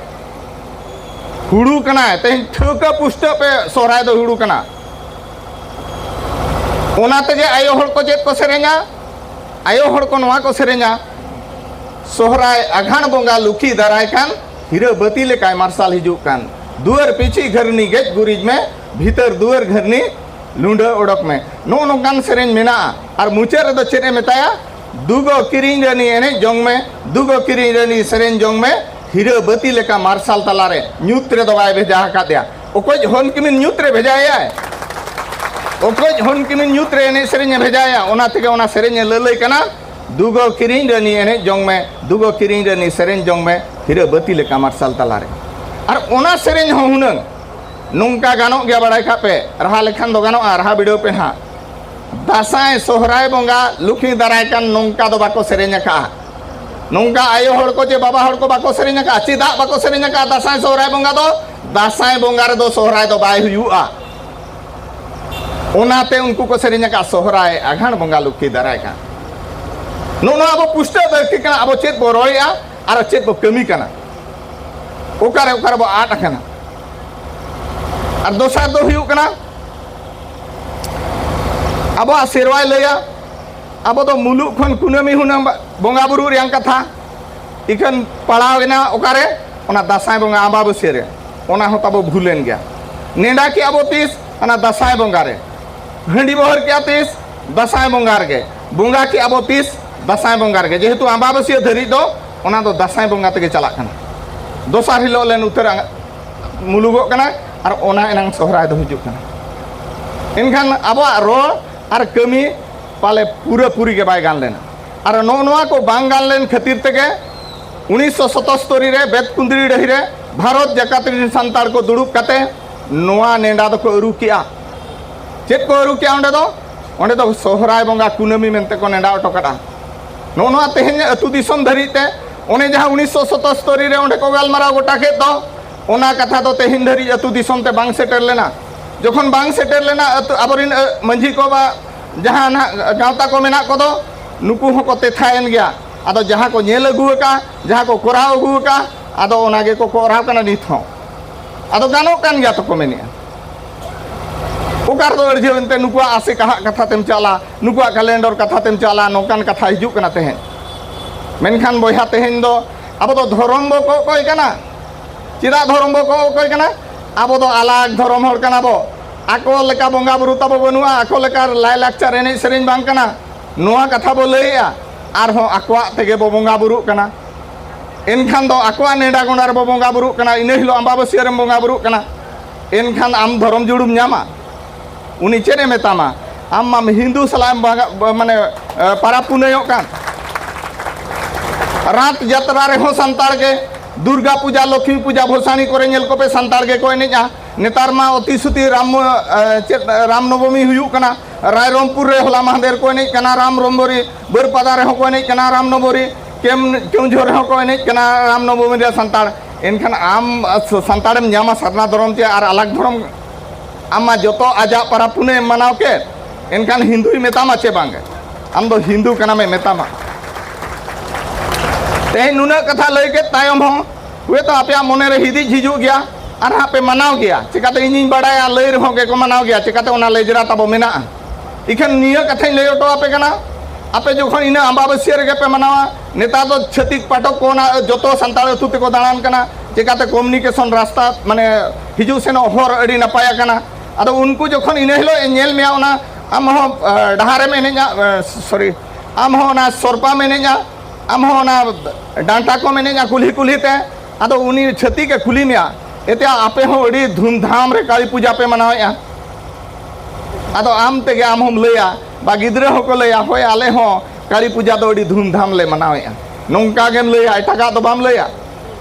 ᱦᱩᱲᱩ ᱠᱟᱱᱟᱭ, ᱛᱮᱦᱮᱧ ᱴᱷᱟᱹᱣᱠᱟᱹ ᱯᱩᱥᱴᱟᱹᱣ ᱯᱮ, ᱥᱚᱦᱨᱟᱭ ᱫᱚ ᱦᱩᱲᱩ ᱠᱟᱱᱟ᱾ ᱚᱱᱟ ᱛᱮᱜᱮ ᱟᱭᱳ ᱦᱚᱲ ᱠᱚ ᱪᱮᱫ ᱠᱚ ᱥᱮᱨᱮᱧᱟ? ᱟᱭᱳ ᱦᱚᱲ ᱠᱚ ᱱᱚᱣᱟ ᱠᱚ ᱥᱮᱨᱮᱧᱟ, "ᱥᱚᱦᱨᱟᱭ ᱟᱜᱷᱟᱬ ᱵᱚᱸᱜᱟ ᱞᱩᱠᱷᱤ ᱫᱟᱨᱟᱭ ᱠᱟᱱ, ᱦᱤᱨᱟᱹ ᱵᱟᱹᱛᱤ ᱞᱮᱠᱟᱭ ᱢᱟᱨᱥᱟᱞ ᱦᱤᱡᱩᱜ ᱠᱟᱱ, ᱫᱩᱣᱟᱹᱨ ᱯᱤᱪᱷᱤ ᱜᱷᱟᱹᱨᱱᱤ ᱜᱮᱡ ᱜᱩᱨᱤᱡ ᱢᱮ, ᱵᱷᱤᱛᱟᱹᱨ ᱫᱩᱣᱟᱹᱨ ᱜᱷᱟᱹᱨᱱᱤ ᱞᱩᱸᱰᱟᱹ ᱚᱰᱚᱠ ᱢᱮ", ᱱᱚᱜᱼᱚ ᱱᱚᱝᱠᱟᱱ ᱥᱮᱨᱮᱧ ᱢᱮᱱᱟᱜᱼᱟ᱾ ᱟᱨ ᱢᱩᱪᱟᱹᱫ ᱨᱮᱫᱚ ᱪᱮᱫ ᱮ ᱢᱮᱛᱟᱭᱟ? "ᱫᱩᱜᱚ ᱠᱤᱨᱤᱧ ᱨᱟᱹᱱᱤ ᱮᱱᱮᱡ ᱡᱚᱝ ᱢᱮ, ᱫᱩᱜᱚ ᱠᱤᱨᱤᱧ ᱨᱟᱹᱱᱤ ᱥᱮᱨᱮᱧ ᱡᱚᱝ ᱢᱮ, ᱦᱤᱨᱟᱹ ᱵᱟᱹᱛᱤ ᱞᱮᱠᱟ ᱢᱟᱨᱥᱟᱞ ᱛᱟᱞᱟᱨᱮ, ᱧᱩᱛ ᱨᱮᱫᱚ ᱵᱟᱭ ᱵᱷᱮᱡᱟ ᱟᱠᱟᱫᱮᱭᱟ᱾" ᱚᱠᱚᱭ ᱦᱚᱱ ᱠᱤᱢᱤᱱ ᱧᱩᱛ ᱨᱮ ᱵᱷᱮᱡᱟᱭᱟᱭ? ᱚᱠᱚᱭ ᱦᱚᱱ ᱠᱤᱢᱤᱱ ᱧᱩᱛ ᱨᱮ ᱮᱱᱮᱡ ᱥᱮᱨᱮᱧ ᱮ ᱵᱷᱮᱡᱟᱭᱟ? ᱚᱱᱟ ᱛᱮᱜᱮ ᱚᱱᱟ ᱥᱮᱨᱮᱧ ᱮ ᱞᱟᱹᱞᱟᱹᱭ ᱠᱟᱱᱟ, "ᱫᱩᱜᱚ ᱠᱤᱨᱤᱧ ᱨᱟᱹᱱᱤ ᱮᱱᱮᱡ ᱡᱚᱝ ᱢᱮ, ᱫᱩᱜᱚ ᱠᱤᱨᱤᱧ ᱨᱟᱹᱱᱤ ᱥᱮᱨᱮᱧ ᱡᱚᱝ ᱢᱮ, ᱦᱤᱨᱟᱹ ᱵᱟᱹᱛᱤ ᱞᱮᱠᱟ ᱢᱟᱨᱥᱟᱞ ᱛᱟᱞᱟᱨᱮ᱾" ᱟᱨ ᱚᱱᱟ ᱥᱮᱨᱮᱧ ᱦᱚᱸ ᱦᱩᱱᱟᱹᱝ ᱱᱚᱝᱠᱟ ᱜᱟᱱᱚᱜ ᱜᱮᱭᱟ, ᱵᱟᱲᱟᱭ ᱠᱟᱜ ᱯᱮ, ᱨᱟᱦᱟ ᱞᱮᱠᱷᱟᱱ ᱫᱚ ᱜᱟᱱᱚᱜᱼᱟ, ᱨᱟᱦᱟ ᱵᱤᱰᱟᱹᱣ ᱯᱮ ᱱᱟᱦᱟᱜ᱾ ᱫᱟᱸᱥᱟᱭ ᱥᱚᱦᱨᱟᱭ ᱵᱚᱸᱜᱟ ᱞᱩᱠᱷᱤ ᱫᱟᱨᱟᱭ ᱠᱟᱱ, ᱱᱚᱝᱠᱟ ᱫᱚ ᱵᱟᱠᱚ ᱥᱮᱨᱮᱧ ᱟᱠᱟᱜᱼᱟ᱾ ᱱᱚᱝᱠᱟ ᱟᱭᱳ ᱦᱚᱲ ᱠᱚ ᱪᱮ ᱵᱟᱵᱟ ᱦᱚᱲ ᱠᱚ ᱵᱟᱠᱚ ᱥᱮᱨᱮᱧ ᱟᱠᱟᱜᱼᱟ᱾ ᱪᱮᱫᱟᱜ ᱵᱟᱠᱚ ᱥᱮᱨᱮᱧ ᱟᱠᱟᱜᱼᱟ? ᱫᱟᱸᱥᱟᱭ ᱥᱚᱦᱨᱟᱭ ᱵᱚᱸᱜᱟ ᱫᱚ, ᱫᱟᱸᱥᱟᱭ ᱵᱚᱸᱜᱟ ᱨᱮᱫᱚ ᱥᱚᱦᱨᱟᱭ ᱫᱚ ᱵᱟᱭ ᱦᱩᱭᱩᱜᱼᱟ᱾ ᱚᱱᱟᱛᱮ ᱩᱱᱠᱩ ᱠᱚ ᱥᱮᱨᱮᱧ ᱟᱠᱟᱜᱼᱟ, "ᱥᱚᱦᱨᱟᱭ ᱟᱜᱷᱟᱬ ᱵᱚᱸᱜᱟ ᱞᱩᱠᱷᱤ ᱫᱟᱨᱟᱭ ᱠᱟᱱ᱾" ᱱᱚᱜᱼᱚ ᱱᱚᱣᱟ ᱟᱵᱚ ᱯᱩᱥᱴᱟᱹᱣ ᱞᱟᱹᱠᱛᱤ ᱠᱟᱱᱟ, ᱟᱵᱚ ᱪᱮᱫ ᱵᱚ ᱨᱚᱲᱮᱜᱼᱟ ᱟᱨ ᱪᱮᱫ ᱵᱚ ᱠᱟᱹᱢᱤ ᱠᱟᱱᱟ, ᱚᱠᱟᱨᱮ ᱚᱠᱟᱨᱮ ᱵᱚ ᱟᱫ ᱟᱠᱟᱱᱟ᱾ ᱟᱨ ᱫᱚᱥᱟᱨ ᱫᱚ ᱦᱩᱭᱩᱜ ᱠᱟᱱᱟ, ᱟᱵᱚᱣᱟᱜ ᱥᱮᱨᱣᱟᱭ ᱞᱟᱹᱭᱟ, ᱟᱵᱚ ᱫᱚ ᱢᱩᱞᱩᱜ ᱠᱷᱚᱱ ᱠᱩᱱᱟᱹᱢᱤ ᱦᱩᱱᱟᱹᱝ ᱵᱚᱸᱜᱟ ᱵᱩᱨᱩ ᱨᱮᱭᱟᱝ ᱠᱟᱛᱷᱟ ᱤᱠᱷᱟᱹᱱ ᱯᱟᱲᱟᱣ ᱮᱱᱟ ᱚᱠᱟᱨᱮ? ᱚᱱᱟ ᱫᱟᱸᱥᱟᱭ ᱵᱚᱸᱜᱟ ᱟᱢᱵᱟᱵᱟᱹᱥᱭᱟᱹ ᱨᱮ, ᱚᱱᱟ ᱦᱚᱸ ᱛᱟᱵᱚ ᱵᱷᱩᱞᱮᱱ ᱜᱮᱭᱟ᱾ ᱱᱮᱰᱟ ᱠᱮᱜᱼᱟ ᱵᱚ ᱛᱤᱥ? ᱚᱱᱟ ᱫᱟᱸᱥᱟᱭ ᱵᱚᱸᱜᱟ ᱨᱮ᱾ ᱦᱟᱺᱰᱤ ᱵᱚ ᱦᱟᱹᱨ ᱠᱮᱜᱼᱟ ᱛᱤᱥ? ᱫᱟᱸᱥᱟᱭ ᱵᱚᱸᱜᱟ ᱨᱮᱜᱮ᱾ ᱵᱚᱸᱜᱟ ᱠᱮᱜᱼᱟ ᱵᱚ ᱛᱤᱥ? ᱫᱟᱸᱥᱟᱭ ᱵᱚᱸᱜᱟ ᱨᱮᱜᱮ᱾ ᱡᱮᱦᱮᱛᱩ ᱟᱢᱵᱟᱵᱟᱹᱥᱭᱟᱹ ᱫᱷᱟᱹᱨᱤᱡ ᱫᱚ ᱚᱱᱟ ᱫᱚ ᱫᱟᱸᱥᱟᱭ ᱵᱚᱸᱜᱟ ᱛᱮᱜᱮ ᱪᱟᱞᱟᱜ ᱠᱟᱱᱟ᱾ ᱫᱚᱥᱟᱨ ᱦᱤᱞᱳᱜ ᱞᱮᱱ ᱩᱛᱟᱹᱨ ᱟᱝ-, ᱢᱩᱞᱩᱜᱚᱜ ᱠᱟᱱᱟ, ᱟᱨ ᱚᱱᱟ ᱮᱱᱟᱝ ᱥᱚᱦᱨᱟᱭ ᱫᱚ ᱦᱤᱡᱩᱜ ᱠᱟᱱᱟ᱾ ᱮᱱᱠᱷᱟᱱ ᱟᱵᱚᱣᱟᱜ ᱨᱚᱲ ᱟᱨ ᱠᱟᱹᱢᱤ ᱯᱟᱞᱮ ᱯᱩᱨᱟᱹᱯᱩᱨᱤ ᱜᱮ ᱵᱟᱭ ᱜᱟᱱ ᱞᱮᱱᱟ᱾ ᱟᱨ ᱱᱚᱜᱼᱚ ᱱᱚᱣᱟ ᱠᱚ ᱵᱟᱝ ᱜᱟᱱ ᱞᱮᱱ ᱠᱷᱟᱹᱛᱤᱨ ᱛᱮᱜᱮ ᱩᱱᱤᱥᱥᱚ ᱥᱚᱛᱚᱥᱛᱚᱨᱤ ᱨᱮ ᱵᱮᱛᱠᱩᱸᱫᱽᱨᱤ ᱰᱟᱹᱦᱤ ᱨᱮ ᱵᱷᱟᱨᱚᱛ ᱡᱟᱠᱟᱛ ᱨᱤᱱ ᱥᱟᱱᱛᱟᱲ ᱠᱚ ᱫᱩᱲᱩᱵ ᱠᱟᱛᱮ ᱱᱚᱣᱟ ᱱᱮᱰᱟ ᱫᱚᱠᱚ ᱟᱹᱨᱩ ᱠᱮᱜᱼᱟ᱾ ᱪᱮᱫ ᱠᱚ ᱟᱹᱨᱩ ᱠᱮᱜᱼᱟ ᱚᱸᱰᱮ ᱫᱚ? ᱚᱸᱰᱮ ᱫᱚ ᱥᱚᱦᱨᱟᱭ ᱵᱚᱸᱜᱟ ᱠᱩᱱᱟᱹᱢᱤ ᱢᱮᱱᱛᱮ ᱠᱚ ᱱᱮᱰᱟ ᱦᱚᱴᱚ ᱠᱟᱫᱼᱟ᱾ ᱱᱚᱜᱼᱚ ᱱᱚᱣᱟ ᱛᱮᱦᱮᱧ ᱟᱹᱛᱩ ᱫᱤᱥᱚᱢ ᱫᱷᱟᱹᱨᱤᱡ ᱛᱮ, ᱚᱱᱮ ᱡᱟᱦᱟᱸ ᱩᱱᱤᱥᱥᱚ ᱥᱚᱛᱚᱥᱛᱚᱨᱤ ᱨᱮ ᱚᱸᱰᱮ ᱠᱚ ᱜᱟᱞᱢᱟᱨᱟᱣ ᱜᱚᱴᱟ ᱠᱮᱫ ᱫᱚ, ᱚᱱᱟ ᱠᱟᱛᱷᱟ ᱫᱚ ᱛᱮᱦᱮᱧ ᱫᱷᱟᱹᱨᱤᱡ ᱟᱹᱛᱩ ᱫᱤᱥᱚᱢ ᱛᱮ ᱵᱟᱝ ᱥᱮᱴᱮᱨ ᱞᱮᱱᱟ᱾ ᱡᱚᱠᱷᱚᱱ ᱵᱟᱝ ᱥᱮᱴᱮᱨ ᱞᱮᱱᱟ, ᱟᱹᱛᱩ, ᱟᱵᱚᱨᱤᱱ, ᱟᱹ, ᱢᱟᱹᱡᱷᱤ ᱠᱚ ᱵᱟ ᱡᱟᱦᱟᱸ ᱱᱟᱦᱟᱜ ᱜᱟᱶᱛᱟ ᱠᱚ ᱢᱮᱱᱟᱜ ᱠᱚᱫᱚ, ᱱᱩᱠᱩ ᱦᱚᱸᱠᱚ ᱛᱮᱛᱷᱟᱭᱮᱱ ᱜᱮᱭᱟ᱾ ᱟᱫᱚ ᱡᱟᱦᱟᱸ ᱠᱚ ᱧᱮᱞ ᱟᱹᱜᱩ ᱟᱠᱟᱫ, ᱡᱟᱦᱟᱸ ᱠᱚ ᱠᱚᱨᱟᱣ ᱟᱹᱜᱩ ᱟᱠᱟᱫ, ᱟᱫᱚ ᱚᱱᱟ ᱜᱮᱠᱚ ᱠᱚᱨᱟᱣ ᱠᱟᱱᱟ ᱱᱤᱛ ᱦᱚᱸ᱾ ᱟᱫᱚ ᱜᱟᱱᱚᱜ ᱠᱟᱱ ᱜᱮᱭᱟ ᱛᱚᱠᱚ ᱢᱮᱱᱮᱜᱼᱟ᱾ ᱚᱠᱟ ᱨᱮᱫᱚ ᱟᱹᱲᱡᱷᱟᱹᱣ ᱮᱱᱛᱮ ᱱᱩᱠᱩᱣᱟᱜ ᱟᱥᱮ ᱠᱟᱦᱟᱜ ᱠᱟᱛᱷᱟ ᱛᱮᱢ ᱪᱟᱞᱟ, ᱱᱩᱠᱩᱣᱟᱜ ᱠᱮᱞᱮᱱᱰᱚᱨ ᱠᱟᱛᱷᱟ ᱛᱮᱢ ᱪᱟᱞᱟ, ᱱᱚᱝᱠᱟᱱ ᱠᱟᱛᱷᱟ ᱦᱤᱡᱩᱜ ᱠᱟᱱᱟ ᱛᱮᱦᱮᱧ᱾ ᱢᱮᱱᱠᱷᱟᱱ ᱵᱚᱭᱦᱟ, ᱛᱮᱦᱮᱧ ᱫᱚ ᱟᱵᱚ ᱫᱚ ᱫᱷᱚᱨᱚᱢ ᱵᱚ ᱠᱚ ᱚᱠᱚᱭ ᱠᱟᱱᱟ? ᱪᱮᱫᱟᱜ ᱫᱷᱚᱨᱚᱢ ᱵᱚ ᱠᱚ ᱚᱠᱚᱭ ᱠᱟᱱᱟ? ᱟᱵᱚ ᱫᱚ ᱟᱞᱟᱜᱽ ᱫᱷᱚᱨᱚᱢ ᱦᱚᱲ ᱠᱟᱱᱟ ᱵᱚ᱾ ᱟᱠᱚ ᱞᱮᱠᱟ ᱵᱚᱸᱜᱟ ᱵᱩᱨᱩ ᱛᱟᱵᱚ ᱵᱟᱹᱱᱩᱜᱼᱟ, ᱟᱠᱚ ᱞᱮᱠᱟ ᱞᱟᱭᱼᱞᱟᱠᱪᱟᱨ ᱮᱱᱮᱡ ᱥᱮᱨᱮᱧ ᱵᱟᱝ ᱠᱟᱱᱟ, ᱱᱚᱣᱟ ᱠᱟᱛᱷᱟ ᱵᱚ ᱞᱟᱹᱭᱮᱜᱼᱟ᱾ ᱟᱨᱦᱚᱸ ᱟᱠᱚᱣᱟᱜ ᱛᱮᱜᱮ ᱵᱚ ᱵᱚᱸᱜᱟ ᱵᱩᱨᱩᱜ ᱠᱟᱱᱟ᱾ ᱮᱱᱠᱷᱟᱱ ᱫᱚ ᱟᱠᱚᱣᱟᱜ ᱱᱮᱰᱟ ᱜᱚᱸᱰᱟ ᱨᱮᱵᱚ ᱵᱚᱸᱜᱟ ᱵᱩᱨᱩᱜ ᱠᱟᱱᱟ, ᱤᱱᱟᱹ ᱦᱤᱞᱳᱜ ᱟᱢᱵᱟᱵᱟᱹᱥᱭᱟᱹ ᱨᱮᱢ ᱵᱚᱸᱜᱟ ᱵᱩᱨᱩᱜ ᱠᱟᱱᱟ᱾ ᱮᱱᱠᱷᱟᱱ ᱟᱢ ᱫᱷᱚᱨᱚᱢ ᱡᱩᱲᱩᱢ ᱧᱟᱢᱟ? ᱩᱱᱤ ᱪᱮᱫ ᱮ ᱢᱮᱛᱟᱢᱟ? ᱟᱢ ᱢᱟᱢ ᱦᱤᱱᱫᱩ ᱥᱟᱞᱟᱜ ᱮᱢ ᱵᱟᱜᱟ-, ᱢᱟᱱᱮ, ᱮ, ᱯᱟᱨᱟᱵᱽ ᱯᱩᱱᱟᱹᱭᱚᱜ ᱠᱟᱱ᱾ ᱨᱟᱛ ᱡᱟᱛᱨᱟ ᱨᱮᱦᱚᱸ ᱥᱟᱱᱛᱟᱲ ᱜᱮ, ᱫᱩᱨᱜᱟ ᱯᱩᱡᱟ, ᱞᱚᱠᱷᱢᱤ ᱯᱩᱡᱟ, ᱵᱷᱚᱥᱟᱱᱤ ᱠᱚᱨᱮ ᱧᱮᱞ ᱠᱚᱯᱮ, ᱥᱟᱱᱛᱟᱲ ᱜᱮᱠᱚ ᱮᱱᱮᱡᱼᱟ᱾ ᱱᱮᱛᱟᱨ ᱢᱟ ᱚᱛᱤ ᱥᱩᱛᱤ ᱨᱟᱢ, ᱮ, ᱪᱮᱫ, ᱨᱟᱢ ᱱᱚᱵᱚᱢᱤ ᱦᱩᱭᱩᱜ ᱠᱟᱱᱟ, ᱨᱟᱭᱨᱚᱝᱯᱩᱨ ᱨᱮ ᱦᱚᱞᱟ ᱢᱟᱦᱫᱮᱨ ᱠᱚ ᱮᱱᱮᱡ ᱠᱟᱱᱟ ᱨᱟᱢ ᱱᱚᱵᱚᱢᱤ, ᱵᱟᱹᱨᱯᱟᱫᱟ ᱨᱮᱦᱚᱸ ᱠᱚ ᱮᱱᱮᱡ ᱠᱟᱱᱟ ᱨᱟᱢ ᱱᱚᱵᱚᱢᱤ, ᱠᱮᱢ-, ᱠᱮᱣᱡᱷᱚᱨ ᱨᱮᱦᱚᱸ ᱠᱚ ᱮᱱᱮᱡ ᱠᱟᱱᱟ ᱨᱟᱢ ᱱᱚᱵᱚᱢᱤ ᱨᱮ ᱥᱟᱱᱛᱟᱲ᱾ ᱮᱱᱠᱷᱟᱱ ᱟᱢ, ᱟ, ᱥ-, ᱥᱟᱱᱛᱟᱲᱮᱢ ᱧᱟᱢᱟ ᱥᱟᱨᱱᱟ ᱫᱷᱚᱨᱚᱢ ᱪᱮ ᱟᱨ ᱟᱞᱟᱜᱽ ᱫᱷᱚᱨᱚᱢ? ᱟᱢ ᱢᱟ ᱡᱚᱛᱚ ᱟᱡᱟᱜ ᱯᱟᱨᱟᱵᱽ ᱯᱩᱱᱟᱹᱭ ᱮᱢ ᱢᱟᱱᱟᱣ ᱠᱮᱫ, ᱮᱱᱠᱷᱟᱱ ᱦᱤᱱᱫᱩᱭ ᱢᱮᱛᱟᱢᱟ ᱪᱮ ᱵᱟᱝ? ᱟᱢ ᱫᱚ ᱦᱤᱱᱫᱩ ᱠᱟᱱᱟᱢᱮ ᱢᱮᱛᱟᱢᱟ᱾ ᱛᱮᱦᱮᱧ ᱱᱩᱱᱟᱹᱜ ᱠᱟᱛᱷᱟ ᱞᱟᱹᱭ ᱠᱮᱫ ᱛᱟᱭᱚᱢ ᱦᱚᱸ ᱦᱚᱭᱛᱳ ᱟᱯᱮᱭᱟᱜ ᱢᱚᱱᱮ ᱨᱮ ᱦᱤᱫᱤᱡ ᱦᱤᱡᱩᱜ ᱜᱮᱭᱟ, ᱟᱨ ᱦᱟᱸᱜ ᱯᱮ ᱢᱟᱱᱟᱣ ᱜᱮᱭᱟ᱾ ᱪᱤᱠᱟᱹᱛᱮ ᱤᱧᱤᱧ ᱵᱟᱲᱟᱭᱟ? ᱞᱟᱹᱭ ᱨᱮᱦᱚᱸ ᱜᱮᱠᱚ ᱢᱟᱱᱟᱣ ᱜᱮᱭᱟ᱾ ᱪᱤᱠᱟᱹᱛᱮ ᱚᱱᱟ ᱞᱮᱡᱽᱨᱟ ᱛᱟᱵᱚ ᱢᱮᱱᱟᱜᱼᱟ? ᱤᱠᱷᱟᱹᱱ ᱱᱤᱭᱟᱹ ᱠᱟᱛᱷᱟᱧ ᱞᱟᱹᱭ ᱦᱚᱴᱚ ᱟᱯᱮ ᱠᱟᱱᱟ, ᱟᱯᱮ ᱡᱚᱠᱷᱚᱱ ᱤᱱᱟᱹ ᱟᱢᱵᱟᱵᱟᱹᱥᱭᱟᱹ ᱨᱮᱜᱮ ᱯᱮ ᱢᱟᱱᱟᱣᱟ, ᱱᱮᱛᱟᱨ ᱫᱚ ᱪᱷᱟᱹᱛᱤᱠ ᱯᱟᱴᱷᱚᱠ ᱠᱚ ᱚᱱᱟ ᱡᱚᱛᱚ ᱥᱟᱱᱛᱟᱲ ᱟᱹᱛᱩ ᱛᱮᱠᱚ ᱫᱟᱬᱟᱱ ᱠᱟᱱᱟ᱾ ᱪᱤᱠᱟᱹᱛᱮ communication ᱨᱟᱥᱛᱟ, ᱢᱟᱱᱮ, ᱦᱤᱡᱩᱜ ᱥᱮᱱᱚᱜ ᱦᱚᱨ ᱟᱹᱰᱤ ᱱᱟᱯᱟᱭ ᱟᱠᱟᱱᱟ᱾ ᱟᱫᱚ ᱩᱱᱠᱩ ᱡᱚᱠᱷᱚᱱ ᱤᱱᱟᱹ ᱦᱤᱞᱳᱜ ᱮ ᱧᱮᱞ ᱢᱮᱭᱟ, ᱚᱱᱟ ᱟᱢ ᱦᱚᱸ, ᱮ, ᱰᱟᱦᱟᱨᱮᱢ ᱮᱱᱮᱡᱼᱟ, ᱮ, sorry, ᱟᱢ ᱦᱚᱸ ᱚᱱᱟ ᱥᱚᱨᱯᱟᱢ ᱮᱱᱮᱡᱼᱟ, ᱟᱢ ᱦᱚᱸ ᱚᱱᱟ ᱰᱟᱱᱴᱟ ᱠᱚᱢ ᱮᱱᱮᱡᱼᱟ ᱠᱩᱞᱦᱤ ᱠᱩᱞᱦᱤ ᱛᱮ᱾ ᱟᱫᱚ ᱩᱱᱤ ᱪᱷᱟᱹᱛᱤᱠ ᱮ ᱠᱩᱞᱤ ᱢᱮᱭᱟ, "ᱮᱛᱮ ᱟᱯᱮ ᱦᱚᱸ ᱟᱹᱰᱤ ᱫᱷᱩᱢᱫᱷᱟᱢ ᱨᱮ ᱠᱟᱹᱞᱤ ᱯᱩᱡᱟ ᱯᱮ ᱢᱟᱱᱟᱣᱮᱫᱼᱟ?" ᱟᱫᱚ ᱟᱢ ᱛᱮᱜᱮ ᱟᱢ ᱦᱚᱸᱢ ᱞᱟᱹᱭᱟ, ᱵᱟ ᱜᱤᱫᱽᱨᱟᱹ ᱦᱚᱸᱠᱚ ᱞᱟᱹᱭᱟ, "ᱦᱳᱭ, ᱟᱞᱮ ᱦᱚᱸ ᱠᱟᱹᱞᱤ ᱯᱩᱡᱟ ᱫᱚ ᱟᱹᱰᱤ ᱫᱷᱩᱢᱫᱷᱟᱢ ᱞᱮ ᱢᱟᱱᱟᱣᱮᱫᱼᱟ᱾" ᱱᱚᱝᱠᱟ ᱜᱮᱢ ᱞᱟᱹᱭᱟ, ᱮᱴᱟᱜᱟᱜ ᱫᱚ ᱵᱟᱢ ᱞᱟᱹᱭᱟ᱾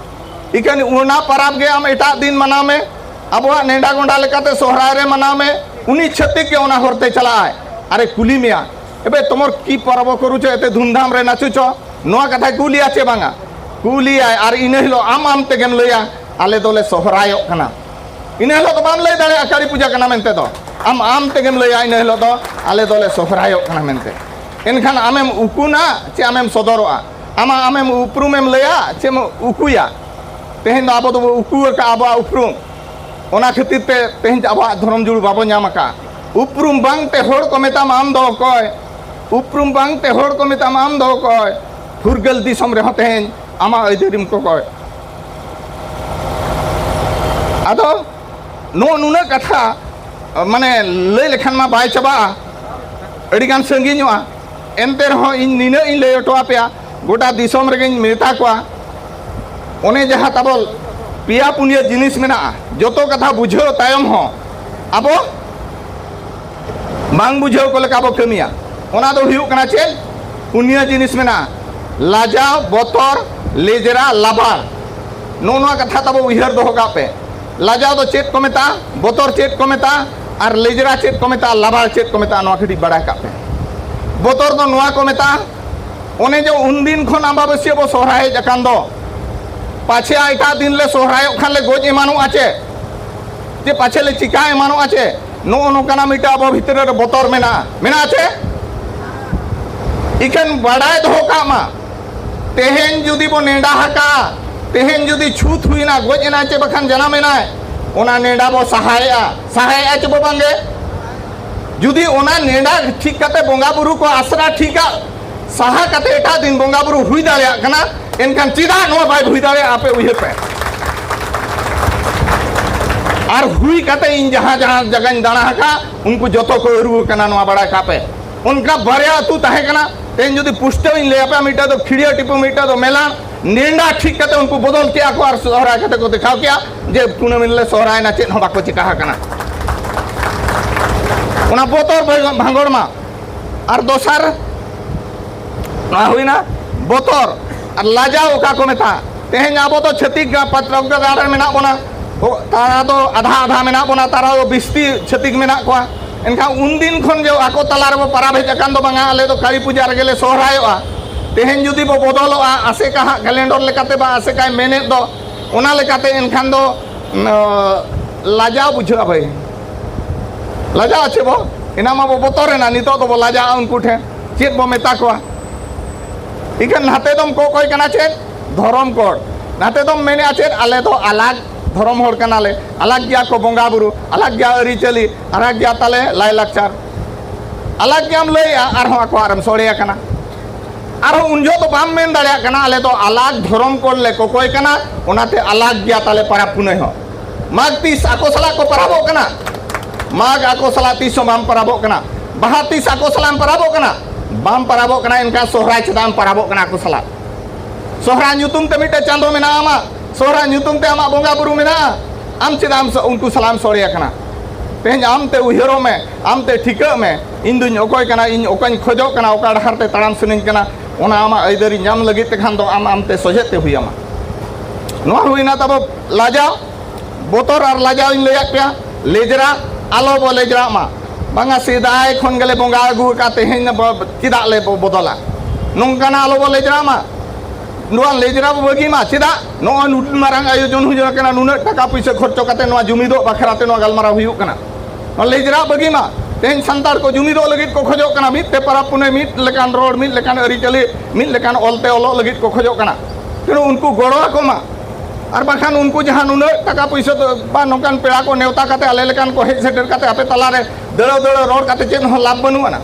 ᱤᱠᱷᱟᱹᱱ ᱚᱱᱟ ᱯᱟᱨᱟᱵᱽ ᱜᱮ ᱟᱢ ᱮᱴᱟᱜ ᱫᱤᱱ ᱢᱟᱱᱟᱣ ᱢᱮ, ᱟᱵᱚᱣᱟᱜ ᱱᱮᱰᱟ ᱜᱚᱸᱰᱟ ᱞᱮᱠᱟᱛᱮ ᱥᱚᱦᱨᱟᱭ ᱨᱮ ᱢᱟᱱᱟᱣ ᱢᱮ᱾ ᱩᱱᱤ ᱪᱷᱟᱹᱛᱤᱠ ᱜᱮ ᱚᱱᱟ ᱦᱚᱨᱛᱮ ᱪᱟᱞᱟᱜ ᱟᱭ ᱟᱨᱮ ᱠᱩᱞᱤ ᱢᱮᱭᱟ, "ᱮᱵᱮ, ᱛᱚᱢᱚᱨ ᱠᱤ ᱯᱚᱨᱚᱵᱽ ᱠᱚᱨᱩᱪᱚ, ᱮᱛᱮ ᱫᱷᱩᱢᱫᱷᱟᱢ ᱨᱮ ᱱᱟᱪᱩᱪᱚ?" ᱱᱚᱣᱟ ᱠᱟᱛᱷᱟᱭ ᱠᱩᱞᱤᱭᱟ ᱪᱮ ᱵᱟᱝᱟ? ᱠᱩᱞᱤᱭᱟᱭ, ᱟᱨ ᱤᱱᱟᱹ ᱦᱤᱞᱳᱜ ᱟᱢ ᱟᱢ ᱛᱮᱜᱮᱢ ᱞᱟᱹᱭᱟ, "ᱟᱞᱮ ᱫᱚᱞᱮ ᱥᱚᱦᱨᱟᱭᱚᱜ ᱠᱟᱱᱟ᱾" ᱤᱱᱟᱹ ᱦᱤᱞᱳᱜ ᱫᱚ ᱵᱟᱢ ᱞᱟᱹᱭ ᱫᱟᱲᱮᱭᱟᱜᱼᱟ ᱠᱟᱹᱞᱤ ᱯᱩᱡᱟ ᱠᱟᱱᱟ ᱢᱮᱱᱛᱮ ᱫᱚ᱾ ᱟᱢ ᱟᱢ ᱛᱮᱜᱮᱢ ᱞᱟᱹᱭᱟ ᱤᱱᱟᱹ ᱦᱤᱞᱳᱜ ᱫᱚ, "ᱟᱞᱮ ᱫᱚᱞᱮ ᱥᱚᱦᱨᱟᱭᱚᱜ ᱠᱟᱱᱟ" ᱢᱮᱱᱛᱮ᱾ ᱮᱱᱠᱷᱟᱱ ᱟᱢᱮᱢ ᱩᱠᱩᱱᱟ ᱪᱮ ᱟᱢᱮᱢ ᱥᱚᱫᱚᱨᱚᱜᱼᱟ? ᱟᱢᱟᱜ ᱟᱢᱮᱢ ᱩᱯᱨᱩᱢᱮᱢ ᱞᱟᱹᱭᱟ ᱪᱮᱢ ᱩᱠᱩᱭᱟ? ᱛᱮᱦᱮᱧ ᱫᱚ ᱟᱵᱚ ᱫᱚᱵᱚ ᱩᱠᱩ ᱟᱠᱟᱫᱼᱟ ᱟᱵᱚᱣᱟᱜ ᱩᱯᱨᱩᱢ᱾ ᱚᱱᱟ ᱠᱷᱟᱹᱛᱤᱨ ᱛᱮ ᱛᱮᱦᱮᱧ ᱟᱵᱚᱣᱟᱜ ᱫᱷᱚᱨᱚᱢ ᱡᱩᱲᱩ ᱵᱟᱵᱚ ᱧᱟᱢ ᱟᱠᱟᱫ᱾ ᱩᱯᱨᱩᱢ ᱵᱟᱝ ᱛᱮ ᱦᱚᱲ ᱠᱚ ᱢᱮᱛᱟᱢᱟ ᱟᱢ ᱫᱚ ᱚᱠᱚᱭ, ᱩᱯᱨᱩᱢ ᱵᱟᱝ ᱛᱮ ᱦᱚᱲ ᱠᱚ ᱢᱮᱛᱟᱢᱟ ᱟᱢ ᱫᱚ ᱚᱠᱚᱭ, ᱯᱷᱩᱨᱜᱟᱹᱞ ᱫᱤᱥᱚᱢ ᱨᱮᱦᱚᱸ ᱛᱮᱦᱮᱧ ᱟᱢᱟᱜ ᱟᱹᱭᱫᱟᱹᱨᱤᱢ ᱠᱚᱠᱚᱭ᱾ ᱟᱫᱚ ᱱᱚᱜᱼᱚ ᱱᱩᱱᱟᱹᱜ ᱠᱟᱛᱷᱟ, ᱢᱟᱱᱮ, ᱞᱟᱹᱭ ᱞᱮᱠᱷᱟᱱ ᱢᱟ ᱵᱟᱭ ᱪᱟᱵᱟᱜᱼᱟ, ᱟᱹᱰᱤᱜᱟᱱ ᱥᱟᱺᱜᱤᱧᱚᱜᱼᱟ᱾ ᱮᱱᱛᱮ ᱨᱮᱦᱚᱸ ᱤᱧ ᱱᱤᱱᱟᱹᱜ ᱤᱧ ᱞᱟᱹᱭ ᱦᱚᱴᱚ ᱟᱯᱮᱭᱟ, ᱜᱚᱴᱟ ᱫᱤᱥᱚᱢ ᱨᱮᱜᱮᱧ ᱢᱮᱛᱟ ᱠᱚᱣᱟ, ᱚᱱᱮ ᱡᱟᱦᱟᱸ ᱛᱟᱵᱚ ᱯᱮᱭᱟ ᱯᱩᱱᱭᱟᱹ ᱡᱤᱱᱤᱥ ᱢᱮᱱᱟᱜᱼᱟ, ᱡᱚᱛᱚ ᱠᱟᱛᱷᱟ ᱵᱩᱡᱷᱟᱹᱣ ᱛᱟᱭᱚᱢ ᱦᱚᱸ ᱟᱵᱚ ᱵᱟᱝ ᱵᱩᱡᱷᱟᱹᱣ ᱠᱚ ᱞᱮᱠᱟ ᱵᱚ ᱠᱟᱹᱢᱤᱭᱟ᱾ ᱚᱱᱟ ᱫᱚ ᱦᱩᱭᱩᱜ ᱠᱟᱱᱟ ᱪᱮᱫ? ᱯᱩᱱᱭᱟᱹ ᱡᱤᱱᱤᱥ ᱢᱮᱱᱟᱜᱼᱟ, ᱞᱟᱡᱟᱣ, ᱵᱚᱛᱚᱨ, ᱞᱮᱡᱽᱨᱟ, ᱞᱟᱵᱟᱲ᱾ ᱱᱚᱜᱼᱚ ᱱᱚᱣᱟ ᱠᱟᱛᱷᱟ ᱛᱟᱵᱚ ᱩᱭᱦᱟᱹᱨ ᱫᱚᱦᱚ ᱠᱟᱜ ᱯᱮ᱾ ᱞᱟᱡᱟᱣ ᱫᱚ ᱪᱮᱫ ᱠᱚ ᱢᱮᱛᱟᱜᱼᱟ, ᱵᱚᱛᱚᱨ ᱪᱮᱫ ᱠᱚ ᱢᱮᱛᱟᱜᱼᱟ, ᱟᱨ ᱞᱮᱡᱽᱨᱟ ᱪᱮᱫ ᱠᱚ ᱢᱮᱛᱟᱜᱼᱟ, ᱞᱟᱵᱟᱲ ᱪᱮᱫ ᱠᱚ ᱢᱮᱛᱟᱜᱼᱟ, ᱱᱚᱣᱟ ᱠᱟᱹᱴᱤᱡ ᱵᱟᱲᱟᱭ ᱠᱟᱜ ᱯᱮ᱾ ᱵᱚᱛᱚᱨ ᱫᱚ ᱱᱚᱣᱟ ᱠᱚ ᱢᱮᱛᱟᱜᱼᱟ, ᱚᱱᱮ ᱡᱮ ᱩᱱᱫᱤᱱ ᱠᱷᱚᱱ ᱟᱢᱵᱟᱵᱟᱹᱥᱭᱟᱹ ᱵᱚ ᱥᱚᱦᱨᱟᱭ ᱦᱮᱡ ᱟᱠᱟᱱ ᱫᱚ, ᱯᱟᱪᱷᱮ ᱮᱴᱟᱜ ᱫᱤᱱ ᱞᱮ ᱥᱚᱦᱨᱟᱭᱚᱜ ᱠᱷᱟᱱ ᱞᱮ ᱜᱚᱡ ᱮᱢᱟᱱᱚᱜᱼᱟ ᱪᱮ? ᱪᱮ ᱯᱟᱪᱷᱮ ᱞᱮ ᱪᱤᱠᱟ ᱮᱢᱟᱱᱚᱜᱼᱟ ᱪᱮ? ᱱᱚᱜᱼᱚ ᱱᱚᱝᱠᱟᱱᱟᱜ ᱢᱤᱫᱴᱟᱝ ᱟᱵᱚ ᱵᱷᱤᱛᱨᱤ ᱨᱮ ᱵᱚᱛᱚᱨ ᱢᱮᱱᱟᱜᱼᱟ, ᱢᱮᱱᱟᱜᱼᱟ ᱪᱮ? ᱤᱠᱷᱟᱹᱱ ᱵᱟᱰᱟᱭ ᱫᱚᱦᱚ ᱠᱟᱜ ᱢᱟ, ᱛᱮᱦᱮᱧ ᱡᱩᱫᱤ ᱵᱚ ᱱᱮᱰᱟ ᱟᱠᱟᱜᱼᱟ, ᱛᱮᱦᱮᱧ ᱡᱩᱫᱤ ᱪᱷᱩᱛ ᱦᱩᱭᱱᱟ, ᱜᱚᱡ ᱮᱱᱟᱭ ᱪᱮ ᱵᱟᱠᱷᱟᱱ ᱡᱟᱱᱟᱢ ᱮᱱᱟᱭ, ᱚᱱᱟ ᱱᱮᱰᱟ ᱵᱚ ᱥᱟᱦᱟᱭᱮᱜᱼᱟ, ᱥᱟᱦᱟᱭᱮᱜᱼᱟ ᱪᱮ ᱵᱚ ᱵᱟᱝᱜᱮ? ᱡᱩᱫᱤ ᱚᱱᱟ ᱱᱮᱰᱟ ᱴᱷᱤᱠ ᱠᱟᱛᱮ ᱵᱚᱸᱜᱟ ᱵᱩᱨᱩ ᱠᱚ ᱟᱥᱨᱟ ᱴᱷᱤᱠᱟ ᱥᱟᱦᱟ ᱠᱟᱛᱮ ᱮᱴᱟᱜ ᱫᱤᱱ ᱵᱚᱸᱜᱟ ᱵᱩᱨᱩ ᱦᱩᱭ ᱫᱟᱲᱮᱭᱟᱜ ᱠᱟᱱᱟ, ᱮᱱᱠᱷᱟᱱ ᱪᱮᱫᱟᱜ ᱱᱚᱣᱟ ᱵᱟᱭ ᱦᱩᱭ ᱫᱟᱲᱮᱭᱟᱜᱼᱟ? ᱟᱯᱮ ᱩᱭᱦᱟᱹᱨ ᱯᱮ᱾ ᱟᱨ ᱦᱩᱭ ᱠᱟᱛᱮ ᱤᱧ ᱡᱟᱦᱟᱸ ᱡᱟᱦᱟᱸ ᱡᱟᱭᱜᱟᱧ ᱫᱟᱬᱟ ᱟᱠᱟᱫ, ᱩᱱᱠᱩ ᱡᱚᱛᱚ ᱠᱚ ᱟᱹᱨᱩ ᱟᱠᱟᱱᱟ, ᱱᱚᱣᱟ ᱵᱟᱲᱟᱭ ᱠᱟᱜ ᱯᱮ᱾ ᱚᱱᱠᱟ ᱵᱟᱨᱭᱟ ᱟᱹᱛᱩ ᱛᱟᱦᱮᱸ ᱠᱟᱱᱟ, ᱛᱮᱦᱮᱧ ᱡᱩᱫᱤ ᱯᱩᱥᱴᱟᱹᱣ ᱤᱧ ᱞᱟᱹᱭ ᱟᱯᱮᱭᱟ, ᱢᱤᱫᱴᱟᱝ ᱫᱚ ᱠᱷᱤᱲᱤᱭᱟᱹ ᱴᱤᱯᱩ, ᱢᱤᱫᱴᱟᱝ ᱫᱚ ᱢᱮᱞᱟᱱ᱾ ᱱᱮᱰᱟ ᱴᱷᱤᱠ ᱠᱟᱛᱮ ᱩᱱᱠᱩ ᱵᱚᱫᱚᱞ ᱠᱮᱜᱼᱟ ᱠᱚ ᱟᱨ ᱥᱚᱦᱨᱟᱭ ᱠᱟᱛᱮ ᱠᱚ ᱫᱮᱠᱷᱟᱣ ᱠᱮᱜᱼᱟ ᱡᱮ ᱠᱩᱱᱟᱹᱢᱤ ᱨᱮᱞᱮ ᱥᱚᱦᱨᱟᱭᱮᱱᱟ, ᱪᱮᱫ ᱦᱚᱸ ᱵᱟᱠᱚ ᱪᱮᱠᱟ ᱟᱠᱟᱱᱟ᱾ ᱚᱱᱟ ᱵᱚᱛᱚᱨ ᱵᱷᱟᱸᱜᱚᱲ ᱢᱟ᱾ ᱟᱨ ᱫᱚᱥᱟᱨ ᱱᱚᱣᱟ ᱦᱩᱭᱱᱟ ᱵᱚᱛᱚᱨ ᱟᱨ ᱞᱟᱡᱟᱣ, ᱚᱠᱟ ᱠᱚ ᱢᱮᱛᱟᱜᱼᱟ᱾ ᱛᱮᱦᱮᱧ ᱟᱵᱚ ᱫᱚ ᱪᱷᱟᱹᱛᱤᱠ ᱜᱟ-, ᱯᱟᱛᱨᱚᱠ ᱜᱟᱲ ᱨᱮ ᱢᱮᱱᱟᱜ ᱵᱚᱱᱟ, ᱚ, ᱛᱟᱨᱟ ᱫᱚ ᱟᱫᱷᱟ ᱟᱫᱷᱟ ᱢᱮᱱᱟᱜ ᱵᱚᱱᱟ, ᱛᱟᱨᱟ ᱫᱚ ᱵᱤᱥᱛᱤ ᱪᱷᱟᱹᱛᱤᱠ ᱢᱮᱱᱟᱜ ᱠᱚᱣᱟ᱾ ᱮᱱᱠᱷᱟᱱ ᱩᱱᱫᱤᱱ ᱠᱷᱚᱱ ᱡᱮ ᱟᱠᱚ ᱛᱟᱞᱟ ᱨᱮᱵᱚ ᱯᱟᱨᱟᱵᱽ ᱦᱮᱡ ᱟᱠᱟᱱ ᱫᱚ ᱵᱟᱝᱟ, ᱟᱞᱮ ᱫᱚ ᱠᱟᱹᱞᱤ ᱯᱩᱡᱟ ᱨᱮᱜᱮ ᱞᱮ ᱥᱚᱦᱨᱟᱭᱚᱜᱼᱟ᱾ ᱛᱮᱦᱮᱧ ᱡᱩᱫᱤ ᱵᱚ ᱵᱚᱫᱚᱞᱚᱜᱼᱟ, ᱟᱥᱮᱠᱟ ᱦᱟᱸᱜ ᱠᱮᱞᱮᱱᱰᱚᱨ ᱞᱮᱠᱟᱛᱮ ᱵᱟ ᱟᱥᱮᱠᱟᱭ ᱢᱮᱱᱮᱫ ᱫᱚ, ᱚᱱᱟ ᱞᱮᱠᱟᱛᱮ ᱮᱱᱠᱷᱟᱱ ᱫᱚ, ᱱᱚ, ᱞᱟᱡᱟᱣ ᱵᱩᱡᱷᱟᱹᱜᱼᱟ ᱵᱷᱟᱹᱭ᱾ ᱞᱟᱡᱟᱣ ᱟᱪᱷᱮ ᱵᱚ? ᱮᱱᱟ ᱢᱟ ᱵᱚ ᱵᱚᱛᱚᱨᱮᱱᱟ, ᱱᱤᱛᱚᱜ ᱫᱚᱵᱚ ᱞᱟᱡᱟᱜᱼᱟ ᱩᱱᱠᱩ ᱴᱷᱮᱱ᱾ ᱪᱮᱫ ᱵᱚ ᱢᱮᱛᱟ ᱠᱚᱣᱟ? ᱤᱠᱷᱟᱹᱱ ᱱᱟᱛᱮ ᱫᱚᱢ ᱠᱚ ᱚᱠᱚᱭ ᱠᱟᱱᱟ ᱪᱮᱫ? ᱫᱷᱚᱨᱚᱢ ᱠᱳᱰ᱾ ᱱᱟᱛᱮ ᱫᱚᱢ ᱢᱮᱱᱮᱜᱼᱟ ᱪᱮᱫ? ᱟᱞᱮ ᱫᱚ ᱟᱞᱟᱜᱽ ᱫᱷᱚᱨᱚᱢ ᱦᱚᱲ ᱠᱟᱱᱟᱞᱮ, ᱟᱞᱟᱜᱽ ᱜᱮᱭᱟ ᱠᱚ ᱵᱚᱸᱜᱟ ᱵᱩᱨᱩ, ᱟᱞᱟᱜᱽ ᱜᱮᱭᱟ ᱟᱹᱨᱤᱪᱟᱹᱞᱤ, ᱟᱞᱟᱜᱽ ᱜᱮᱭᱟ ᱛᱟᱞᱮ ᱞᱟᱭᱼᱞᱟᱠᱪᱟᱨ, ᱟᱞᱟᱜᱽ ᱜᱮᱭᱟᱢ ᱞᱟᱹᱭᱮᱜᱼᱟ, ᱟᱨᱦᱚᱸ ᱟᱠᱚᱣᱟᱜ ᱨᱮᱢ ᱥᱚᱲᱮ ᱟᱠᱟᱱᱟ᱾ ᱟᱨᱦᱚᱸ ᱩᱱ ᱡᱚᱦᱚᱜ ᱫᱚ ᱵᱟᱢ ᱢᱮᱱ ᱫᱟᱲᱮᱭᱟᱜ ᱠᱟᱱᱟ, ᱟᱞᱮ ᱫᱚ ᱟᱞᱟᱜᱽ ᱫᱷᱚᱨᱚᱢ ᱠᱳᱰ ᱞᱮ ᱠᱚᱠᱚᱭ ᱠᱟᱱᱟ, ᱚᱱᱟᱛᱮ ᱟᱞᱟᱜᱽ ᱜᱮᱭᱟ ᱛᱟᱞᱮ ᱯᱟᱨᱟᱵᱽ ᱯᱩᱱᱟᱹᱭ ᱦᱚᱸ᱾ ᱢᱟᱜᱽ ᱛᱤᱥ ᱟᱠᱚ ᱥᱟᱞᱟᱜ ᱠᱚ ᱯᱟᱨᱟᱵᱚᱜ ᱠᱟᱱᱟ? ᱢᱟᱜᱽ ᱟᱠᱚ ᱥᱟᱞᱟᱜ ᱛᱤᱥ ᱦᱚᱸ ᱵᱟᱢ ᱯᱟᱨᱟᱵᱚᱜ ᱠᱟᱱᱟ᱾ ᱵᱟᱦᱟ ᱛᱤᱥ ᱟᱠᱚ ᱥᱟᱞᱟᱜ ᱮᱢ ᱯᱟᱨᱟᱵᱚᱜ ᱠᱟᱱᱟ? ᱵᱟᱢ ᱯᱟᱨᱟᱵᱚᱜ ᱠᱟᱱᱟ, ᱮᱱᱠᱷᱟᱱ ᱥᱚᱦᱨᱟᱭ ᱪᱮᱫᱟᱜ ᱮᱢ ᱯᱟᱨᱟᱵᱚᱜ ᱠᱟᱱᱟ ᱟᱠᱚ ᱥᱟᱞᱟᱜ? ᱥᱚᱦᱨᱟᱭ ᱧᱩᱛᱩᱢ ᱛᱮ ᱢᱤᱫᱴᱮᱡ ᱪᱟᱸᱫᱚ ᱢᱮᱱᱟᱜᱼᱟ ᱟᱢᱟᱜ, ᱥᱚᱦᱨᱟᱭ ᱧᱩᱛᱩᱢ ᱛᱮ ᱟᱢᱟᱜ ᱵᱚᱸᱜᱟ ᱵᱩᱨᱩ ᱢᱮᱱᱟᱜᱼᱟ, ᱟᱢ ᱪᱮᱫᱟᱜ ᱮᱢ ᱥᱚ-, ᱩᱱᱠᱩ ᱥᱟᱞᱟᱜ ᱮᱢ ᱥᱚᱲᱮ ᱟᱠᱟᱱᱟ? ᱛᱮᱦᱮᱧ ᱟᱢᱛᱮ ᱩᱭᱦᱟᱹᱨᱚᱜ ᱢᱮ, ᱟᱢᱛᱮ ᱴᱷᱤᱠᱟᱹᱜ ᱢᱮ, ᱤᱧ ᱫᱩᱧ ᱚᱠᱚᱭ ᱠᱟᱱᱟ, ᱤᱧ ᱚᱠᱟᱧ ᱠᱷᱚᱡᱚᱜ ᱠᱟᱱᱟ, ᱚᱠᱟ ᱰᱟᱦᱟᱨ ᱛᱮ ᱛᱟᱲᱟᱢ ᱥᱟᱱᱟᱧ ᱠᱟᱱᱟ, ᱚᱱᱟ ᱟᱢᱟᱜ ᱟᱹᱭᱫᱟᱹᱨᱤ ᱧᱟᱢ ᱞᱟᱹᱜᱤᱫ ᱛᱮᱠᱷᱟᱱ ᱫᱚ ᱟᱢ ᱟᱢᱛᱮ ᱥᱚᱡᱷᱮ ᱛᱮ ᱦᱩᱭ ᱟᱢᱟ᱾ ᱱᱚᱣᱟ ᱦᱩᱭᱱᱟ ᱛᱟᱵᱚ ᱞᱟᱡᱟᱣ, ᱵᱚᱛᱚᱨ ᱟᱨ ᱞᱟᱡᱟᱣ ᱤᱧ ᱞᱟᱹᱭᱟᱫ ᱯᱮᱭᱟ, ᱞᱮᱡᱽᱨᱟ ᱟᱞᱚ ᱵᱚ ᱞᱮᱡᱽᱨᱟᱜ ᱢᱟ᱾ ᱵᱟᱝᱟ ᱥᱮᱫᱟᱭ ᱠᱷᱚᱱ ᱜᱮᱞᱮ ᱵᱚᱸᱜᱟ ᱟᱹᱜᱩ ᱟᱠᱟᱫ, ᱛᱮᱦᱮᱧ ᱵᱚ-, ᱪᱮᱫᱟᱜ ᱞᱮ ᱵᱚ-, ᱵᱚᱫᱚᱞᱟ? ᱱᱚᱝᱠᱟᱱᱟᱜ ᱟᱞᱚ ᱵᱚ ᱞᱮᱡᱽᱨᱟᱜ ᱢᱟ᱾ ᱱᱚᱣᱟ ᱞᱮᱡᱽᱨᱟ ᱵᱚ ᱵᱟᱹᱜᱤ ᱢᱟ᱾ ᱪᱮᱫᱟᱜ ᱱᱚᱜᱼᱚᱭ ᱱᱩᱱ ᱢᱟᱨᱟᱝ ᱟᱭᱳᱡᱚᱱ ᱦᱩᱭ ᱟᱠᱟᱱᱟ, ᱱᱩᱱᱟᱹᱜ ᱴᱟᱠᱟ ᱯᱩᱭᱥᱟᱹ ᱠᱷᱚᱨᱪᱚ ᱠᱟᱛᱮ ᱱᱚᱣᱟ ᱡᱩᱢᱤᱫᱚᱜ ᱵᱟᱠᱷᱨᱟ ᱛᱮ ᱱᱚᱣᱟ ᱜᱟᱞᱢᱟᱨᱟᱣ ᱦᱩᱭᱩᱜ ᱠᱟᱱᱟ? ᱱᱚᱣᱟ ᱞᱮᱡᱽᱨᱟ ᱵᱟᱹᱜᱤ ᱢᱟ᱾ ᱛᱮᱦᱮᱧ ᱥᱟᱱᱛᱟᱲ ᱠᱚ ᱡᱩᱢᱤᱫᱚᱜ ᱞᱟᱹᱜᱤᱫ ᱠᱚ ᱠᱷᱚᱡᱚᱜ ᱠᱟᱱᱟ, ᱢᱤᱫ ᱛᱮ ᱯᱟᱨᱟᱵᱽ ᱯᱩᱱᱟᱹᱭ, ᱢᱤᱫ ᱞᱮᱠᱟᱱ ᱨᱚᱲ, ᱢᱤᱫ ᱞᱮᱠᱟᱱ ᱟᱹᱨᱤᱪᱟᱹᱞᱤ, ᱢᱤᱫ ᱞᱮᱠᱟᱱ ᱚᱞ ᱛᱮ ᱚᱞᱚᱜ ᱞᱟᱹᱜᱤᱫ ᱠᱚ ᱠᱷᱚᱡᱚᱜ ᱠᱟᱱᱟ᱾ ᱛᱮᱱᱩ ᱩᱱᱠᱩ ᱜᱚᱲᱚ ᱟᱠᱚ ᱢᱟ᱾ ᱟᱨ ᱵᱟᱠᱷᱟᱱ ᱩᱱᱠᱩ ᱡᱟᱦᱟᱸ ᱱᱩᱱᱟᱹᱜ ᱴᱟᱠᱟ ᱯᱩᱭᱥᱟᱹ ᱫᱚ, ᱵᱟ ᱱᱚᱝᱠᱟᱱ ᱯᱮᱲᱟ ᱠᱚ ᱱᱮᱣᱛᱟ ᱠᱟᱛᱮ, ᱟᱞᱮ ᱞᱮᱠᱟᱱ ᱠᱚ ᱦᱮᱡ ᱥᱮᱴᱮᱨ ᱠᱟᱛᱮ ᱟᱯᱮ ᱛᱟᱞᱟᱨᱮ ᱫᱟᱹᱲᱟᱹᱣ ᱫᱟᱹᱲᱟᱹᱣ ᱨᱚᱲ ᱠᱟᱛᱮ ᱪᱮᱫ ᱦᱚᱸ ᱞᱟᱵᱷ ᱵᱟᱹᱱᱩᱜ ᱟᱱᱟ᱾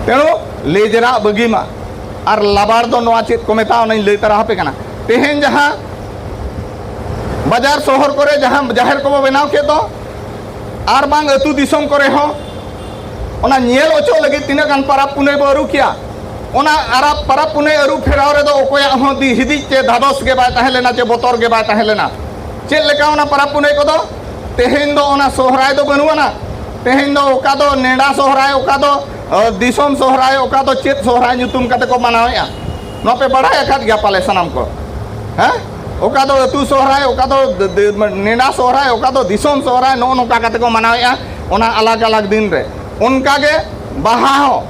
ᱛᱮᱱᱩ ᱞᱮᱡᱽᱨᱟᱜ ᱵᱟᱹᱜᱤ ᱢᱟ᱾ ᱟᱨ ᱞᱟᱵᱟᱲ ᱫᱚ ᱱᱚᱣᱟ ᱪᱮᱫ ᱠᱚ ᱢᱮᱛᱟᱜᱼᱟ, ᱚᱱᱟᱧ ᱞᱟᱹᱭ ᱛᱟᱨᱟ ᱟᱯᱮ ᱠᱟᱱᱟ᱾ ᱛᱮᱦᱮᱧ ᱡᱟᱦᱟᱸ ᱵᱟᱡᱟᱨ ᱥᱚᱦᱚᱨ ᱠᱚᱨᱮ ᱡᱟᱦᱟᱸ ᱡᱟᱦᱮᱨ ᱠᱚᱵᱚ ᱵᱮᱱᱟᱣ ᱠᱮᱫ ᱫᱚ, ᱟᱨ ᱵᱟᱝ ᱟᱹᱛᱩ ᱫᱤᱥᱚᱢ ᱠᱚᱨᱮ ᱦᱚᱸ ᱚᱱᱟ ᱧᱮᱞ ᱚᱪᱚᱜ ᱞᱟᱹᱜᱤᱫ ᱛᱤᱱᱟᱹᱜ ᱜᱟᱱ ᱯᱟᱨᱟᱵᱽ ᱯᱩᱱᱟᱹᱭ ᱵᱚ ᱟᱹᱨᱩ ᱠᱮᱭᱟ᱾ ᱚᱱᱟ ᱟᱨᱟᱵ ᱯᱟᱨᱟᱵᱽ ᱯᱩᱱᱟᱹᱭ ᱟᱹᱨᱩ ᱯᱷᱮᱨᱟᱣ ᱨᱮᱫᱚ ᱚᱠᱚᱭᱟᱜ ᱦᱚᱸ ᱫᱤ ᱦᱤᱫᱤᱡ ᱪᱮ ᱫᱷᱟᱫᱚᱥ ᱜᱮ ᱵᱟᱭ ᱛᱟᱦᱮᱸ ᱞᱮᱱᱟ, ᱪᱮ ᱵᱚᱛᱚᱨ ᱜᱮ ᱵᱟᱭ ᱛᱟᱦᱮᱸ ᱞᱮᱱᱟ᱾ ᱪᱮᱫ ᱞᱮᱠᱟ ᱚᱱᱟ ᱯᱟᱨᱟᱵᱽ ᱯᱩᱱᱟᱹᱭ ᱠᱚᱫᱚ? ᱛᱮᱦᱮᱧ ᱫᱚ ᱚᱱᱟ ᱥᱚᱦᱨᱟᱭ ᱫᱚ ᱵᱟᱹᱱᱩᱜ ᱟᱱᱟ᱾ ᱛᱮᱦᱮᱧ ᱫᱚ ᱚᱠᱟ ᱫᱚ ᱱᱮᱰᱟ ᱥᱚᱦᱨᱟᱭ, ᱚᱠᱟ ᱫᱚ, ᱟᱹ, ᱫᱤᱥᱚᱢ ᱥᱚᱦᱨᱟᱭ, ᱚᱠᱟ ᱫᱚ ᱪᱮᱫ ᱥᱚᱦᱨᱟᱭ ᱧᱩᱛᱩᱢ ᱠᱟᱛᱮ ᱠᱚ ᱢᱟᱱᱟᱣᱮᱫᱼᱟ᱾ ᱱᱚᱣᱟ ᱯᱮ ᱵᱟᱲᱟᱭ ᱟᱠᱟᱫ ᱜᱮᱭᱟ ᱯᱟᱞᱮ ᱥᱟᱱᱟᱢ ᱠᱚ, ᱦᱮᱸ? ᱚᱠᱟ ᱫᱚ ᱟᱹᱛᱩ ᱥᱚᱦᱨᱟᱭ, ᱚᱠᱟ ᱫᱚ ᱫ-, ᱫ-, ᱱᱮᱰᱟ ᱥᱚᱦᱨᱟᱭ, ᱚᱠᱟ ᱫᱚ ᱫᱤᱥᱚᱢ ᱥᱚᱦᱨᱟᱭ, ᱱᱚᱜᱼᱚ ᱱᱚᱝᱠᱟ ᱠᱟᱛᱮ ᱠᱚ ᱢᱟᱱᱟᱣᱮᱫᱼᱟ ᱚᱱᱟ ᱟᱞᱟᱜᱽ ᱟᱞᱟᱜᱽ ᱫᱤᱱ ᱨᱮ᱾ ᱚᱱᱠᱟ ᱜᱮ ᱵᱟᱦᱟ ᱦᱚᱸ,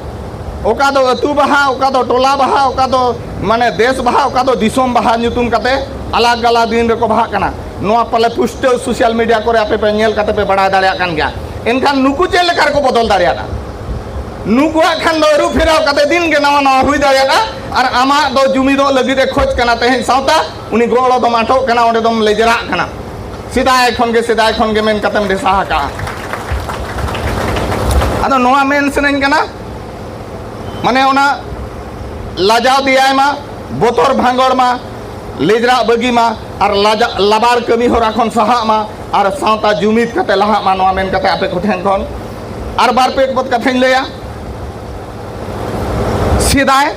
ᱚᱠᱟ ᱫᱚ ᱟᱹᱛᱩ ᱵᱟᱦᱟ, ᱚᱠᱟ ᱫᱚ ᱴᱚᱞᱟ ᱵᱟᱦᱟ, ᱚᱠᱟ ᱫᱚ ᱢᱟᱱᱮ ᱫᱮᱥ ᱵᱟᱦᱟ, ᱚᱠᱟ ᱫᱚ ᱫᱤᱥᱚᱢ ᱵᱟᱦᱟ ᱧᱩᱛᱩᱢ ᱠᱟᱛᱮ ᱟᱞᱟᱜᱽ ᱟᱞᱟᱜᱽ ᱫᱤᱱ ᱨᱮᱠᱚ ᱵᱟᱦᱟᱜ ᱠᱟᱱᱟ᱾ ᱱᱚᱣᱟ ᱯᱟᱞᱮ ᱯᱩᱥᱴᱟᱹᱣ ᱥᱳᱥᱟᱞ ᱢᱤᱰᱤᱭᱟ ᱠᱚᱨᱮ ᱟᱯᱮ ᱯᱮ ᱧᱮᱞ ᱠᱟᱛᱮ ᱯᱮ ᱵᱟᱲᱟᱭ ᱫᱟᱲᱮᱭᱟᱜ ᱠᱟᱱ ᱜᱮᱭᱟ᱾ ᱮᱱᱠᱷᱟᱱ ᱱᱩᱠᱩ ᱪᱮᱫ ᱞᱮᱠᱟ ᱨᱮᱠᱚ ᱵᱚᱫᱚᱞ ᱫᱟᱲᱮᱭᱟᱜᱼᱟ? ᱱᱩᱠᱩᱣᱟᱜ ᱠᱷᱟᱱ ᱫᱚ ᱟᱹᱨᱩ ᱯᱷᱮᱨᱟᱣ ᱠᱟᱛᱮ ᱫᱤᱱ ᱜᱮ ᱱᱟᱣᱟ ᱱᱟᱣᱟ ᱦᱩᱭ ᱫᱟᱲᱮᱭᱟᱜᱼᱟ᱾ ᱟᱨ ᱟᱢᱟᱜ ᱫᱚ ᱡᱩᱢᱤᱫᱚᱜ ᱞᱟᱹᱜᱤᱫ ᱮ ᱠᱷᱚᱡᱽ ᱠᱟᱱᱟ᱾ ᱛᱮᱦᱮᱧ ᱥᱟᱶᱛᱟ ᱩᱱᱤ ᱜᱚᱲᱚ ᱫᱚᱢ ᱟᱴᱚᱜ ᱠᱟᱱᱟ, ᱚᱸᱰᱮ ᱫᱚᱢ ᱞᱮᱡᱨᱟᱜ ᱠᱟᱱᱟ᱾ ᱥᱮᱫᱟᱭ ᱠᱷᱚᱱ ᱜᱮ, ᱥᱮᱫᱟᱭ ᱠᱷᱚᱱ ᱜᱮ ᱢᱮᱱ ᱠᱟᱛᱮᱢ ᱰᱷᱮᱥᱟ ᱟᱠᱟᱜᱼᱟ᱾ ᱟᱫᱚ ᱱᱚᱣᱟ ᱢᱮᱱ ᱥᱟᱱᱟᱧ ᱠᱟᱱᱟ, ᱢᱟᱱᱮ ᱚᱱᱟ ᱞᱟᱡᱟᱣ ᱫᱮᱭᱟᱭ ᱢᱟ, ᱵᱚᱛᱚᱨ ᱵᱷᱟᱸᱜᱚᱲ ᱢᱟ, ᱞᱮᱡᱨᱟᱜ ᱵᱟᱹᱜᱤ ᱢᱟ, ᱟᱨ ᱞᱟᱡᱟ-, ᱞᱟᱵᱟᱲ ᱠᱟᱹᱢᱤ ᱦᱚᱨᱟ ᱠᱷᱚᱱ ᱥᱟᱦᱟᱜ ᱢᱟ, ᱟᱨ ᱥᱟᱶᱛᱟ ᱡᱩᱢᱤᱫ ᱠᱟᱛᱮ ᱞᱟᱦᱟᱜ ᱢᱟ, ᱱᱚᱣᱟ ᱢᱮᱱ ᱠᱟᱛᱮ ᱟᱯᱮ ᱠᱚᱴᱷᱮᱱ ᱠᱷᱚᱱ ᱟᱨ ᱵᱟᱨ ᱯᱮ ᱯᱚᱫ ᱠᱟᱛᱷᱟᱧ ᱞᱟᱹᱭᱟ᱾ ᱥᱮᱫᱟᱭ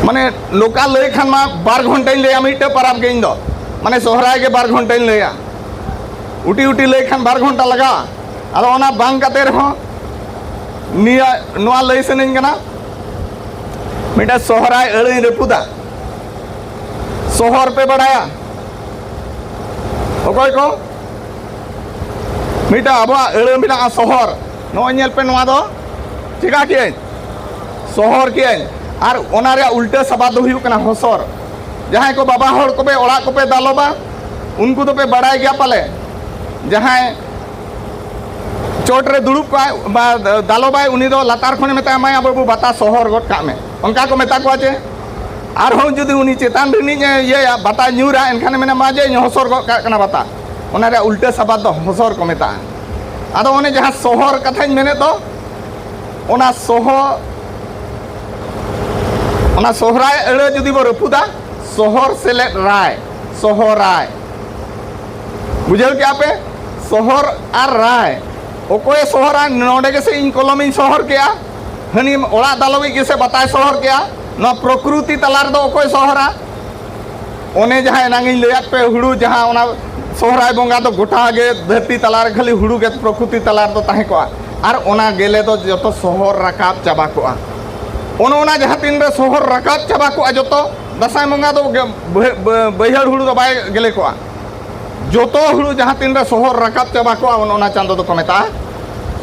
ᱢᱟᱱᱮ ᱱᱚᱝᱠᱟ ᱞᱟᱹᱭ ᱠᱷᱟᱱ ᱢᱟ ᱵᱟᱨ ᱜᱷᱚᱱᱴᱟᱧ ᱞᱟᱹᱭᱟ ᱢᱤᱫᱴᱮᱡ ᱯᱟᱨᱟᱵᱽ ᱜᱮ ᱤᱧ ᱫᱚ, ᱢᱟᱱᱮ ᱥᱚᱦᱨᱟᱭ ᱜᱮ ᱵᱟᱨ ᱜᱷᱚᱱᱴᱟᱧ ᱞᱟᱹᱭᱟ᱾ ᱩᱴᱤ ᱩᱴᱤ ᱞᱟᱹᱭ ᱠᱷᱟᱱ ᱵᱟᱨ ᱜᱷᱚᱱᱴᱟ ᱞᱟᱜᱟᱜᱼᱟ᱾ ᱟᱫᱚ ᱚᱱᱟ ᱵᱟᱝ ᱠᱟᱛᱮ ᱨᱮᱦᱚᱸ ᱱᱤᱭᱟᱹ, ᱱᱚᱣᱟ ᱞᱟᱹᱭ ᱥᱟᱱᱟᱧ ᱠᱟᱱᱟ, ᱢᱤᱫᱴᱮᱡ ᱥᱚᱦᱨᱟᱭ ᱟᱹᱲᱟᱹᱧ ᱨᱟᱹᱯᱩᱫᱟ᱾ ᱥᱚᱦᱚᱨ ᱯᱮ ᱵᱟᱲᱟᱭᱟ? ᱚᱠᱚᱭ ᱠᱚ? ᱢᱤᱫᱴᱟᱝ ᱟᱵᱚᱣᱟᱜ ᱟᱹᱲᱟᱹ ᱢᱮᱱᱟᱜᱼᱟ ᱥᱚᱦᱚᱨ᱾ ᱱᱚᱜᱼᱚᱭ ᱧᱮᱞ ᱯᱮ, ᱱᱚᱣᱟ ᱫᱚ ᱪᱮᱠᱟ ᱠᱮᱜᱼᱟᱹᱧ? ᱥᱚᱦᱚᱨ ᱠᱮᱜᱼᱟᱹᱧ᱾ ᱟᱨ ᱚᱱᱟ ᱨᱮᱭᱟᱜ ᱩᱞᱴᱟᱹ ᱥᱟᱵᱟᱫ ᱫᱚ ᱦᱩᱭᱩᱜ ᱠᱟᱱᱟ ᱦᱚᱥᱚᱨ᱾ ᱡᱟᱦᱟᱸᱭ ᱠᱚ ᱵᱟᱵᱟ ᱦᱚᱲ ᱠᱚᱯᱮ ᱚᱲᱟᱜ ᱠᱚᱯᱮ ᱫᱟᱞᱚᱵᱟ, ᱩᱱᱠᱩ ᱫᱚᱯᱮ ᱵᱟᱲᱟᱭ ᱜᱮᱭᱟ ᱯᱟᱞᱮ, ᱡᱟᱦᱟᱸᱭ ᱪᱚᱴ ᱨᱮ ᱫᱩᱲᱩᱵ ᱠᱚᱜᱼᱟᱭ, ᱵᱟ, ᱫᱟᱞᱚᱵᱟᱭ, ᱩᱱᱤ ᱫᱚ ᱞᱟᱛᱟᱨ ᱠᱷᱚᱱᱮ ᱢᱮᱛᱟᱭᱟ, "ᱢᱟᱭᱟ ᱵᱟᱹᱵᱩ, ᱵᱟᱛᱟ ᱥᱚᱦᱚᱨ ᱜᱚᱫ ᱠᱟᱜ ᱢᱮ", ᱚᱱᱠᱟ ᱠᱚ ᱢᱮᱛᱟ ᱠᱚᱣᱟ ᱪᱮ? ᱟᱨᱦᱚᱸ ᱡᱩᱫᱤ ᱩᱱᱤ ᱪᱮᱛᱟᱱ ᱨᱤᱱᱤᱡ ᱮ ᱤᱭᱟᱹᱭᱟ, ᱵᱟᱛᱟ ᱧᱩᱨᱟ, ᱮᱱᱠᱷᱟᱱᱮ ᱢᱮᱱᱟ, "ᱢᱟ ᱡᱮ, ᱤᱧ ᱦᱚᱥᱚᱨ ᱜᱚᱫ ᱠᱟᱜ ᱠᱟᱱᱟ ᱵᱟᱛᱟ", ᱚᱱᱟ ᱨᱮᱭᱟᱜ ᱩᱞᱴᱟᱹ ᱥᱟᱵᱟᱫ ᱫᱚ ᱦᱚᱥᱚᱨ ᱠᱚ ᱢᱮᱛᱟᱜᱼᱟ᱾ ᱟᱫᱚ ᱚᱱᱮ ᱡᱟᱦᱟᱸ ᱥᱚᱦᱚᱨ ᱠᱟᱛᱷᱟᱧ ᱢᱮᱱᱮᱫ ᱫᱚ, ᱚᱱᱟ ᱥᱚᱦᱚ-, ᱚᱱᱟ ᱥᱚᱦᱨᱟᱭ ᱟᱹᱲᱟᱹ ᱡᱩᱫᱤ ᱵᱚ ᱨᱟᱹᱯᱩᱫᱟ, ᱥᱚᱦᱚᱨ ᱥᱮᱞᱮᱫ ᱨᱟᱭ, ᱥᱚᱦᱚᱨᱟᱭ᱾ ᱵᱩᱡᱷᱟᱹᱣ ᱠᱮᱜᱼᱟ ᱯᱮ? ᱥᱚᱦᱚᱨ ᱟᱨ ᱨᱟᱭ᱾ ᱚᱠᱚᱭᱮ ᱥᱚᱦᱚᱨᱟ? ᱱᱚᱰᱮ ᱜᱮᱥᱮ ᱤᱧ ᱠᱚᱞᱚᱢᱤᱧ ᱥᱚᱦᱚᱨ ᱠᱮᱜᱼᱟ, ᱦᱟᱹᱱᱤ ᱚᱲᱟᱜ ᱫᱟᱞᱚᱵᱤᱡ ᱜᱮᱥᱮ ᱵᱟᱛᱟᱭ ᱥᱚᱦᱚᱨ ᱠᱮᱜᱼᱟ᱾ ᱱᱚᱣᱟ ᱯᱨᱚᱠᱨᱩᱛᱤ ᱛᱟᱞᱟ ᱨᱮᱫᱚ ᱚᱠᱚᱭ ᱥᱚᱦᱚᱨᱟ? ᱚᱱᱮ ᱡᱟᱦᱟᱸ ᱮᱱᱟᱝ ᱤᱧ ᱞᱟᱹᱭᱟᱫ ᱯᱮ, ᱦᱩᱲᱩ ᱡᱟᱦᱟᱸ ᱚᱱᱟ ᱥᱚᱦᱨᱟᱭ ᱵᱚᱸᱜᱟ ᱫᱚ ᱜᱚᱴᱟ ᱜᱮ ᱫᱷᱟᱹᱨᱛᱤ ᱛᱟᱞᱟ ᱨᱮ ᱠᱷᱟᱹᱞᱤ ᱦᱩᱲᱩ ᱜᱮ ᱯᱨᱚᱠᱨᱩᱛᱤ ᱛᱟᱞᱟ ᱨᱮᱫᱚ ᱛᱟᱦᱮᱸ ᱠᱚᱜᱼᱟ᱾ ᱟᱨ ᱚᱱᱟ ᱜᱮᱞᱮ ᱫᱚ ᱡᱚᱛᱚ ᱥᱚᱦᱚᱨ ᱨᱟᱠᱟᱵ ᱪᱟᱵᱟ ᱠᱚᱜᱼᱟ᱾ ᱚᱱᱮ ᱚᱱᱟ ᱡᱟᱦᱟᱸ ᱛᱤᱱ ᱨᱮ ᱥᱚᱦᱚᱨ ᱨᱟᱠᱟᱵ ᱪᱟᱵᱟ ᱠᱚᱜᱼᱟ ᱡᱚᱛᱚ, ᱫᱟᱸᱥᱟᱭ ᱵᱚᱸᱜᱟ ᱫᱚ ᱜᱮ-, ᱵᱟᱹᱭ-, ᱵᱟᱹᱭ-, ᱵᱟᱹᱭᱦᱟᱹᱲ ᱦᱩᱲᱩ ᱫᱚ ᱵᱟᱭ ᱜᱮᱞᱮ ᱠᱚᱜᱼᱟ᱾ ᱡᱚᱛᱚ ᱦᱩᱲᱩ ᱡᱟᱦᱟᱸ ᱛᱤᱱ ᱨᱮ ᱥᱚᱦᱚᱨ ᱨᱟᱠᱟᱵ ᱪᱟᱵᱟ ᱠᱚᱜᱼᱟ, ᱚᱱᱮ ᱚᱱᱟ ᱪᱟᱸᱫᱚ ᱫᱚᱠᱚ ᱢᱮᱛᱟᱜᱼᱟ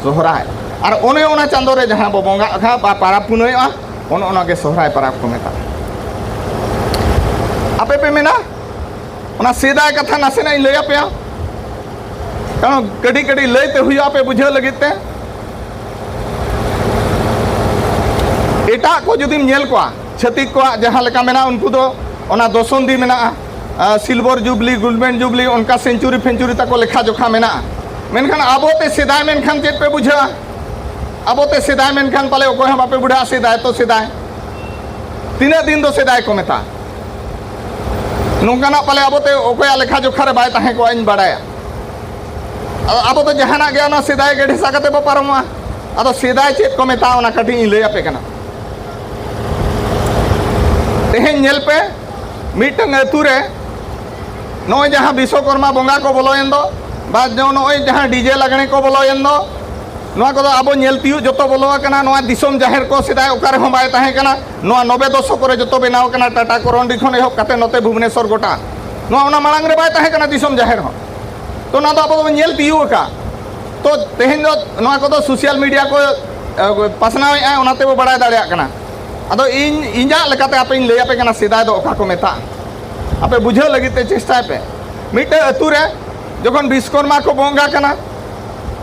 ᱥᱚᱦᱨᱟᱭ᱾ ᱟᱨ ᱚᱱᱮ ᱚᱱᱟ ᱪᱟᱸᱫᱚ ᱨᱮ ᱡᱟᱦᱟᱸ ᱵᱚ ᱵᱚᱸᱜᱟᱜᱼᱟ ᱵᱟ ᱯᱟᱨᱟᱵᱽ ᱯᱩᱱᱟᱹᱭᱚᱜᱼᱟ, ᱚᱱᱮ ᱚᱱᱟ ᱜᱮ ᱥᱚᱦᱨᱟᱭ ᱯᱟᱨᱟᱵᱽ ᱠᱚ ᱢᱮᱛᱟᱜᱼᱟ᱾ ᱟᱯᱮ ᱯᱮ ᱢᱮᱱᱟ, ᱚᱱᱟ ᱥᱮᱫᱟᱭ ᱠᱟᱛᱷᱟ ᱱᱟᱥᱮᱱᱟᱜ ᱤᱧ ᱞᱟᱹᱭ ᱟᱯᱮᱭᱟ, ᱠᱟᱨᱚᱱ ᱠᱟᱹᱴᱤᱡ ᱠᱟᱹᱴᱤᱡ ᱞᱟᱹᱭ ᱛᱮ ᱦᱩᱭᱩᱜᱼᱟ ᱟᱯᱮ ᱵᱩᱡᱷᱟᱹᱣ ᱞᱟᱹᱜᱤᱫ ᱛᱮ᱾ ᱮᱴᱟᱜ ᱠᱚ ᱡᱩᱫᱤᱢ ᱧᱮᱞ ᱠᱚᱣᱟ, ᱪᱷᱟᱹᱛᱤᱠ ᱠᱚᱣᱟᱜ ᱡᱟᱦᱟᱸ ᱞᱮᱠᱟ ᱢᱮᱱᱟᱜᱼᱟ, ᱩᱱᱠᱩ ᱫᱚ ᱚᱱᱟ ᱫᱚᱥᱚᱱᱫᱤ ᱢᱮᱱᱟᱜᱼᱟ, ᱥᱤᱞᱵᱚᱨ ᱡᱩᱵᱽᱞᱤ, ᱜᱳᱞᱰᱮᱱ ᱡᱩᱵᱽᱞᱤ, ᱚᱱᱠᱟ ᱥᱮᱧᱪᱩᱨᱤ ᱯᱷᱮᱧᱪᱩᱨᱤ ᱛᱟᱠᱚ ᱞᱮᱠᱷᱟ ᱡᱚᱠᱷᱟ ᱢᱮᱱᱟᱜᱼᱟ᱾ ᱢᱮᱱᱠᱷᱟᱱ ᱟᱵᱚᱛᱮ ᱥᱮᱫᱟᱭ ᱢᱮᱱᱠᱷᱟᱱ ᱪᱮᱫ ᱯᱮ ᱵᱩᱡᱷᱟᱹᱣᱟ? ᱟᱵᱚᱛᱮ ᱥᱮᱫᱟᱭ ᱢᱮᱱᱠᱷᱟᱱ ᱯᱟᱞᱮ ᱚᱠᱚᱭ ᱦᱚᱸ ᱵᱟᱯᱮ ᱵᱩᱰᱷᱟᱹᱜᱼᱟ᱾ ᱥᱮᱫᱟᱭ ᱛᱚ ᱥᱮᱫᱟᱭ, ᱛᱤᱱᱟᱹᱜ ᱫᱤᱱ ᱫᱚ ᱥᱮᱫᱟᱭ ᱠᱚ ᱢᱮᱛᱟᱜᱼᱟ? ᱱᱚᱝᱠᱟᱱᱟᱜ ᱯᱟᱞᱮ ᱟᱵᱚᱛᱮ ᱚᱠᱚᱭᱟᱜ ᱞᱮᱠᱷᱟ ᱡᱚᱠᱷᱟ ᱨᱮ ᱵᱟᱭ ᱛᱟᱦᱮᱸ ᱠᱚᱜᱼᱟ, ᱤᱧ ᱵᱟᱲᱟᱭᱟ᱾ ᱟᱫᱚ ᱟᱵᱚ ᱫᱚ ᱡᱟᱦᱟᱱᱟᱜ ᱜᱮ ᱚᱱᱟ ᱥᱮᱫᱟᱭ ᱜᱮ ᱰᱷᱮᱥᱟ ᱠᱟᱛᱮ ᱵᱚ ᱯᱟᱨᱚᱢᱚᱜᱼᱟ᱾ ᱟᱫᱚ ᱥᱮᱫᱟᱭ ᱪᱮᱫ ᱠᱚ ᱢᱮᱛᱟᱜᱼᱟ, ᱚᱱᱟ ᱠᱟᱹᱴᱤᱡ ᱤᱧ ᱞᱟᱹᱭ ᱟᱯᱮ ᱠᱟᱱᱟ᱾ ᱛᱮᱦᱮᱧ ᱧᱮᱞ ᱯᱮ, ᱢᱤᱫᱴᱟᱝ ᱟᱹᱛᱩ ᱨᱮ ᱱᱚᱜᱼᱚᱭ ᱡᱟᱦᱟᱸ ᱵᱤᱥᱥᱚᱠᱚᱨᱢᱟ ᱵᱚᱸᱜᱟ ᱠᱚ ᱵᱚᱞᱚᱭᱮᱱ ᱫᱚ, ᱵᱟ ᱱᱚᱜᱼᱚᱭ ᱡᱟᱦᱟᱸ ᱰᱤᱡᱮ ᱞᱟᱜᱽᱬᱮ ᱠᱚ ᱵᱚᱞᱚᱭᱮᱱ ᱫᱚ, ᱱᱚᱣᱟ ᱠᱚᱫᱚ ᱟᱵᱚ ᱧᱮᱞ ᱛᱤᱭᱳᱜ ᱡᱚᱛᱚ ᱵᱚᱞᱚ ᱟᱠᱟᱱᱟ᱾ ᱱᱚᱣᱟ ᱫᱤᱥᱚᱢ ᱡᱟᱦᱮᱨ ᱠᱚ ᱥᱮᱫᱟᱭ ᱚᱠᱟ ᱨᱮᱦᱚᱸ ᱵᱟᱭ ᱛᱟᱦᱮᱸ ᱠᱟᱱᱟ᱾ ᱱᱚᱣᱟ ᱱᱚᱵᱮ ᱫᱚᱥᱚᱠ ᱨᱮ ᱡᱚᱛᱚ ᱵᱮᱱᱟᱣ ᱟᱠᱟᱱᱟ, ᱴᱟᱴᱟ ᱠᱚᱨᱚᱱᱰᱤ ᱠᱷᱚᱱ ᱮᱦᱚᱵ ᱠᱟᱛᱮ ᱱᱚᱛᱮ ᱵᱷᱩᱵᱽᱱᱮᱥᱚᱨ ᱜᱚᱴᱟ᱾ ᱱᱚᱣᱟ ᱚᱱᱟ ᱢᱟᱲᱟᱝ ᱨᱮ ᱵᱟᱭ ᱛᱟᱦᱮᱸ ᱠᱟᱱᱟ ᱫᱤᱥᱚᱢ ᱡᱟᱦᱮᱨ ᱦᱚᱸ᱾ ᱛᱚ ᱱᱚᱣᱟ ᱫᱚ ᱟᱵᱚ ᱫᱚᱵᱚᱱ ᱧᱮᱞ ᱛᱤᱭᱳᱜ ᱟᱠᱟᱫ᱾ ᱛᱚ ᱛᱮᱦᱮᱧ ᱫᱚ ᱱᱚᱣᱟ ᱠᱚᱫᱚ ᱥᱳᱥᱟᱞ ᱢᱤᱰᱤᱭᱟ ᱠᱚ, ᱮ, ᱯᱟᱥᱱᱟᱣᱮᱫᱼᱟ, ᱚᱱᱟ ᱛᱮᱵᱚ ᱵᱟᱲᱟᱭ ᱫᱟᱲᱮᱭᱟᱜ ᱠᱟᱱᱟ᱾ ᱟᱫᱚ ᱤᱧ ᱤᱧᱟᱹᱜ ᱞᱮᱠᱟᱛᱮ ᱟᱯᱮᱧ ᱞᱟᱹᱭ ᱟᱯᱮ ᱠᱟᱱᱟ ᱥᱮᱫᱟᱭ ᱫᱚ ᱚᱠᱟ ᱠᱚ ᱢᱮᱛᱟᱜᱼᱟ᱾ ᱟᱯᱮ ᱵᱩᱡᱷᱟᱹᱣ ᱞᱟᱹᱜᱤᱫ ᱛᱮ ᱪᱮᱥᱴᱟᱭ ᱯᱮ᱾ ᱢᱤᱫᱴᱟᱝ ᱟᱹᱛᱩ ᱨᱮ ᱡᱚᱠᱷᱚᱱ ᱵᱤᱥᱠᱚᱨᱢᱟ ᱠᱚ ᱵᱚᱸᱜᱟ ᱠᱟᱱᱟ,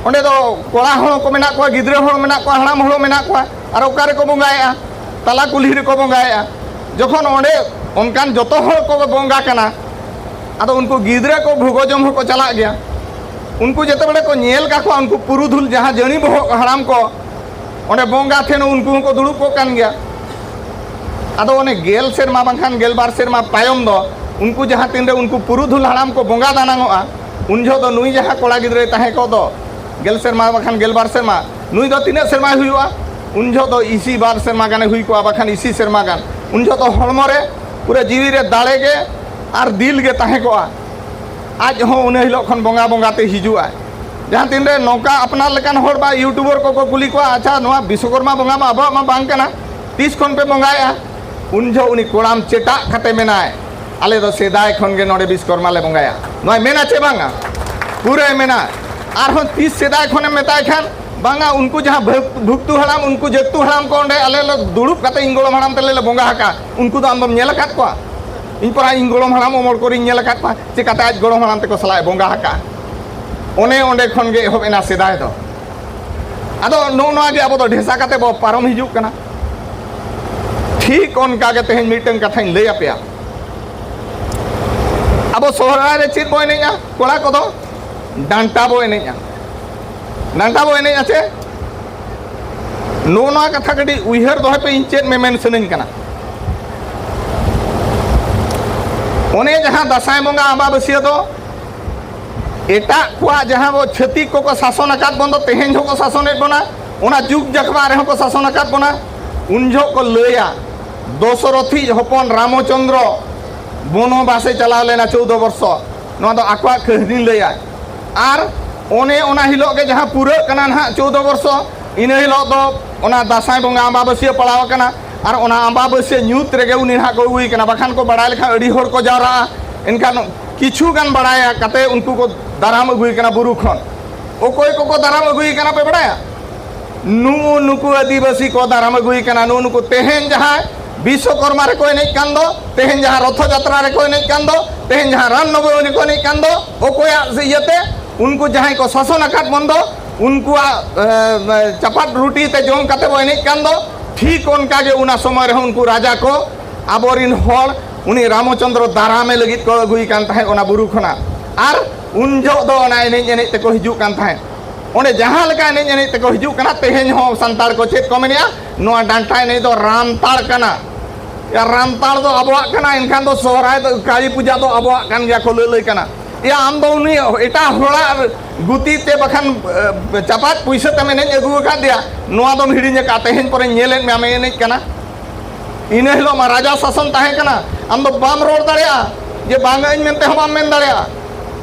ᱚᱸᱰᱮ ᱫᱚ ᱠᱚᱲᱟ ᱦᱚᱲ ᱠᱚ ᱢᱮᱱᱟᱜ ᱠᱚᱣᱟ, ᱜᱤᱫᱽᱨᱟᱹ ᱦᱚᱲ ᱢᱮᱱᱟᱜ ᱠᱚᱣᱟ, ᱦᱟᱲᱟᱢ ᱦᱚᱲ ᱢᱮᱱᱟᱜ ᱠᱚᱣᱟ᱾ ᱟᱨ ᱚᱠᱟ ᱨᱮᱠᱚ ᱵᱚᱸᱜᱟᱭᱮᱫᱼᱟ? ᱛᱟᱞᱟ ᱠᱩᱞᱦᱤ ᱨᱮᱠᱚ ᱵᱚᱸᱜᱟᱭᱮᱫᱼᱟ᱾ ᱡᱚᱠᱷᱚᱱ ᱚᱸᱰᱮ ᱚᱱᱠᱟᱱ ᱡᱚᱛᱚ ᱦᱚᱲ ᱠᱚ ᱵᱚᱸᱜᱟ ᱠᱟᱱᱟ, ᱟᱫᱚ ᱩᱱᱠᱩ ᱜᱤᱫᱽᱨᱟᱹ ᱠᱚ ᱵᱷᱩᱜᱚ ᱡᱚᱢ ᱦᱚᱸᱠᱚ ᱪᱟᱞᱟᱜ ᱜᱮᱭᱟ᱾ ᱩᱱᱠᱩ ᱡᱮᱛᱮ ᱵᱮᱲᱮ ᱠᱚ ᱧᱮᱞ ᱠᱟᱠᱚᱣᱟ, ᱩᱱᱠᱩ ᱯᱩᱨᱩᱫᱷᱩᱞ ᱡᱟᱦᱟᱸ ᱡᱟᱹᱲᱤ ᱵᱚᱦᱚᱜ ᱦᱟᱲᱟᱢ ᱠᱚ ᱚᱸᱰᱮ ᱵᱚᱸᱜᱟ ᱴᱷᱮᱱ ᱩᱱᱠᱩ ᱦᱚᱸᱠᱚ ᱫᱩᱲᱩᱵ ᱠᱚᱜ ᱠᱟᱱ ᱜᱮᱭᱟ᱾ ᱟᱫᱚ ᱚᱱᱮ ᱜᱮᱞ ᱥᱮᱨᱢᱟ ᱵᱟᱝᱠᱷᱟᱱ ᱜᱮᱞᱵᱟᱨ ᱥᱮᱨᱢᱟ ᱛᱟᱭᱚᱢ ᱫᱚ ᱩᱱᱠᱩ ᱡᱟᱦᱟᱸ ᱛᱤᱱᱨᱮ ᱩᱱᱠᱩ ᱯᱩᱨᱩᱫᱷᱩᱞ ᱦᱟᱲᱟᱢ ᱠᱚ ᱵᱚᱸᱜᱟ ᱫᱟᱱᱟᱝᱚᱜᱼᱟ, ᱩᱱ ᱡᱚᱦᱚᱜ ᱫᱚ ᱱᱩᱭ ᱡᱟᱦᱟᱸ ᱠᱚᱲᱟ ᱜᱤᱫᱽᱨᱟᱹᱭ ᱛᱟᱦᱮᱸ ᱠᱚᱜ ᱫᱚ ᱜᱮᱞ ᱥᱮᱨᱢᱟ ᱵᱟᱝᱠᱷᱟᱱ ᱜᱮᱞᱵᱟᱨ ᱥᱮᱨᱢᱟ, ᱱᱩᱭ ᱫᱚ ᱛᱤᱱᱟᱹᱜ ᱥᱮᱨᱢᱟᱭ ᱦᱩᱭᱩᱜᱼᱟ? ᱩᱱ ᱡᱚᱦᱚᱜ ᱫᱚ ᱤᱥᱤ ᱵᱟᱨ ᱥᱮᱨᱢᱟ ᱜᱟᱱᱮ ᱦᱩᱭ ᱠᱚᱜᱼᱟ, ᱵᱟᱠᱷᱟᱱ ᱤᱥᱤ ᱥᱮᱨᱢᱟ ᱜᱟᱱ᱾ ᱩᱱ ᱡᱚᱦᱚᱜ ᱫᱚ ᱦᱚᱲᱢᱚ ᱨᱮ, ᱯᱩᱨᱟᱹ ᱡᱤᱣᱤ ᱨᱮ ᱫᱟᱲᱮ ᱜᱮ ᱟᱨ ᱫᱤᱞ ᱜᱮ ᱛᱟᱦᱮᱸ ᱠᱚᱜᱼᱟ᱾ ᱟᱡ ᱦᱚᱸ ᱩᱱᱟᱹ ᱦᱤᱞᱳᱜ ᱠᱷᱚᱱ ᱵᱚᱸᱜᱟ ᱵᱚᱸᱜᱟ ᱛᱮ ᱦᱤᱡᱩᱜᱼᱟᱭ᱾ ᱡᱟᱦᱟᱸ ᱛᱤᱱᱨᱮ ᱱᱚᱝᱠᱟ ᱟᱯᱱᱟᱨ ᱞᱮᱠᱟᱱ ᱦᱚᱲ ᱵᱟ ᱤᱭᱩᱴᱩᱵᱟᱨ ᱠᱚᱠᱚ ᱠᱩᱞᱤ ᱠᱚᱣᱟ, "ᱟᱪᱪᱷᱟ, ᱱᱚᱣᱟ ᱵᱤᱥᱥᱚᱠᱚᱨᱢᱟ ᱵᱚᱸᱜᱟ ᱢᱟ ᱟᱵᱚᱣᱟᱜ ᱢᱟ ᱵᱟᱝ ᱠᱟᱱᱟ, ᱛᱤᱥ ᱠᱷᱚᱱ ᱯᱮ ᱵᱚᱸᱜᱟᱭᱮᱫᱼᱟ?" ᱩᱱ ᱡᱚᱦᱚᱜ ᱩᱱᱤ ᱠᱚᱲᱟᱢ ᱪᱮᱴᱟᱜ ᱠᱟᱛᱮ ᱢᱮᱱᱟᱭ, "ᱟᱞᱮ ᱫᱚ ᱥᱮᱫᱟᱭ ᱠᱷᱚᱱ ᱜᱮ ᱱᱚᱰᱮ ᱵᱤᱥᱠᱚᱨᱢᱟ ᱞᱮ ᱵᱚᱸᱜᱟᱭᱟ᱾" ᱱᱚᱣᱟᱭ ᱢᱮᱱᱟ ᱪᱮ ᱵᱟᱝᱟ? ᱯᱩᱨᱟᱹᱭ ᱢᱮᱱᱟ᱾ ᱟᱨᱦᱚᱸ ᱛᱤᱥ ᱥᱮᱫᱟᱭ ᱠᱷᱚᱱᱮᱢ ᱢᱮᱛᱟᱭ ᱠᱷᱟᱱ, "ᱵᱟᱝᱟ, ᱩᱱᱠᱩ ᱡᱟᱦᱟᱸ ᱵᱷᱟᱹ-, ᱵᱷᱩᱠᱛᱩ ᱦᱟᱲᱟᱢ, ᱩᱱᱠᱩ ᱡᱟᱹᱛᱩ ᱦᱟᱲᱟᱢ ᱠᱚ ᱚᱸᱰᱮ ᱟᱞᱮ ᱞᱮ ᱫᱩᱲᱩᱵ ᱠᱟᱛᱮ ᱤᱧ ᱜᱚᱲᱚᱢ ᱦᱟᱲᱟᱢ ᱛᱮᱞᱮ ᱞᱮ ᱵᱚᱸᱜᱟ ᱟᱠᱟᱫ, ᱩᱱᱠᱩ ᱫᱚ ᱟᱢ ᱫᱚᱢ ᱧᱮᱞ ᱟᱠᱟᱫ ᱠᱚᱣᱟ?" ᱤᱧ ᱯᱟᱨᱟ ᱤᱧ ᱜᱚᱲᱚᱢ ᱦᱟᱲᱟᱢ ᱩᱢᱚᱨ ᱠᱚᱨᱮᱧ ᱧᱮᱞ ᱟᱠᱟᱫ ᱠᱚᱣᱟ, ᱪᱮᱠᱟᱛᱮ ᱟᱡ ᱜᱚᱲᱚᱢ ᱦᱟᱲᱟᱢ ᱛᱮᱠᱚ ᱥᱟᱞᱟᱜ ᱮ ᱵᱚᱸᱜᱟ ᱟᱠᱟᱫᱼᱟ᱾ ᱚᱱᱮ ᱚᱸᱰᱮ ᱠᱷᱚᱱ ᱜᱮ ᱮᱦᱚᱵ ᱮᱱᱟ ᱥᱮᱫᱟᱭ ᱫᱚ᱾ ᱟᱫᱚ ᱱᱚᱜᱼᱚ ᱱᱚᱣᱟ ᱜᱮ ᱟᱵᱚ ᱫᱚ ᱰᱷᱮᱥᱟ ᱠᱟᱛᱮ ᱵᱚ ᱯᱟᱨᱚᱢ ᱦᱤᱡᱩᱜ ᱠᱟᱱᱟ᱾ ᱴᱷᱤᱠ ᱚᱱᱠᱟ ᱜᱮ ᱛᱮᱦᱮᱧ ᱢᱤᱫᱴᱟᱝ ᱠᱟᱛᱷᱟᱧ ᱞᱟᱹᱭ ᱟᱯᱮᱭᱟ᱾ ᱟᱵᱚ ᱥᱚᱦᱨᱟᱭ ᱨᱮ ᱪᱮᱫ ᱵᱚ ᱮᱱᱮᱡᱼᱟ? ᱠᱚᱲᱟ ᱠᱚᱫᱚ ᱰᱟᱱᱴᱟ ᱵᱚ ᱮᱱᱮᱡᱼᱟ᱾ ᱰᱟᱱᱴᱟ ᱵᱚ ᱮᱱᱮᱡᱼᱟ ᱪᱮ? ᱱᱚᱜᱼᱚ ᱱᱚᱣᱟ ᱠᱟᱛᱷᱟ ᱠᱟᱹᱴᱤᱡ ᱩᱭᱦᱟᱹᱨ ᱫᱚᱦᱚᱭ ᱯᱮ, ᱤᱧ ᱪᱮᱫ ᱢᱮᱢᱮᱱ ᱥᱟᱱᱟᱧ ᱠᱟᱱᱟ᱾ ᱚᱱᱮ ᱡᱟᱦᱟᱸ ᱫᱟᱸᱥᱟᱭ ᱵᱚᱸᱜᱟ ᱟᱢᱵᱟᱵᱟᱹᱥᱭᱟᱹ ᱫᱚ ᱮᱴᱟᱜ ᱠᱚᱣᱟᱜ, ᱡᱟᱦᱟᱸ ᱵᱚ ᱪᱷᱟᱹᱛᱤᱠ ᱠᱚᱠᱚ ᱥᱟᱥᱚᱱ ᱟᱠᱟᱫ ᱵᱚᱱ ᱫᱚ, ᱛᱮᱦᱮᱧ ᱦᱚᱸᱠᱚ ᱥᱟᱥᱚᱱᱮᱫ ᱵᱚᱱᱟ, ᱚᱱᱟ ᱡᱩᱜᱽ ᱡᱟᱠᱷᱢᱟ ᱨᱮᱦᱚᱸ ᱠᱚ ᱥᱟᱥᱚᱱ ᱟᱠᱟᱫ ᱵᱚᱱᱟ᱾ ᱩᱱ ᱡᱚᱦᱚᱜ ᱠᱚ ᱞᱟᱹᱭᱟ, ᱫᱚᱥᱚᱨᱚᱛᱷᱤᱡ ᱦᱚᱯᱚᱱ ᱨᱟᱢᱚᱪᱚᱸᱫᱽᱨᱚ ᱵᱚᱱᱚᱵᱟᱥᱮ ᱪᱟᱞᱟᱣ ᱞᱮᱱᱟ ᱪᱳᱣᱫᱚ ᱵᱚᱨᱥᱚ᱾ ᱱᱚᱣᱟ ᱫᱚ ᱟᱠᱚᱣᱟᱜ ᱠᱟᱹᱦᱱᱤ ᱞᱟᱹᱭᱟᱭ᱾ ᱟᱨ ᱚᱱᱮ ᱚᱱᱟ ᱦᱤᱞᱳᱜ ᱜᱮ ᱡᱟᱦᱟᱸ ᱯᱩᱨᱟᱹᱜ ᱠᱟᱱᱟ ᱱᱟᱦᱟᱜ ᱪᱳᱣᱫᱚ ᱵᱚᱨᱥᱚ, ᱤᱱᱟᱹ ᱦᱤᱞᱳᱜ ᱫᱚ ᱚᱱᱟ ᱫᱟᱸᱥᱟᱭ ᱵᱚᱸᱜᱟ ᱟᱢᱵᱟᱵᱟᱹᱥᱭᱟᱹ ᱯᱟᱲᱟᱣ ᱟᱠᱟᱱᱟ᱾ ᱟᱨ ᱚᱱᱟ ᱟᱢᱵᱟᱵᱟᱹᱥᱭᱟᱹ ᱧᱩᱛ ᱨᱮᱜᱮ ᱩᱱᱤ ᱱᱟᱦᱟᱜ ᱠᱚ ᱟᱹᱜᱩᱭᱮ ᱠᱟᱱᱟ᱾ ᱵᱟᱠᱷᱟᱱ ᱠᱚ ᱵᱟᱲᱟᱭ ᱞᱮᱠᱷᱟᱱ ᱟᱹᱰᱤ ᱦᱚᱲ ᱠᱚ ᱡᱟᱣᱨᱟᱜᱼᱟ᱾ ᱮᱱᱠᱷᱟᱱ ᱠᱤᱪᱷᱩ ᱜᱟᱱ ᱵᱟᱲᱟᱭ ᱠᱟᱛᱮ ᱩᱱᱠᱩ ᱠᱚ ᱫᱟᱨᱟᱢ ᱟᱹᱜᱩᱭᱮ ᱠᱟᱱᱟ ᱵᱩᱨᱩ ᱠᱷᱚᱱ᱾ ᱚᱠᱚᱭ ᱠᱚᱠᱚ ᱫᱟᱨᱟᱢ ᱟᱹᱜᱩᱭᱮ ᱠᱟᱱᱟ ᱯᱮ ᱵᱟᱲᱟᱭᱟ? ᱱᱩᱜᱼᱩ ᱱᱩᱠᱩ ᱟᱹᱫᱤᱵᱟᱹᱥᱤ ᱠᱚ ᱫᱟᱨᱟᱢ ᱟᱹᱜᱩᱭᱮ ᱠᱟᱱᱟ᱾ ᱱᱩᱜᱼᱩ ᱱᱩᱠᱩ ᱛᱮᱦᱮᱧ ᱡᱟᱦᱟᱸᱭ ᱵᱤᱥᱥᱚᱠᱚᱨᱢᱟ ᱨᱮᱠᱚ ᱮᱱᱮᱡ ᱠᱟᱱ ᱫᱚ, ᱛᱮᱦᱮᱧ ᱡᱟᱦᱟᱸ ᱨᱚᱛᱷᱚ ᱡᱟᱛᱨᱟ ᱨᱮᱠᱚ ᱮᱱᱮᱡ ᱠᱟᱱ ᱫᱚ, ᱛᱮᱦᱮᱧ ᱡᱟᱦᱟᱸ ᱨᱟᱢ ᱱᱚᱵᱚᱢᱤ ᱨᱮᱠᱚ ᱮᱱᱮᱡ ᱠᱟᱱ ᱫᱚ, ᱚᱠᱚᱭᱟᱜ ᱤᱭᱟᱹᱛᱮ? ᱩᱱᱠᱩ ᱡᱟᱦᱟᱸᱭ ᱠᱚ ᱥᱟᱥᱚᱱ ᱟᱠᱟᱫ ᱵᱚᱱ ᱫᱚ, ᱩᱱᱠᱩᱣᱟᱜ, ᱮ, ᱪᱟᱯᱟᱫ ᱨᱩᱴᱤ ᱛᱮ ᱡᱚᱢ ᱠᱟᱛᱮ ᱵᱚ ᱮᱱᱮᱡ ᱠᱟᱱ ᱫᱚ, ᱴᱷᱤᱠ ᱚᱱᱠᱟ ᱜᱮ ᱚᱱᱟ ᱥᱚᱢᱚᱭ ᱨᱮᱦᱚᱸ ᱩᱱᱠᱩ ᱨᱟᱡᱟ ᱠᱚ ᱟᱵᱚᱨᱤᱱ ᱦᱚᱲ ᱩᱱᱤ ᱨᱟᱢᱚᱪᱚᱸᱫᱽᱨᱚ ᱫᱟᱨᱟᱢᱮ ᱞᱟᱹᱜᱤᱫ ᱠᱚ ᱟᱹᱜᱩᱭᱮ ᱠᱟᱱ ᱛᱟᱦᱮᱸᱫ ᱚᱱᱟ ᱵᱩᱨᱩ ᱠᱷᱚᱱᱟᱜ᱾ ᱟᱨ ᱩᱱ ᱡᱚᱦᱚᱜ ᱫᱚ ᱚᱱᱟ ᱮᱱᱮᱡ ᱮᱱᱮᱡ ᱛᱮᱠᱚ ᱦᱤᱡᱩᱜ ᱠᱟᱱ ᱛᱟᱦᱮᱸᱫ᱾ ᱚᱸᱰᱮ ᱡᱟᱦᱟᱸ ᱞᱮᱠᱟ ᱮᱱᱮᱡ ᱮᱱᱮᱡ ᱛᱮᱠᱚ ᱦᱤᱡᱩᱜ ᱠᱟᱱᱟ, ᱛᱮᱦᱮᱧ ᱦᱚᱸ ᱥᱟᱱᱛᱟᱲ ᱠᱚ ᱪᱮᱫ ᱠᱚ ᱢᱮᱱᱮᱜᱼᱟ? ᱱᱚᱣᱟ ᱰᱟᱱᱴᱟ ᱮᱱᱮᱡ ᱫᱚ ᱨᱟᱢᱛᱟᱲ ᱠᱟᱱᱟ᱾ ᱭᱟ, ᱨᱟᱢᱛᱟᱲ ᱫᱚ ᱟᱵᱚᱣᱟᱜ ᱠᱟᱱᱟ, ᱮᱱᱠᱷᱟᱱ ᱫᱚ ᱥᱚᱦᱨᱟᱭ ᱫᱚ, ᱠᱟᱹᱞᱤ ᱯᱩᱡᱟ ᱫᱚ ᱟᱵᱚᱣᱟᱜ ᱠᱟᱱ ᱜᱮᱭᱟ ᱠᱚ ᱞᱟᱹᱞᱟᱹᱭ ᱠᱟᱱᱟ᱾ ᱭᱟ, ᱟᱢ ᱫᱚ ᱩᱱᱤ ᱮᱴᱟᱜ ᱦᱚᱲᱟᱜ ᱜᱩᱛᱤ ᱛᱮ ᱵᱟᱠᱷᱟᱱ, ᱮ, ᱪᱟᱯᱟᱫ ᱯᱩᱭᱥᱟᱹ ᱛᱮᱢ ᱮᱱᱮᱡ ᱟᱹᱜᱩ ᱟᱠᱟᱫ ᱫᱮᱭᱟ, ᱱᱚᱣᱟ ᱫᱚᱢ ᱦᱤᱲᱤᱧ ᱟᱠᱟᱫ᱾ ᱛᱮᱦᱮᱧ ᱯᱚᱨᱮᱧ ᱧᱮᱞᱮᱫ ᱢᱮᱭᱟ, ᱟᱢᱮ ᱮᱱᱮᱡ ᱠᱟᱱᱟ᱾ ᱤᱱᱟᱹ ᱦᱤᱞᱳᱜ ᱢᱟ ᱨᱟᱡᱟ ᱥᱟᱥᱚᱱ ᱛᱟᱦᱮᱸ ᱠᱟᱱᱟ, ᱟᱢ ᱫᱚ ᱵᱟᱢ ᱨᱚᱲ ᱫᱟᱲᱮᱭᱟᱜᱼᱟ, ᱡᱮ ᱵᱟᱝ ᱟᱹᱧ ᱢᱮᱱᱛᱮ ᱦᱚᱸ ᱵᱟᱢ ᱢᱮᱱ ᱫᱟᱲᱮᱭᱟᱜᱼᱟ᱾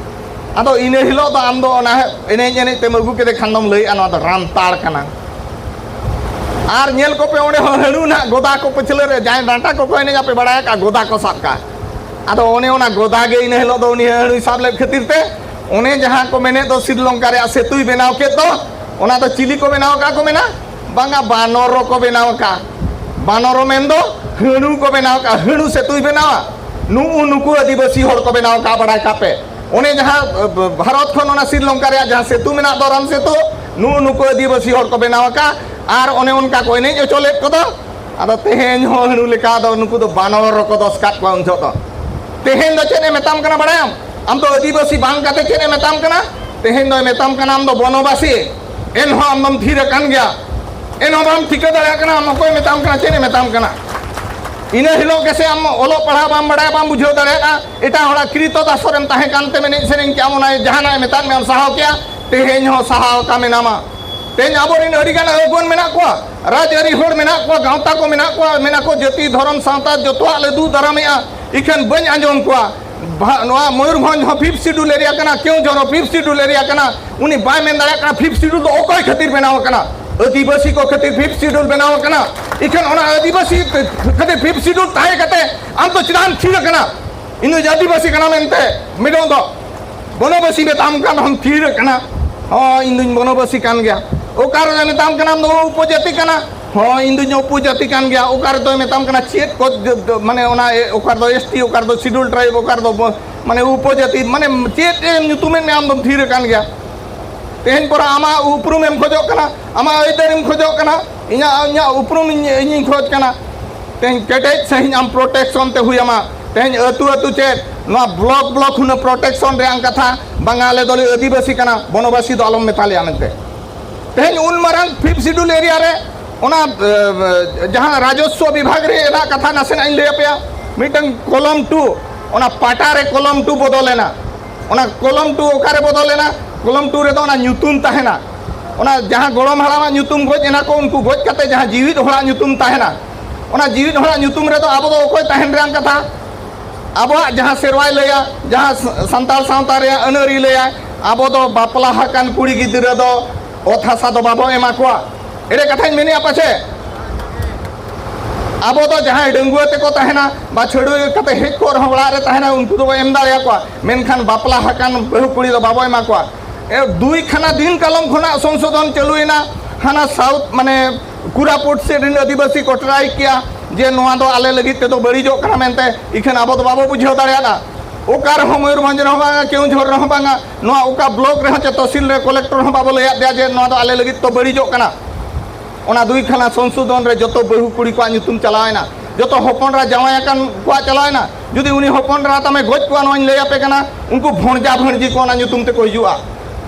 ᱟᱫᱚ ᱤᱱᱟᱹ ᱦᱤᱞᱳᱜ ᱫᱚ ᱟᱢ ᱫᱚ ᱚᱱᱟ ᱮᱱᱮᱡ ᱮᱱᱮᱡ ᱛᱮᱢ ᱟᱹᱜᱩ ᱠᱮᱫᱮ ᱠᱷᱟᱱ ᱫᱚᱢ ᱞᱟᱹᱭᱮᱜᱼᱟ, ᱱᱚᱣᱟ ᱫᱚ ᱨᱟᱢᱛᱟᱲ ᱠᱟᱱᱟ᱾ ᱟᱨ ᱧᱮᱞ ᱠᱚᱯᱮ, ᱚᱸᱰᱮ ᱦᱚᱸ ᱦᱟᱹᱬᱩ ᱱᱟᱦᱟᱜ ᱜᱚᱫᱟ ᱠᱚ ᱯᱟᱹᱪᱷᱞᱟᱹ ᱨᱮ, ᱡᱟᱦᱟᱸᱭ ᱰᱟᱱᱴᱟ ᱠᱚᱠᱚ ᱮᱱᱮᱡ ᱟᱯᱮ ᱵᱟᱲᱟᱭ ᱟᱠᱟᱫ, ᱜᱚᱫᱟ ᱠᱚ ᱥᱟᱵ ᱠᱟᱜᱼᱟ᱾ ᱟᱫᱚ ᱚᱱᱮ ᱚᱱᱟ ᱜᱚᱫᱟ ᱜᱮ ᱤᱱᱟᱹ ᱦᱤᱞᱳᱜ ᱫᱚ ᱩᱱᱤ ᱦᱟᱹᱬᱩᱭ ᱥᱟᱵ ᱞᱮᱫ ᱠᱷᱟᱹᱛᱤᱨ ᱛᱮ, ᱚᱱᱮ ᱡᱟᱦᱟᱸ ᱠᱚ ᱢᱮᱱᱮᱫ ᱫᱚ ᱥᱨᱤᱞᱚᱝᱠᱟ ᱨᱮᱭᱟᱜ ᱥᱮᱛᱩᱭ ᱵᱮᱱᱟᱣ ᱠᱮᱫ ᱫᱚ, ᱚᱱᱟ ᱫᱚ ᱪᱤᱞᱤ ᱠᱚ ᱵᱮᱱᱟᱣ ᱟᱠᱟᱫ ᱠᱚ ᱢᱮᱱᱟ? ᱵᱟᱝᱟ, ᱵᱟᱱᱚᱨᱚ ᱠᱚ ᱵᱮᱱᱟᱣ ᱟᱠᱟᱫ᱾ ᱵᱟᱱᱚᱨᱚ ᱢᱮᱱᱫᱚ ᱦᱟᱹᱬᱩ ᱠᱚ ᱵᱮᱱᱟᱣ ᱟᱠᱟᱫ, ᱦᱟᱹᱬᱩ ᱥᱮᱛᱩᱭ ᱵᱮᱱᱟᱣᱟ᱾ ᱱᱩᱜᱼᱩ ᱱᱩᱠᱩ ᱟᱹᱫᱤᱵᱟᱹᱥᱤ ᱦᱚᱲ ᱠᱚ ᱵᱮᱱᱟᱣ ᱟᱠᱟᱫ, ᱵᱟᱲᱟᱭ ᱠᱟᱜ ᱯᱮ᱾ ᱚᱱᱮ ᱡᱟᱦᱟᱸ, ᱮ, ᱵᱷᱟᱨᱚᱛ ᱠᱷᱚᱱ ᱚᱱᱟ ᱥᱨᱤᱞᱚᱝᱠᱟ ᱨᱮᱭᱟᱜ ᱡᱟᱦᱟᱸ ᱥᱮᱛᱩ ᱢᱮᱱᱟᱜ ᱫᱚ, ᱨᱟᱢ ᱥᱮᱛᱩ, ᱱᱩᱜᱼᱩ ᱱᱩᱠᱩ ᱟᱹᱫᱤᱵᱟᱹᱥᱤ ᱦᱚᱲ ᱠᱚ ᱵᱮᱱᱟᱣ ᱟᱠᱟᱫ᱾ ᱟᱨ ᱚᱱᱮ ᱚᱱᱠᱟ ᱠᱚ ᱮᱱᱮᱡ ᱦᱚᱪᱚ ᱞᱮᱫ ᱠᱚᱫᱚ, ᱟᱫᱚ ᱛᱮᱦᱮᱧ ᱦᱚᱸ ᱦᱟᱹᱬᱩ ᱞᱮᱠᱟ ᱫᱚ ᱱᱩᱠᱩ ᱫᱚ ᱵᱟᱱᱚᱨ ᱨᱮᱠᱚ ᱫᱚᱥ ᱠᱟᱫ ᱠᱚᱣᱟ ᱩᱱ ᱡᱚᱦᱚᱜ ᱫᱚ᱾ ᱛᱮᱦᱮᱧ ᱫᱚ ᱪᱮᱫ ᱮ ᱢᱮᱛᱟᱢ ᱠᱟᱱᱟ ᱵᱟᱲᱟᱭᱟᱢ? ᱟᱢ ᱫᱚ ᱟᱹᱫᱤᱵᱟᱹᱥᱤ ᱵᱟᱝ ᱠᱟᱛᱮ ᱪᱮᱫ ᱮ ᱢᱮᱛᱟᱢ ᱠᱟᱱᱟ? ᱛᱮᱦᱮᱧ ᱫᱚᱭ ᱢᱮᱛᱟᱢ ᱠᱟᱱᱟ ᱟᱢ ᱫᱚ ᱵᱚᱱᱚᱵᱟᱥᱤ᱾ ᱮᱱᱦᱚᱸ ᱟᱢ ᱫᱚᱢ ᱛᱷᱤᱨ ᱟᱠᱟᱱ ᱜᱮᱭᱟ᱾ ᱮᱱᱦᱚᱸ ᱵᱟᱢ ᱴᱷᱤᱠᱟᱹ ᱫᱟᱲᱮᱭᱟᱜ ᱠᱟᱱᱟ ᱟᱢ ᱚᱠᱚᱭ ᱢᱮᱛᱟᱢ ᱠᱟᱱᱟ, ᱪᱮᱫ ᱮ ᱢᱮᱛᱟᱢ ᱠᱟᱱᱟ᱾ ᱤᱱᱟᱹ ᱦᱤᱞᱳᱜ ᱜᱮᱥᱮ ᱟᱢ ᱚᱞᱚᱜ ᱯᱟᱲᱦᱟᱣ ᱵᱟᱢ ᱵᱟᱲᱟᱭᱟ, ᱵᱟᱢ ᱵᱩᱡᱷᱟᱹᱣ ᱫᱟᱲᱮᱭᱟᱜᱼᱟ, ᱮᱴᱟᱜ ᱦᱚᱲᱟᱜ ᱠᱨᱤᱛᱚ ᱫᱟᱥᱚᱨᱮᱢ ᱛᱟᱦᱮᱸ ᱠᱟᱱᱛᱮᱢ ᱮᱱᱮᱡ ᱥᱮᱨᱮᱧ ᱠᱮᱜᱼᱟ, ᱚᱱᱟ ᱡᱟᱦᱟᱱᱟᱜ ᱮ ᱢᱮᱛᱟᱫ ᱢᱮᱭᱟ ᱥᱟᱦᱟᱣ ᱠᱮᱜᱼᱟ᱾ ᱛᱮᱦᱮᱧ ᱦᱚᱸ ᱥᱟᱦᱟᱣ ᱟᱠᱟ ᱢᱮᱱᱟᱢᱟ᱾ ᱛᱮᱦᱮᱧ ᱟᱵᱚᱨᱮᱱ ᱟᱹᱰᱤᱜᱟᱱ ᱟᱹᱜᱩᱣᱟᱹᱱ ᱢᱮᱱᱟᱜ ᱠᱚᱣᱟ, ᱨᱟᱡᱽᱟᱹᱨᱤ ᱦᱚᱲ ᱢᱮᱱᱟᱜ ᱠᱚᱣᱟ, ᱜᱟᱶᱛᱟ ᱠᱚ ᱢᱮᱱᱟᱜ ᱠᱚᱣᱟ, ᱢᱮᱱᱟ ᱠᱚ ᱡᱟᱹᱛᱤ ᱫᱷᱚᱨᱚᱢ ᱥᱟᱶᱛᱟ ᱡᱚᱛᱚᱣᱟᱜ ᱞᱮ ᱫᱩᱜ ᱫᱟᱨᱟᱢᱮᱜᱼᱟ, ᱤᱠᱷᱟᱹᱱ ᱵᱟᱹᱧ ᱟᱸᱡᱚᱢ ᱠᱚᱣᱟ᱾ ᱵᱷᱟ-, ᱱᱚᱣᱟ ᱢᱚᱭᱩᱨᱵᱷᱚᱸᱡᱽ ᱦᱚᱸ ᱯᱷᱤᱯᱛᱷ ᱥᱤᱰᱩᱞ ᱮᱨᱤᱭᱟ ᱠᱟᱱᱟ, ᱠᱮᱣᱡᱷᱚᱨ ᱦᱚᱸ ᱯᱷᱤᱯᱛᱷ ᱥᱤᱰᱩᱞ ᱮᱨᱤᱭᱟ ᱠᱟᱱᱟ, ᱩᱱᱤ ᱵᱟᱭ ᱢᱮᱱ ᱫᱟᱲᱮᱭᱟᱜ ᱠᱟᱱᱟ ᱯᱷᱤᱯᱛᱷ ᱥᱤᱰᱩᱞ ᱫᱚ ᱚᱠᱚᱭ ᱠᱷᱟᱹᱛᱤᱨ ᱵᱮᱱᱟᱣ ᱟᱠᱟᱱᱟ᱾ ᱟᱹᱫᱤᱵᱟᱹᱥᱤ ᱠᱚ ᱠᱷᱟᱹᱛᱤᱨ ᱯᱷᱤᱯᱛᱷ ᱥᱤᱰᱩᱞ ᱵᱮᱱᱟᱣ ᱟᱠᱟᱱᱟ᱾ ᱤᱠᱷᱟᱹᱱ ᱚᱱᱟ ᱟᱹᱫᱤᱵᱟᱹᱥᱤ ᱠᱷᱟᱹᱛᱤᱨ ᱯᱷᱤᱯᱛᱷ ᱥᱤᱰᱩᱞ ᱛᱟᱦᱮᱸ ᱠᱟᱛᱮ ᱟᱢ ᱫᱚ ᱪᱮᱫᱟᱜ ᱮᱢ ᱛᱷᱤᱨ ᱟᱠᱟᱱᱟ? ᱤᱧ ᱫᱚ ᱟᱹᱫᱤᱵᱟᱹᱥᱤ ᱠᱟᱱᱟ ᱢᱮᱱᱛᱮ ᱢᱤᱫᱚᱜ ᱫᱚ ᱵᱚᱱᱚᱵᱟᱹᱥᱤ ᱢᱮᱛᱟᱢ ᱠᱟᱱ ᱨᱮᱦᱚᱸᱢ ᱛᱷᱤᱨ ᱟᱠᱟᱱᱟ᱾ ᱦᱚᱸ, ᱤᱧ ᱫᱩᱧ ᱵᱚᱱᱚᱵᱟᱹᱥᱤ ᱠᱟᱱ ᱜᱮᱭᱟ᱾ ᱚᱠᱟ ᱨᱮ ᱢᱮᱛᱟᱢ ᱠᱟᱱᱟ ᱟᱢ ᱫᱚ ᱩᱯᱚᱡᱟᱹᱛᱤ ᱠᱟᱱᱟ? ᱦᱚᱸ, ᱤᱧ ᱫᱩᱧ ᱩᱯᱚᱡᱟᱹᱛᱤ ᱠᱟᱱ ᱜᱮᱭᱟ᱾ ᱚᱠᱟ ᱨᱮᱫᱚᱭ ᱢᱮᱛᱟᱢ ᱠᱟᱱᱟ ᱪᱮᱫ ᱠᱚ, ᱢᱟᱱᱮ ᱚᱱᱟ, ᱮ, ᱚᱠᱟ ᱨᱮᱫᱚ ᱮᱥ ᱴᱤ, ᱚᱠᱟ ᱨᱮᱫᱚ ᱥᱤᱰᱩᱞ ᱴᱨᱟᱭᱤᱵᱽ, ᱚᱠᱟ ᱨᱮᱫᱚ ᱵᱚ-, ᱢᱟᱱᱮ ᱩᱯᱚᱡᱟᱹᱛᱤ, ᱢᱟᱱᱮ ᱪᱮᱫ ᱮ ᱧᱩᱛᱩᱢᱮᱫ ᱢᱮᱭᱟ ᱟᱢ ᱫᱚᱢ ᱛᱷᱤᱨ ᱟᱠᱟᱱ ᱜᱮᱭᱟ᱾ ᱛᱮᱦᱮᱧ ᱯᱚᱨᱟ ᱟᱢᱟᱜ ᱩᱯᱨᱩᱢ ᱮᱢ ᱠᱷᱚᱡᱚᱜ ᱠᱟᱱᱟ, ᱟᱢᱟᱜ ᱟᱹᱭᱫᱟᱹᱨᱤᱢ ᱠᱷᱚᱡᱚᱜ ᱠᱟᱱᱟ, ᱤᱧᱟᱹᱜ, ᱤᱧᱟᱹᱜ ᱩᱯᱨᱩᱢ ᱤᱧ, ᱤᱧᱤᱧ ᱠᱷᱚᱡᱽ ᱠᱟᱱᱟ᱾ ᱛᱮᱦᱮᱧ ᱠᱮᱴᱮᱡ ᱥᱟᱺᱦᱤᱡ ᱟᱢ ᱯᱨᱚᱴᱮᱠᱥᱚᱱ ᱛᱮ ᱦᱩᱭ ᱟᱢᱟ᱾ ᱛᱮᱦᱮᱧ ᱟᱹᱛᱩ ᱟᱹᱛᱩ ᱪᱮᱫ, ᱱᱚᱣᱟ ᱵᱞᱚᱠ ᱵᱞᱚᱠ ᱦᱩᱱᱟᱹᱝ ᱯᱨᱚᱴᱮᱠᱥᱚᱱ ᱨᱮᱭᱟᱜ ᱠᱟᱛᱷᱟ, ᱵᱟᱝᱟ ᱟᱞᱮ ᱫᱚᱞᱮ ᱟᱹᱫᱤᱵᱟᱹᱥᱤ ᱠᱟᱱᱟ, ᱵᱚᱱᱚᱵᱟᱥᱤ ᱫᱚ ᱟᱞᱚᱢ ᱢᱮᱛᱟ ᱞᱮᱭᱟ ᱢᱮᱱᱛᱮ᱾ ᱛᱮᱦᱮᱧ ᱩᱱ ᱢᱟᱨᱟᱝ ᱯᱷᱤᱯᱛᱷ ᱥᱤᱰᱩᱞ ᱮᱨᱤᱭᱟ ᱨᱮ ᱚᱱᱟ, ᱮ, ᱡᱟᱦᱟᱸ ᱨᱟᱡᱚᱥᱣᱚ ᱵᱤᱵᱷᱟᱜᱽ ᱨᱮ ᱨᱮᱱᱟᱜ ᱠᱟᱛᱷᱟ ᱱᱟᱥᱮᱱᱟᱜ ᱤᱧ ᱞᱟᱹᱭ ᱟᱯᱮᱭᱟ᱾ ᱢᱤᱫᱴᱟᱝ ᱠᱚᱞᱚᱢ ᱴᱩ, ᱚᱱᱟ ᱯᱟᱴᱟ ᱨᱮ ᱠᱚᱞᱚᱢ ᱴᱩ ᱵᱚᱫᱚᱞᱮᱱᱟ᱾ ᱚᱱᱟ ᱠᱚᱞᱚᱢ ᱴᱩ ᱚᱠᱟᱨᱮ ᱵᱚᱫᱚᱞᱮᱱᱟ? ᱠᱚᱞᱚᱢ ᱴᱩ ᱨᱮᱫᱚ ᱚᱱᱟ ᱧᱩᱛᱩᱢ ᱛᱟᱦᱮᱱᱟ᱾ ᱚᱱᱟ ᱡᱟᱦᱟᱸ ᱜᱚᱲᱚᱢ ᱦᱟᱲᱟᱢᱟᱜ ᱧᱩᱛᱩᱢ ᱜᱚᱡ ᱮᱱᱟ ᱠᱚ, ᱩᱱᱠᱩ ᱜᱚᱡ ᱠᱟᱛᱮ ᱡᱟᱦᱟᱸ ᱡᱤᱣᱤᱫ ᱦᱚᱲᱟᱜ ᱧᱩᱛᱩᱢ ᱛᱟᱦᱮᱱᱟ, ᱚᱱᱟ ᱡᱤᱣᱤᱫ ᱦᱚᱲᱟᱜ ᱧᱩᱛᱩᱢ ᱨᱮᱫᱚ ᱟᱵᱚ ᱫᱚ ᱚᱠᱚᱭ ᱛᱟᱦᱮᱱ ᱨᱮᱭᱟᱜ ᱠᱟᱛᱷᱟ? ᱟᱵᱚᱣᱟᱜ ᱡᱟᱦᱟᱸ ᱥᱮᱨᱣᱟᱭ ᱞᱟᱹᱭᱟ, ᱡᱟᱦᱟᱸ ᱥ-, ᱥᱟᱱᱛᱟᱲ ᱥᱟᱶᱛᱟ ᱨᱮᱭᱟᱜ ᱟᱹᱱ ᱟᱹᱨᱤ ᱞᱟᱹᱭᱟ, ᱟᱵᱚ ᱫᱚ ᱵᱟᱯᱞᱟ ᱟᱠᱟᱱ ᱠᱩᱲᱤ ᱜᱤᱫᱽᱨᱟᱹ ᱫᱚ ᱚᱛ ᱦᱟᱥᱟ ᱫᱚ ᱵᱟᱵᱚ ᱮᱢᱟ ᱠᱚᱣᱟ᱾ ᱮᱲᱮ ᱠᱟᱛᱷᱟᱧ ᱢᱮᱱᱮᱫᱼᱟ ᱯᱟᱪᱮ? ᱟᱵᱚ ᱫᱚ ᱡᱟᱦᱟᱸᱭ ᱰᱟᱺᱜᱩᱣᱟᱹ ᱛᱮᱠᱚ ᱛᱟᱦᱮᱱᱟ ᱵᱟ ᱪᱷᱟᱹᱰᱩᱭᱟᱹ ᱠᱟᱛᱮ ᱦᱮᱡ ᱠᱚᱜ ᱨᱮᱦᱚᱸ ᱚᱲᱟᱜ ᱨᱮ ᱛᱟᱦᱮᱱᱟ, ᱩᱱᱠᱩ ᱫᱚᱵᱚ ᱮᱢ ᱫᱟᱲᱮᱭᱟᱠᱚᱣᱟ, ᱢᱮᱱᱠᱷᱟᱱ ᱵᱟᱯᱞᱟ ᱟᱠᱟᱱ ᱵᱟᱹᱦᱩ ᱠᱩᱲᱤ ᱫᱚ ᱵᱟᱵᱚ ᱮᱢᱟ ᱠᱚᱣᱟ᱾ ᱮ, ᱫᱩᱭ ᱠᱷᱟᱱᱟ ᱫᱤᱱ ᱠᱟᱞᱚᱢ ᱠᱷᱚᱱᱟᱜ ᱥᱚᱝᱥᱳᱫᱷᱚᱱ ᱪᱟᱹᱞᱩᱭᱮᱱᱟ, ᱦᱟᱱᱟ ᱥᱟᱣᱩᱛᱷ ᱢᱟᱱᱮ ᱠᱳᱨᱟᱯᱩᱴ ᱥᱮᱫ ᱨᱮᱱ ᱟᱹᱫᱤᱵᱟᱹᱥᱤ ᱠᱚ ᱴᱨᱟᱭ ᱠᱮᱜᱼᱟ ᱡᱮ ᱱᱚᱣᱟ ᱫᱚ ᱟᱞᱮ ᱞᱟᱹᱜᱤᱫ ᱛᱮᱫᱚ ᱵᱟᱹᱲᱤᱡᱚᱜ ᱠᱟᱱᱟ ᱢᱮᱱᱛᱮ, ᱤᱠᱷᱟᱹᱱ ᱟᱵᱚ ᱫᱚ ᱵᱟᱵᱚ ᱵᱩᱡᱷᱟᱹᱣ ᱫᱟᱲᱮᱭᱟᱫᱼᱟ᱾ ᱚᱠᱟ ᱨᱮᱦᱚᱸ ᱢᱚᱭᱩᱨᱵᱷᱚᱸᱡᱽ ᱨᱮᱦᱚᱸ ᱵᱟᱝᱟ, ᱠᱮᱣᱚᱱᱡᱷᱚᱨ ᱨᱮᱦᱚᱸ ᱵᱟᱝᱟ, ᱱᱚᱣᱟ ᱚᱠᱟ ᱵᱞᱚᱠ ᱨᱮᱦᱚᱸ ᱪᱮ ᱛᱚᱦᱥᱤᱞ ᱨᱮ ᱠᱚᱞᱮᱠᱴᱚᱨ ᱦᱚᱸ ᱵᱟᱵᱚ ᱞᱟᱹᱭᱟᱫ ᱫᱮᱭᱟ ᱡᱮ ᱱᱚᱣᱟ ᱫᱚ ᱟᱞᱮ ᱞᱟᱹᱜᱤᱫ ᱫᱚ ᱵᱟᱹᱲᱤᱡᱚᱜ ᱠᱟᱱᱟ᱾ ᱚᱱᱟ ᱫᱩᱭ ᱠᱷᱟᱱᱟ ᱥᱚᱝᱥᱳᱫᱷᱚᱱ ᱨᱮ ᱡᱚᱛᱚ ᱵᱟᱹᱦᱩ ᱠᱩᱲᱤ ᱠᱚᱣᱟᱜ ᱧᱩᱛᱩᱢ ᱪᱟᱞᱟᱣᱮᱱᱟ, ᱡᱚᱛᱚ ᱦᱚᱯᱚᱱ ᱮᱨᱟ ᱡᱟᱶᱟᱭ ᱟᱠᱟᱱ ᱠᱚᱣᱟᱜ ᱪᱟᱞᱟᱣᱮᱱᱟ᱾ ᱡᱩᱫᱤ ᱩᱱᱤ ᱦᱚᱯᱚᱱ ᱮᱨᱟ ᱛᱟᱢᱮ ᱜᱚᱡ ᱠᱚᱣᱟ, ᱱᱚᱣᱟᱧ ᱞᱟᱹᱭ ᱟᱯᱮ ᱠᱟᱱᱟ, ᱩᱱᱠᱩ ᱵᱷᱚᱸᱡᱟ ᱵᱷᱟᱹᱬᱡᱤ ᱠᱚ ᱚᱱᱟ ᱧᱩᱛᱩᱢ ᱛᱮᱠᱚ ᱦᱤᱡᱩᱜᱼᱟ᱾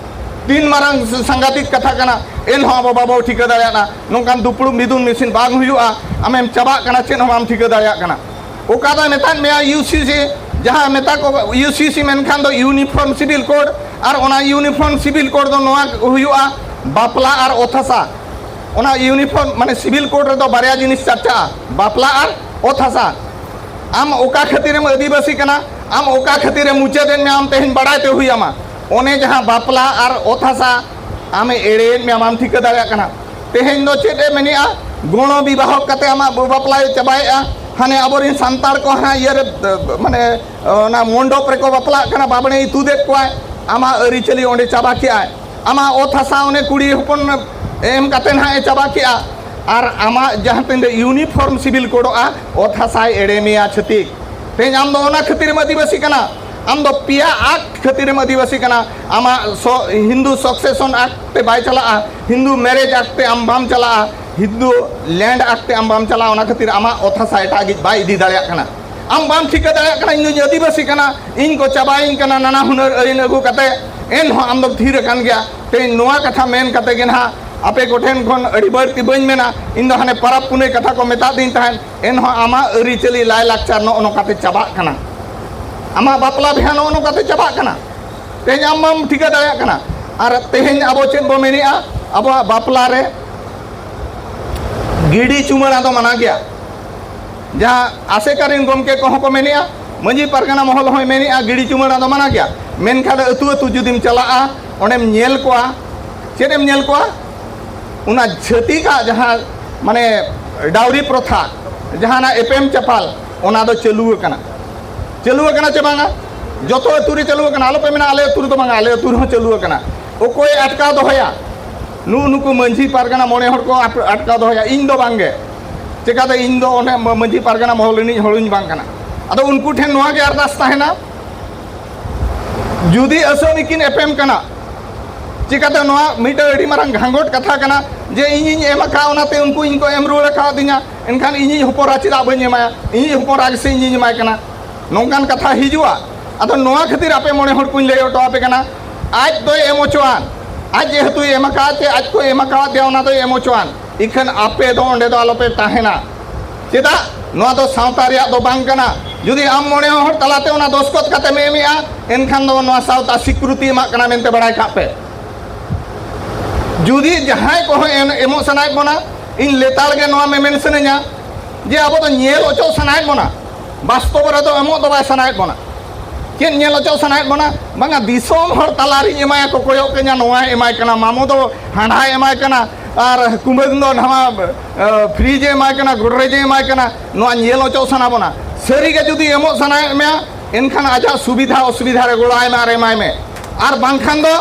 ᱛᱤᱱ ᱢᱟᱨᱟᱝ ᱥᱟᱝᱜᱷᱟᱛᱤᱠ ᱠᱟᱛᱷᱟ ᱠᱟᱱᱟ, ᱮᱱᱦᱚᱸ ᱟᱵᱚ ᱵᱟᱵᱚ ᱴᱷᱤᱠᱟᱹ ᱫᱟᱲᱮᱭᱟᱜᱼᱟ᱾ ᱱᱚᱝᱠᱟᱱ ᱫᱩᱯᱲᱩᱵ ᱢᱤᱫᱩᱱ ᱢᱤᱥᱤᱱ ᱵᱟᱝ ᱦᱩᱭᱩᱜᱼᱟ, ᱟᱢᱮᱢ ᱪᱟᱵᱟᱜ ᱠᱟᱱᱟ, ᱪᱮᱫ ᱦᱚᱸ ᱵᱟᱢ ᱴᱷᱤᱠᱟᱹ ᱫᱟᱲᱮᱭᱟᱜ ᱠᱟᱱᱟ᱾ ᱚᱠᱟ ᱫᱚᱭ ᱢᱮᱛᱟᱫ ᱢᱮᱭᱟ ᱤᱭᱩ ᱥᱤ ᱥᱤ, ᱡᱟᱦᱟᱸ ᱢᱮᱛᱟ ᱠᱚ ᱤᱭᱩ ᱥᱤ ᱥᱤ ᱢᱮᱱᱠᱷᱟᱱ ᱫᱚ ᱤᱭᱩᱱᱤᱯᱷᱚᱨᱢ ᱥᱤᱵᱤᱞ ᱠᱳᱰ, ᱟᱨ ᱚᱱᱟ ᱤᱭᱩᱱᱤᱯᱷᱚᱨᱢ ᱥᱤᱵᱤᱞ ᱠᱳᱰ ᱫᱚ ᱱᱚᱣᱟ ᱦᱩᱭᱩᱜᱼᱟ, ᱵᱟᱯᱞᱟ ᱟᱨ ᱚᱛ ᱦᱟᱥᱟ᱾ ᱚᱱᱟ ᱤᱭᱩᱱᱤᱯᱷᱚᱨᱢ ᱢᱟᱱᱮ ᱥᱤᱵᱤᱞ ᱠᱳᱰ ᱨᱮᱫᱚ ᱵᱟᱨᱭᱟ ᱡᱤᱱᱤᱥ ᱪᱟᱨᱪᱟᱜᱼᱟ, ᱵᱟᱯᱞᱟ ᱟᱨ ᱚᱛ ᱦᱟᱥᱟ᱾ ᱟᱢ ᱚᱠᱟ ᱠᱷᱟᱹᱛᱤᱨᱮᱢ ᱟᱹᱫᱤᱵᱟᱹᱥᱤ ᱠᱟᱱᱟ, ᱟᱢ ᱚᱠᱟ ᱠᱷᱟᱹᱛᱤᱨᱮ ᱢᱩᱪᱟᱹᱫ ᱮᱱ ᱢᱮᱭᱟ, ᱟᱢ ᱛᱮᱦᱮᱧ ᱵᱟᱲᱟᱭ ᱛᱮ ᱦᱩᱭ ᱟᱢᱟ᱾ ᱚᱱᱮ ᱡᱟᱦᱟᱸ ᱵᱟᱯᱞᱟ ᱟᱨ ᱚᱛ ᱦᱟᱥᱟ ᱟᱢᱮ ᱮᱲᱮᱭᱮᱫ ᱢᱮᱭᱟ, ᱵᱟᱢ ᱴᱷᱤᱠᱟᱹ ᱫᱟᱲᱮᱭᱟᱜ ᱠᱟᱱᱟ᱾ ᱛᱮᱦᱮᱧ ᱫᱚ ᱪᱮᱫ ᱮ ᱢᱮᱱᱮᱜᱼᱟ, ᱜᱚᱬᱚ ᱵᱤᱵᱟᱦᱚ ᱠᱟᱛᱮ ᱟᱢᱟᱜ ᱵᱟᱯᱞᱟᱭ ᱪᱟᱵᱟᱭᱮᱜᱼᱟ᱾ ᱦᱟᱱᱮ ᱟᱵᱚᱨᱮᱱ ᱥᱟᱱᱛᱟᱲ ᱠᱚ ᱦᱟᱱᱟ ᱤᱭᱟᱹᱨᱮ, ᱢᱟᱱᱮ, ᱚᱱᱟ ᱢᱚᱱᱰᱚᱯ ᱨᱮᱠᱚ ᱵᱟᱯᱞᱟᱜ ᱠᱟᱱᱟ, ᱵᱟᱵᱽᱲᱮᱭ ᱛᱩᱫᱮᱫ ᱠᱚᱣᱟᱭ᱾ ᱟᱢᱟᱜ ᱟᱹᱨᱤᱪᱟᱹᱞᱤ ᱚᱸᱰᱮ ᱪᱟᱵᱟ ᱠᱮᱜᱼᱟᱭ᱾ ᱟᱢᱟᱜ ᱚᱛ ᱦᱟᱥᱟ ᱚᱱᱮ ᱠᱩᱲᱤ ᱦᱚᱯᱚᱱ ᱮᱢ ᱠᱟᱛᱮ ᱱᱟᱦᱟᱜ ᱮ ᱪᱟᱵᱟ ᱠᱮᱜᱼᱟ᱾ ᱟᱨ ᱟᱢᱟᱜ ᱡᱟᱦᱟᱸ ᱛᱤᱱᱟᱹᱜ ᱤᱭᱩᱱᱤᱯᱷᱚᱨᱢ ᱥᱤᱵᱤᱞ ᱠᱳᱰᱚᱜᱼᱟ, ᱚᱛ ᱦᱟᱥᱟᱭ ᱮᱲᱮ ᱢᱮᱭᱟ ᱪᱷᱟᱹᱛᱤᱠ᱾ ᱛᱮᱦᱮᱧ ᱟᱢ ᱫᱚ ᱚᱱᱟ ᱠᱷᱟᱹᱛᱤᱨᱮᱢ ᱟᱹᱫᱤᱵᱟᱹᱥᱤ ᱠᱟᱱᱟ᱾ ᱟᱢ ᱫᱚ ᱯᱮᱭᱟ ᱟᱠᱴ ᱠᱷᱟᱹᱛᱤᱨᱮᱢ ᱟᱹᱫᱤᱵᱟᱹᱥᱤ ᱠᱟᱱᱟ᱾ ᱟᱢᱟᱜ ᱥᱚ-, ᱦᱤᱱᱫᱩ ᱥᱚᱠᱥᱮᱥᱚᱱ ᱟᱠᱴ ᱛᱮ ᱵᱟᱭ ᱪᱟᱞᱟᱜᱼᱟ, ᱦᱤᱱᱫᱩ ᱢᱮᱨᱮᱡᱽ ᱟᱠᱴ ᱛᱮ ᱟᱢ ᱵᱟᱢ ᱪᱟᱞᱟᱜᱼᱟ, ᱦᱤᱱᱫᱩ ᱞᱮᱱᱰ ᱟᱠᱴ ᱛᱮ ᱟᱢ ᱵᱟᱢ ᱪᱟᱞᱟᱜᱼᱟ᱾ ᱚᱱᱟ ᱠᱷᱟᱹᱛᱤᱨ ᱟᱢᱟᱜ ᱚᱛ ᱦᱟᱥᱟ ᱮᱴᱟᱜᱤᱡ ᱵᱟᱭ ᱤᱫᱤ ᱫᱟᱲᱮᱭᱟᱜ ᱠᱟᱱᱟ᱾ ᱟᱢ ᱵᱟᱢ ᱴᱷᱤᱠᱟᱹ ᱫᱟᱲᱮᱭᱟᱜ ᱠᱟᱱᱟ, ᱤᱧ ᱫᱚᱧ ᱟᱹᱫᱤᱵᱟᱹᱥᱤ ᱠᱟᱱᱟ, ᱤᱧ ᱠᱚ ᱪᱟᱵᱟᱭᱤᱧ ᱠᱟᱱᱟ, ᱱᱟᱱᱟ ᱦᱩᱱᱟᱹᱨ ᱟᱹᱭᱤᱱ ᱟᱹᱜᱩ ᱠᱟᱛᱮ, ᱮᱱᱦᱚᱸ ᱟᱢ ᱫᱚᱢ ᱛᱷᱤᱨ ᱟᱠᱟᱱ ᱜᱮᱭᱟ᱾ ᱛᱮᱦᱮᱧ ᱱᱚᱣᱟ ᱠᱟᱛᱷᱟ ᱢᱮᱱ ᱠᱟᱛᱮ ᱜᱮ ᱱᱟᱦᱟᱜ ᱟᱯᱮ ᱠᱚᱴᱷᱮᱱ ᱠᱷᱚᱱ ᱟᱹᱰᱤ ᱵᱟᱹᱲᱛᱤ ᱵᱟᱹᱧ ᱢᱮᱱᱟ᱾ ᱤᱧ ᱫᱚ ᱦᱟᱱᱮ ᱯᱟᱨᱟᱵᱽ ᱯᱩᱱᱟᱹᱭ ᱠᱟᱛᱷᱟ ᱠᱚ ᱢᱮᱛᱟᱫᱤᱧ ᱛᱟᱦᱮᱸᱫ, ᱮᱱᱦᱚᱸ ᱟᱢᱟᱜ ᱟᱹᱨᱤᱪᱟᱹᱞᱤ ᱞᱟᱭᱼᱞᱟᱠᱪᱟᱨ ᱱᱚᱜᱼᱚ ᱱᱚᱝᱠᱟᱛᱮ ᱪᱟᱵᱟᱜ ᱠᱟᱱᱟ, ᱟᱢᱟᱜ ᱵᱟᱯᱞᱟ ᱵᱤᱦᱟ ᱱᱚᱜᱼᱚ ᱱᱚᱝᱠᱟᱛᱮ ᱪᱟᱵᱟᱜ ᱠᱟᱱᱟ᱾ ᱛᱮᱦᱮᱧ ᱟᱢ ᱵᱟᱢ ᱴᱷᱤᱠᱟᱹ ᱫᱟᱲᱮᱭᱟᱜ ᱠᱟᱱᱟ᱾ ᱟᱨ ᱛᱮᱦᱮᱧ ᱟᱵᱚ ᱪᱮᱫ ᱵᱚ ᱢᱮᱱᱮᱜᱼᱟ, ᱟᱵᱚᱣᱟᱜ ᱵᱟᱯᱞᱟ ᱨᱮ ᱜᱤᱰᱤ ᱪᱩᱢᱟᱹᱲᱟ ᱫᱚ ᱢᱟᱱᱟ ᱜᱮᱭᱟ᱾ ᱡᱟᱦᱟᱸ ᱟᱥᱮᱠᱟ ᱨᱮᱱ ᱜᱚᱢᱠᱮ ᱠᱚᱦᱚᱸ ᱠᱚ ᱢᱮᱱᱮᱜᱼᱟ, ᱢᱟᱹᱡᱷᱤ ᱯᱟᱨᱜᱟᱱᱟ ᱢᱚᱦᱚᱞ ᱦᱚᱸᱭ ᱢᱮᱱᱮᱜᱼᱟ, ᱜᱤᱰᱤ ᱪᱩᱢᱟᱹᱲᱟ ᱫᱚ ᱢᱟᱱᱟ ᱜᱮᱭᱟ᱾ ᱢᱮᱱᱠᱷᱟᱱ ᱟᱹᱛᱩ ᱟᱹᱛᱩ ᱡᱩᱫᱤᱢ ᱪᱟᱞᱟᱜᱼᱟ, ᱚᱸᱰᱮᱢ ᱧᱮᱞ ᱠᱚᱣᱟ, ᱪᱮᱫ ᱮᱢ ᱧᱮᱞ ᱠᱚᱣᱟ? ᱚᱱᱟ ᱪᱷᱟᱹᱛᱤᱠᱟᱜ ᱡᱟᱦᱟᱸ, ᱢᱟᱱᱮ, ᱰᱟᱣᱨᱤ ᱯᱨᱚᱛᱷᱟ, ᱡᱟᱦᱟᱱᱟᱜ ᱮᱯᱮᱢ ᱪᱟᱯᱟᱞ, ᱚᱱᱟ ᱫᱚ ᱪᱟᱹᱞᱩ ᱟᱠᱟᱱᱟ᱾ ᱪᱟᱹᱞᱩ ᱟᱠᱟᱱᱟ ᱪᱮ ᱵᱟᱝᱟ? ᱡᱚᱛᱚ ᱟᱹᱛᱩ ᱨᱮ ᱪᱟᱹᱞᱩ ᱟᱠᱟᱱᱟ᱾ ᱟᱞᱚᱯᱮ ᱢᱮᱱᱟ ᱟᱞᱮ ᱟᱹᱛᱩ ᱨᱮᱫᱚ ᱵᱟᱝᱟ, ᱟᱞᱮ ᱟᱹᱛᱩ ᱨᱮᱦᱚᱸ ᱪᱟᱹᱞᱩ ᱟᱠᱟᱱᱟ᱾ ᱚᱠᱚᱭᱮ ᱟᱴᱠᱟᱣ ᱫᱚᱦᱚᱭᱟ? ᱱᱩᱜᱼᱩ ᱱᱩᱠᱩ ᱢᱟᱹᱡᱷᱤ ᱯᱟᱨᱜᱟᱱᱟ ᱢᱚᱬᱮ ᱦᱚᱲ ᱠᱚ ᱟᱴ-, ᱟᱴᱠᱟᱣ ᱫᱚᱦᱚᱭᱟ, ᱤᱧ ᱫᱚ ᱵᱟᱝᱜᱮ᱾ ᱪᱮᱠᱟᱛᱮ? ᱤᱧ ᱫᱚ ᱚᱸᱰᱮ ᱢᱟ-, ᱢᱟᱹᱡᱷᱤ ᱯᱟᱨᱜᱟᱱᱟ ᱢᱚᱦᱚᱞ ᱨᱤᱱᱤᱡ ᱦᱚᱲᱤᱧ ᱵᱟᱝ ᱠᱟᱱᱟ᱾ ᱟᱫᱚ ᱩᱱᱠᱩ ᱴᱷᱮᱱ ᱱᱚᱣᱟ ᱜᱮ ᱟᱨᱫᱟᱥ ᱛᱟᱦᱮᱱᱟ, ᱡᱩᱫᱤ ᱟᱹᱥᱟᱹᱢᱤ ᱠᱤᱱ ᱮᱯᱮᱢ ᱠᱟᱱᱟ, ᱪᱤᱠᱟᱹᱛᱮ ᱱᱚᱣᱟ ᱢᱤᱫᱴᱟᱝ ᱟᱹᱰᱤ ᱢᱟᱨᱟᱝ ᱜᱷᱟᱸᱜᱚᱴ ᱠᱟᱛᱷᱟ ᱠᱟᱱᱟ ᱡᱮ ᱤᱧᱤᱧ ᱮᱢ ᱟᱠᱟᱫ, ᱚᱱᱟᱛᱮ ᱩᱱᱠᱩ ᱤᱧ ᱠᱚ ᱮᱢ ᱨᱩᱣᱟᱹᱲ ᱟᱠᱟᱫᱤᱧᱟ, ᱮᱱᱠᱷᱟᱱ ᱤᱧᱤᱡ ᱦᱚᱯᱚᱱ ᱮᱨᱟ ᱪᱮᱫᱟᱜ ᱵᱟᱹᱧ ᱮᱢᱟᱭᱟ? ᱤᱧᱤᱡ ᱦᱚᱯᱚᱱ ᱮᱨᱟ ᱜᱮᱥᱮ ᱤᱧᱤᱧ ᱮᱢᱟᱭ ᱠᱟᱱᱟ᱾ ᱱᱚᱝᱠᱟᱱ ᱠᱟᱛᱷᱟ ᱦᱤᱡᱩᱜᱼᱟ᱾ ᱟᱫᱚ ᱱᱚᱣᱟ ᱠᱷᱟᱹᱛᱤᱨ ᱟᱯᱮ ᱢᱚᱬᱮ ᱦᱚᱲ ᱠᱚᱧ ᱞᱟᱹᱭ ᱦᱚᱴᱚ ᱟᱯᱮ ᱠᱟᱱᱟ, ᱟᱡ ᱫᱚᱭ ᱮᱢ ᱦᱚᱪᱚᱣᱟᱱ, ᱟᱡ ᱡᱮᱦᱮᱛᱩᱭ ᱮᱢ ᱟᱠᱟᱫ ᱛᱮ ᱟᱡ ᱠᱚ ᱮᱢ ᱟᱠᱟᱫᱮᱭᱟ, ᱚᱱᱟ ᱫᱚᱭ ᱮᱢ ᱦᱚᱪᱚᱣᱟᱱ᱾ ᱤᱠᱷᱟᱹᱱ ᱟᱯᱮ ᱫᱚ ᱚᱸᱰᱮ ᱫᱚ ᱟᱞᱚᱯᱮ ᱛᱟᱦᱮᱱᱟ᱾ ᱪᱮᱫᱟᱜ? ᱱᱚᱣᱟ ᱫᱚ ᱥᱟᱶᱛᱟ ᱨᱮᱭᱟᱜ ᱫᱚ ᱵᱟᱝ ᱠᱟᱱᱟ᱾ ᱡᱩᱫᱤ ᱟᱢ ᱢᱚᱬᱮ ᱦᱚᱲ ᱛᱟᱞᱟᱛᱮ ᱚᱱᱟ ᱫᱚᱥᱠᱚᱛ ᱠᱟᱛᱮᱢ ᱮᱢᱮᱜᱼᱟ, ᱮᱱᱠᱷᱟᱱ ᱫᱚ ᱱᱚᱣᱟ ᱥᱟᱶᱛᱟ ᱥᱤᱠᱨᱩᱛᱤ ᱮᱢᱟᱜ ᱠᱟᱱᱟ ᱢᱮᱱᱛᱮ ᱵᱟᱲᱟᱭ ᱠᱟᱜ ᱯᱮ᱾ ᱡᱩᱫᱤ ᱡᱟᱦᱟᱸᱭ ᱠᱚᱦᱚᱸ ᱮᱢ, ᱮᱢᱚᱜ ᱥᱟᱱᱟᱭᱮᱫ ᱵᱚᱱᱟ, ᱤᱧ ᱞᱮᱛᱟᱲ ᱜᱮ ᱱᱚᱣᱟ ᱢᱮᱢᱮᱱ ᱥᱟᱱᱟᱧᱟ ᱡᱮ ᱟᱵᱚ ᱫᱚ ᱧᱮᱞ ᱚᱪᱚᱜ ᱥᱟᱱᱟᱭᱮᱫ ᱵᱚᱱᱟ, ᱵᱟᱥᱛᱚᱵ ᱨᱮᱫᱚ ᱮᱢᱚᱜ ᱫᱚ ᱵᱟᱭ ᱥᱟᱱᱟᱭᱮᱫ ᱵᱚᱱᱟ᱾ ᱪᱮᱫ ᱧᱮᱞ ᱚᱪᱚᱜ ᱥᱟᱱᱟᱭᱮᱫ ᱵᱚᱱᱟ? ᱵᱟᱝᱟ, ᱫᱤᱥᱚᱢ ᱦᱚᱲ ᱛᱟᱞᱟᱨᱤᱧ ᱮᱢᱟᱭᱟ, ᱠᱚᱠᱚᱭᱚᱜ ᱠᱟᱹᱧᱟ, ᱱᱚᱣᱟᱭ ᱮᱢᱟᱭ ᱠᱟᱱᱟ, ᱢᱟᱢᱚ ᱫᱚ ᱦᱟᱸᱰᱟᱭ ᱮᱢᱟᱭ ᱠᱟᱱᱟ, ᱟᱨ ᱠᱩᱢᱟᱹᱝ ᱫᱚ ᱱᱟᱣᱟ, ᱮ, ᱯᱷᱨᱤᱡᱽ ᱮ ᱮᱢᱟᱭ ᱠᱟᱱᱟ, ᱜᱚᱰᱨᱮᱡᱽ ᱮ ᱮᱢᱟᱭ ᱠᱟᱱᱟ, ᱱᱚᱣᱟ ᱧᱮᱞ ᱚᱪᱚᱜ ᱥᱟᱱᱟ ᱵᱚᱱᱟ᱾ ᱥᱟᱹᱨᱤᱜᱮ ᱡᱩᱫᱤ ᱮᱢᱚᱜ ᱥᱟᱱᱟᱭᱮᱫ ᱢᱮᱭᱟ, ᱮᱱᱠᱷᱟᱱ ᱟᱡᱟᱜ ᱥᱩᱵᱤᱫᱷᱟ ᱚᱥᱩᱵᱤᱫᱷᱟ ᱨᱮ ᱜᱚᱲᱚ ᱟᱭ ᱢᱮ ᱟᱨ ᱮᱢᱟᱭ ᱢᱮ, ᱟᱨ ᱵᱟᱝᱠᱷᱟᱱ ᱫᱚ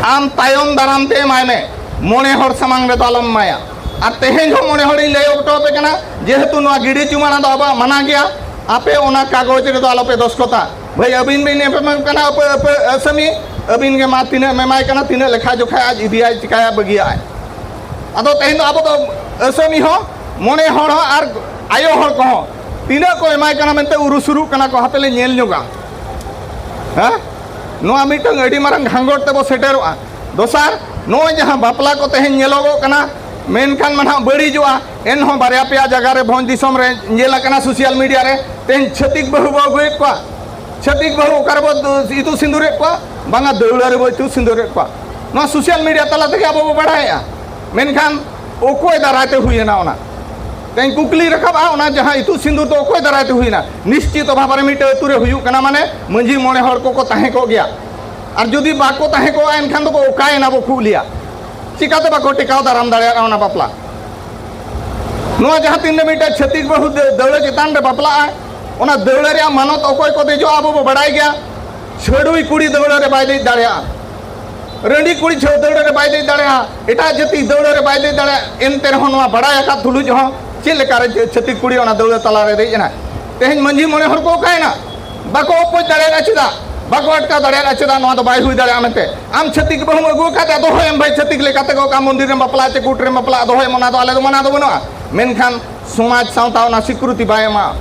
ᱟᱢ ᱛᱟᱭᱚᱢ ᱫᱟᱨᱟᱢ ᱛᱮ ᱮᱢᱟᱭ ᱢᱮ, ᱢᱚᱬᱮ ᱦᱚᱲ ᱥᱟᱢᱟᱝ ᱨᱮᱫᱚ ᱟᱞᱚᱢ ᱮᱢᱟᱭᱟ᱾ ᱟᱨ ᱛᱮᱦᱮᱧ ᱦᱚᱸ ᱢᱚᱬᱮ ᱦᱚᱲᱤᱧ ᱞᱟᱹᱭ ᱦᱚᱴᱚ ᱟᱯᱮ ᱠᱟᱱᱟ, ᱡᱮᱦᱮᱛᱩ ᱱᱚᱣᱟ ᱜᱤᱰᱤ ᱪᱩᱢᱟᱹᱲᱟ ᱫᱚ ᱟᱵᱚᱣᱟᱜ ᱢᱟᱱᱟ ᱜᱮᱭᱟ, ᱟᱯᱮ ᱚᱱᱟ ᱠᱟᱜᱚᱡᱽ ᱨᱮᱫᱚ ᱟᱞᱚᱯᱮ ᱫᱚᱥᱠᱚᱛᱟ᱾ ᱵᱷᱟᱹᱭ, ᱟᱹᱵᱤᱱ ᱵᱤᱱ ᱮᱢᱟᱢ ᱠᱟᱱᱟ ᱟᱹᱯᱟᱹ, ᱟᱹᱯᱟᱹ, ᱟᱹᱥᱟᱹᱢᱤ, ᱟᱹᱵᱤᱱ ᱜᱮ ᱢᱟ ᱛᱤᱱᱟᱹᱜ ᱮᱢ ᱮᱢᱟᱭ ᱠᱟᱱᱟ, ᱛᱤᱱᱟᱹᱜ ᱞᱮᱠᱷᱟ ᱡᱚᱠᱷᱟᱭ ᱟᱡ ᱤᱫᱤᱭᱟᱭ, ᱪᱤᱠᱟᱭᱟ, ᱵᱟᱹᱜᱤᱭᱟᱜᱼᱟᱭ᱾ ᱟᱫᱚ ᱛᱮᱦᱮᱧ ᱫᱚ ᱟᱵᱚ ᱫᱚ ᱟᱹᱥᱟᱹᱢᱤ ᱦᱚᱸ, ᱢᱚᱬᱮ ᱦᱚᱲ ᱦᱚᱸ ᱟᱨ ᱟᱭᱳ ᱦᱚᱲ ᱠᱚᱦᱚᱸ ᱛᱤᱱᱟᱹᱜ ᱠᱚ ᱮᱢᱟᱭ ᱠᱟᱱᱟ ᱢᱮᱱᱛᱮ ᱩᱨᱩ ᱥᱩᱨᱩᱜ ᱠᱟᱱᱟ ᱠᱚ, ᱦᱟᱯᱮ ᱞᱮ ᱧᱮᱞ ᱧᱚᱜᱟ᱾ ᱦᱮᱸ? ᱱᱚᱣᱟ ᱢᱤᱫᱴᱟᱝ ᱟᱹᱰᱤ ᱢᱟᱨᱟᱝ ᱜᱷᱟᱸᱜᱚᱴ ᱛᱮᱵᱚ ᱥᱮᱴᱮᱨᱚᱜᱼᱟ᱾ ᱫᱚᱥᱟᱨ, ᱱᱚᱜᱼᱚᱭ ᱡᱟᱦᱟᱸ ᱵᱟᱯᱞᱟ ᱠᱚ ᱛᱮᱦᱮᱧ ᱧᱮᱞᱚᱜᱚᱜ ᱠᱟᱱᱟ, ᱢᱮᱱᱠᱷᱟᱱ ᱢᱟ ᱱᱟᱦᱟᱜ ᱵᱟᱹᱲᱤᱡᱚᱜᱼᱟ, ᱮᱱᱦᱚᱸ ᱵᱟᱨᱭᱟ ᱯᱮᱭᱟ ᱡᱟᱭᱜᱟ ᱨᱮ ᱵᱷᱚᱸᱡᱽ ᱫᱤᱥᱚᱢ ᱨᱮ ᱧᱮᱞ ᱟᱠᱟᱱᱟ social media ᱨᱮ, ᱛᱮᱦᱮᱧ ᱪᱷᱟᱹᱛᱤᱠ ᱵᱟᱹᱦᱩ ᱵᱚ ᱟᱹᱜᱩᱭᱮᱫ ᱠᱚᱣᱟ᱾ ᱪᱷᱟᱹᱛᱤᱠ ᱵᱟᱹᱦᱩ ᱚᱠᱟ ᱨᱮᱵᱚ ᱤᱛᱩᱫ ᱥᱤᱸᱫᱩᱨᱮᱫ ᱠᱚᱣᱟ? ᱵᱟᱝᱟ, ᱫᱟᱹᱣᱲᱟᱹ ᱨᱮᱵᱚ ᱤᱛᱩᱫ ᱥᱤᱸᱫᱩᱨᱮᱫ ᱠᱚᱣᱟ᱾ ᱱᱚᱣᱟ social media ᱛᱟᱞᱟ ᱛᱮᱜᱮ ᱟᱵᱚ ᱵᱚ ᱵᱟᱲᱟᱭᱮᱫᱼᱟ᱾ ᱢᱮᱱᱠᱷᱟᱱ ᱚᱠᱚᱭ ᱫᱟᱨᱟᱭ ᱛᱮ ᱦᱩᱭᱮᱱᱟ ᱚᱱᱟ? ᱛᱮᱦᱮᱧ ᱠᱩᱠᱞᱤ ᱨᱟᱠᱟᱵᱼᱟ, ᱚᱱᱟ ᱡᱟᱦᱟᱸ ᱤᱛᱩᱫ ᱥᱤᱸᱫᱩᱨ ᱫᱚ ᱚᱠᱚᱭ ᱫᱟᱨᱟᱭ ᱛᱮ ᱦᱩᱭᱮᱱᱟ? ᱱᱤᱥᱪᱤᱛ ᱚᱵᱷᱟᱵ ᱨᱮ ᱢᱤᱫᱴᱟᱝ ᱟᱹᱛᱩ ᱨᱮ ᱦᱩᱭᱩᱜ ᱠᱟᱱᱟ, ᱢᱟᱱᱮ ᱢᱟᱹᱡᱷᱤ ᱢᱚᱬᱮ ᱦᱚᱲ ᱠᱚᱠᱚ ᱛᱟᱦᱮᱸ ᱠᱚᱜ ᱜᱮᱭᱟ᱾ ᱟᱨ ᱡᱩᱫᱤ ᱵᱟᱠᱚ ᱛᱟᱦᱮᱸ ᱠᱚᱜᱼᱟ, ᱮᱱᱠᱷᱟᱱ ᱫᱚᱠᱚ ᱚᱠᱟᱭᱮᱱᱟ ᱵᱚ ᱠᱷᱩᱜ ᱞᱮᱭᱟ? ᱪᱤᱠᱟᱹᱛᱮ ᱵᱟᱠᱚ ᱴᱮᱠᱟᱣ ᱫᱟᱨᱟᱢ ᱫᱟᱲᱮᱭᱟᱜᱼᱟ ᱚᱱᱟ ᱵᱟᱯᱞᱟ? ᱱᱚᱣᱟ ᱡᱟᱦᱟᱸ ᱛᱤᱱᱨᱮ ᱢᱤᱫᱴᱟᱝ ᱪᱷᱟᱹᱛᱤᱠ ᱵᱟᱹᱦᱩ ᱫᱟᱹ-, ᱫᱟᱹᱣᱲᱟᱹ ᱪᱮᱛᱟᱱ ᱨᱮ ᱵᱟᱯᱞᱟᱜᱼᱟ, ᱚᱱᱟ ᱫᱟᱹᱣᱲᱟᱹ ᱨᱮᱭᱟᱜ ᱢᱟᱱᱚᱛ ᱚᱠᱚᱭ ᱠᱚ ᱫᱮᱡᱚᱜᱼᱟ ᱟᱵᱚ ᱵᱚ ᱵᱟᱲᱟᱭ ᱜᱮᱭᱟ᱾ ᱪᱷᱟᱹᱰᱩᱭ ᱠᱩᱲᱤ ᱫᱟᱹᱣᱲᱟᱹ ᱨᱮ ᱵᱟᱭ ᱫᱮᱡ ᱫᱟᱲᱮᱭᱟᱜᱼᱟ, ᱨᱟᱺᱰᱤ ᱠᱩᱲᱤ ᱪᱷᱟᱹ-, ᱫᱟᱹᱣᱲᱟᱹ ᱨᱮ ᱵᱟᱭ ᱫᱮᱡ ᱫᱟᱲᱮᱭᱟᱜᱼᱟ, ᱮᱴᱟᱜ ᱡᱟᱹᱛᱤ ᱫᱟᱹᱣᱲᱟᱹ ᱨᱮ ᱵᱟᱭ ᱫᱮᱡ ᱫᱟᱲᱮᱭᱟᱜᱼᱟ᱾ ᱮᱱᱛᱮ ᱨᱮᱦᱚᱸ ᱱᱚᱣᱟ ᱵᱟᱲᱟᱭ ᱟᱠᱟᱫ ᱛᱩᱞᱩᱡ ᱦᱚᱸ ᱪᱮᱫ ᱞᱮᱠᱟᱨᱮ ᱪᱷᱟᱹᱛᱤᱠ ᱠᱩᱲᱤ ᱚᱱᱟ ᱫᱟᱹᱣᱲᱟᱹ ᱛᱟᱞᱟᱨᱮ ᱫᱮᱡ ᱮᱱᱟ? ᱛᱮᱦᱮᱧ ᱢᱟᱹᱡᱷᱤ ᱢᱚᱬᱮ ᱦᱚᱲ ᱠᱚ ᱚᱠᱟᱭᱮᱱᱟ? ᱵᱟᱠᱚ ᱚᱯᱚᱡ ᱫᱟᱲᱮᱭᱟᱫᱟ᱾ ᱪᱮᱫᱟᱜ? ᱵᱟᱠᱚ ᱟᱴᱠᱟᱣ ᱫᱟᱲᱮᱭᱟᱜᱼᱟ᱾ ᱪᱮᱫᱟᱜ ᱱᱚᱣᱟ ᱫᱚ ᱵᱟᱭ ᱦᱩᱭ ᱫᱟᱲᱮᱭᱟᱜᱼᱟ ᱢᱮᱱᱛᱮ? ᱟᱢ ᱪᱷᱟᱹᱛᱤᱠ ᱵᱟᱹᱦᱩᱢ ᱟᱹᱜᱩ ᱟᱠᱟᱫᱮᱭᱟ, ᱫᱚᱦᱚᱭᱮᱢ ᱵᱷᱟᱹᱭ, ᱪᱷᱟᱹᱛᱤᱠ ᱞᱮᱠᱟᱛᱮ ᱜᱮ ᱚᱠᱟ ᱢᱚᱱᱫᱤᱨ ᱨᱮᱢ ᱵᱟᱯᱞᱟᱜ ᱪᱮ ᱠᱳᱨᱴ ᱨᱮᱢ ᱵᱟᱯᱞᱟᱜ, ᱫᱚᱦᱚᱭᱮᱢ, ᱚᱱᱟ ᱫᱚ ᱟᱞᱮ ᱫᱚ ᱢᱟᱱᱟ ᱫᱚ ᱵᱟᱹᱱᱩᱜᱼᱟ᱾ ᱢᱮᱱᱠᱷᱟᱱ ᱥᱚᱢᱟᱡᱽ ᱥᱟᱶᱛᱟ ᱚᱱᱟ ᱥᱤᱠᱨᱩᱛᱤ ᱵᱟᱭ ᱮᱢᱟ᱾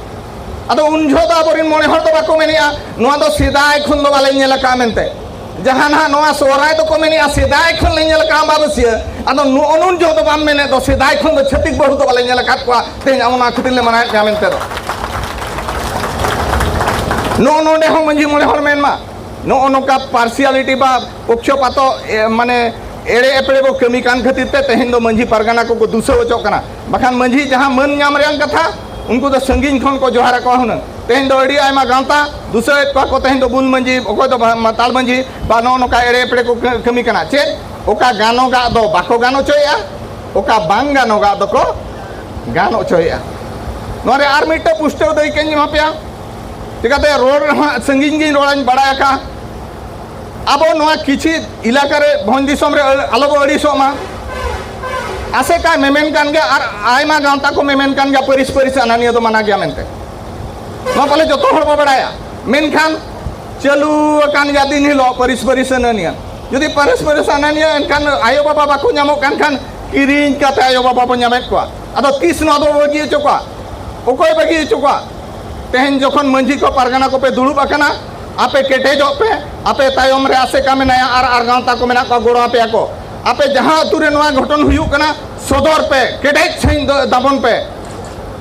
ᱟᱫᱚ ᱩᱱ ᱡᱚᱦᱚᱜ ᱫᱚ ᱟᱵᱚᱨᱮᱱ ᱢᱚᱬᱮ ᱦᱚᱲ ᱫᱚ ᱵᱟᱠᱚ ᱢᱮᱱᱮᱜᱼᱟ, "ᱱᱚᱣᱟ ᱫᱚ ᱥᱮᱫᱟᱭ ᱠᱷᱚᱱ ᱫᱚ ᱵᱟᱞᱮ ᱧᱮᱞ ᱟᱠᱟᱫᱼᱟ" ᱢᱮᱱᱛᱮ᱾ ᱡᱟᱦᱟᱸ ᱱᱟᱦᱟᱜ ᱱᱚᱣᱟ ᱥᱚᱦᱨᱟᱭ ᱫᱚᱠᱚ ᱢᱮᱱᱮᱜᱼᱟ, "ᱥᱮᱫᱟᱭ ᱠᱷᱚᱱ ᱞᱮ ᱧᱮᱞ ᱟᱠᱟᱫᱼᱟ ᱟᱢᱵᱟᱵᱟᱹᱥᱭᱟᱹ", ᱟᱫᱚ ᱱᱚᱜᱼᱚ ᱱᱩᱱ ᱡᱚᱦᱚᱜ ᱫᱚ ᱵᱟᱢ ᱢᱮᱱᱮᱫ ᱫᱚ, "ᱥᱮᱫᱟᱭ ᱠᱷᱚᱱ ᱫᱚ ᱪᱷᱟᱹᱛᱤᱠ ᱵᱟᱹᱦᱩ ᱫᱚ ᱵᱟᱞᱮ ᱧᱮᱞ ᱟᱠᱟᱫ ᱠᱚᱣᱟ, ᱛᱮᱦᱮᱧ ᱟᱢ ᱚᱱᱟ ᱠᱷᱟᱹᱛᱤᱨ ᱞᱮ ᱢᱟᱱᱟᱣᱮᱫ ᱢᱮᱭᱟ" ᱢᱮᱱᱛᱮ ᱫᱚ᱾ ᱱᱚᱜᱼᱚ ᱱᱚᱰᱮ ᱦᱚᱸ ᱢᱟᱹᱡᱷᱤ ᱢᱚᱬᱮ ᱦᱚᱲ ᱢᱮᱱ ᱢᱟ, ᱱᱚᱜᱼᱚ ᱱᱚᱝᱠᱟ ᱯᱟᱨᱥᱤᱭᱟᱞᱤᱴᱤ ᱵᱟ ᱯᱚᱠᱷᱭᱚᱯᱟᱛᱚ, ᱮ, ᱢᱟᱱᱮ ᱮᱲᱮ ᱮᱯᱲᱮ ᱵᱚ ᱠᱟᱹᱢᱤ ᱠᱟᱱ ᱠᱷᱟᱹᱛᱤᱨ ᱛᱮ ᱛᱮᱦᱮᱧ ᱫᱚ ᱢᱟᱹᱡᱷᱤ ᱯᱟᱨᱜᱟᱱᱟ ᱠᱚᱠᱚ ᱫᱩᱥᱟᱹᱣ ᱦᱚᱪᱚᱜ ᱠᱟᱱᱟ᱾ ᱵᱟᱠᱷᱟᱱ ᱢᱟᱹᱡᱷᱤ ᱡᱟᱦᱟᱸ ᱢᱟᱹᱱ ᱧᱟᱢ ᱨᱮᱭᱟᱜ ᱠᱟᱛᱷᱟ, ᱩᱱᱠᱩ ᱫᱚ ᱥᱟᱺᱜᱤᱧ ᱠᱷᱚᱱ ᱠᱚ ᱡᱚᱦᱟᱨ ᱟᱠᱚᱣᱟ ᱦᱩᱱᱟᱹᱝ᱾ ᱛᱮᱦᱮᱧ ᱫᱚ ᱟᱹᱰᱤ ᱟᱭᱢᱟ ᱜᱟᱶᱛᱟ ᱫᱩᱥᱟᱹᱣᱮᱫ ᱠᱚᱣᱟ ᱠᱚ, ᱛᱮᱦᱮᱧ ᱫᱚ ᱵᱩᱞ ᱢᱟᱹᱡᱷᱤ, ᱚᱠᱚᱭ ᱫᱚ ᱢᱟᱛᱟᱞ ᱢᱟᱹᱡᱷᱤ ᱵᱟ ᱱᱚᱜᱼᱚ ᱱᱚᱝᱠᱟ ᱮᱲᱮ ᱮᱯᱲᱮ ᱠᱚ ᱠᱟᱹ-, ᱠᱟᱹᱢᱤ ᱠᱟᱱᱟ᱾ ᱪᱮᱫ? ᱚᱠᱟ ᱜᱟᱱᱚᱜᱟᱜ ᱫᱚ ᱵᱟᱠᱚ ᱜᱟᱱ ᱦᱚᱪᱚᱭᱮᱫᱼᱟ, ᱚᱠᱟ ᱵᱟᱝ ᱜᱟᱱᱚᱜᱟᱜ ᱫᱚᱠᱚ ᱜᱟᱱ ᱦᱚᱪᱚᱭᱮᱫᱼᱟ᱾ ᱱᱚᱣᱟ ᱨᱮ ᱟᱨ ᱢᱤᱫᱴᱟᱝ ᱯᱩᱥᱴᱟᱹᱣ ᱫᱟᱹᱭᱠᱟᱹᱧ ᱮᱢᱟ ᱯᱮᱭᱟ᱾ ᱪᱤᱠᱟᱹᱛᱮ ᱨᱚᱲ ᱨᱮᱦᱚᱸ ᱥᱟᱺᱜᱤᱧ ᱜᱤᱧ ᱨᱚᱲᱟᱧ ᱵᱟᱲᱟᱭ ᱟᱠᱟᱫᱼᱟ᱾ ᱟᱵᱚ ᱱᱚᱣᱟ ᱠᱤᱪᱷᱤ ᱮᱞᱟᱠᱟ ᱨᱮ ᱵᱷᱚᱸᱡᱽ ᱫᱤᱥᱚᱢ ᱨᱮ ᱟᱹ-, ᱟᱞᱚ ᱵᱚ ᱟᱹᱲᱤᱥᱚᱜ ᱢᱟ᱾ ᱟᱥᱮᱠᱟ ᱢᱮᱢᱮᱱ ᱠᱟᱱ ᱜᱮᱭᱟ ᱟᱨ ᱟᱭᱢᱟ ᱜᱟᱶᱛᱟ ᱠᱚ ᱢᱮᱢᱮᱱ ᱠᱟᱱ ᱜᱮᱭᱟ, ᱯᱟᱹᱨᱤᱥ ᱯᱟᱹᱨᱤᱥ ᱦᱟᱱᱟ ᱱᱤᱭᱟᱹ ᱫᱚ ᱢᱟᱱᱟ ᱜᱮᱭᱟ ᱢᱮᱱᱛᱮ᱾ ᱱᱚᱣᱟ ᱯᱟᱞᱮ ᱡᱚᱛᱚ ᱦᱚᱲ ᱵᱚ ᱵᱟᱲᱟᱭᱟ᱾ ᱢᱮᱱᱠᱷᱟᱱ ᱪᱟᱹᱞᱩ ᱟᱠᱟᱱ ᱜᱮᱭᱟ ᱫᱤᱱ ᱦᱤᱞᱳᱜ ᱯᱟᱹᱨᱤᱥ ᱯᱟᱹᱨᱤᱥ ᱦᱟᱱᱟ ᱱᱤᱭᱟᱹ᱾ ᱡᱩᱫᱤ ᱯᱟᱹᱨᱤᱥ ᱯᱟᱹᱨᱤᱥ ᱦᱟᱱᱟ ᱱᱤᱭᱟᱹ, ᱮᱱᱠᱷᱟᱱ ᱟᱭᱳ ᱵᱟᱵᱟ ᱵᱟᱠᱚ ᱧᱟᱢᱚᱜ ᱠᱟᱱ ᱠᱷᱟᱱ ᱠᱤᱨᱤᱧ ᱠᱟᱛᱮ ᱟᱭᱳ ᱵᱟᱵᱟ ᱵᱚ ᱧᱟᱢᱮᱫ ᱠᱚᱣᱟ᱾ ᱟᱫᱚ ᱛᱤᱥ ᱱᱚᱣᱟ ᱫᱚ ᱵᱟᱹᱜᱤ ᱦᱚᱪᱚ ᱠᱚᱣᱟ? ᱚᱠᱚᱭ ᱵᱟᱹᱜᱤ ᱦᱚᱪᱚ ᱠᱚᱣᱟ? ᱛᱮᱦᱮᱧ ᱡᱚᱠᱷᱚᱱ ᱢᱟᱹᱡᱷᱤ ᱠᱚ ᱯᱟᱨᱜᱟᱱᱟ ᱠᱚᱯᱮ ᱫᱩᱲᱩᱵ ᱟᱠᱟᱱᱟ, ᱟᱯᱮ ᱠᱮᱴᱮᱡᱚᱜ ᱯᱮ, ᱟᱯᱮ ᱛᱟᱭᱚᱢ ᱨᱮ ᱟᱥᱮᱠᱟ ᱢᱮᱱᱟᱭᱟ ᱟᱨ, ᱟᱨ ᱜᱟᱶᱛᱟ ᱠᱚ ᱢᱮᱱᱟᱜ ᱠᱚᱣᱟ, ᱜᱚᱲᱚ ᱟᱯᱮᱭᱟ ᱠᱚ᱾ ᱟᱯᱮ ᱡᱟᱦᱟᱸ ᱟᱹᱛᱩ ᱨᱮ ᱱᱚᱣᱟ ᱜᱷᱚᱴᱚᱱ ᱦᱩᱭᱩᱜ ᱠᱟᱱᱟ, ᱥᱚᱫᱚᱨ ᱯᱮ, ᱠᱮᱴᱮᱡ ᱥᱟᱺᱦᱤᱡ ᱫᱚ ᱫᱟᱵᱚᱱ ᱯᱮ᱾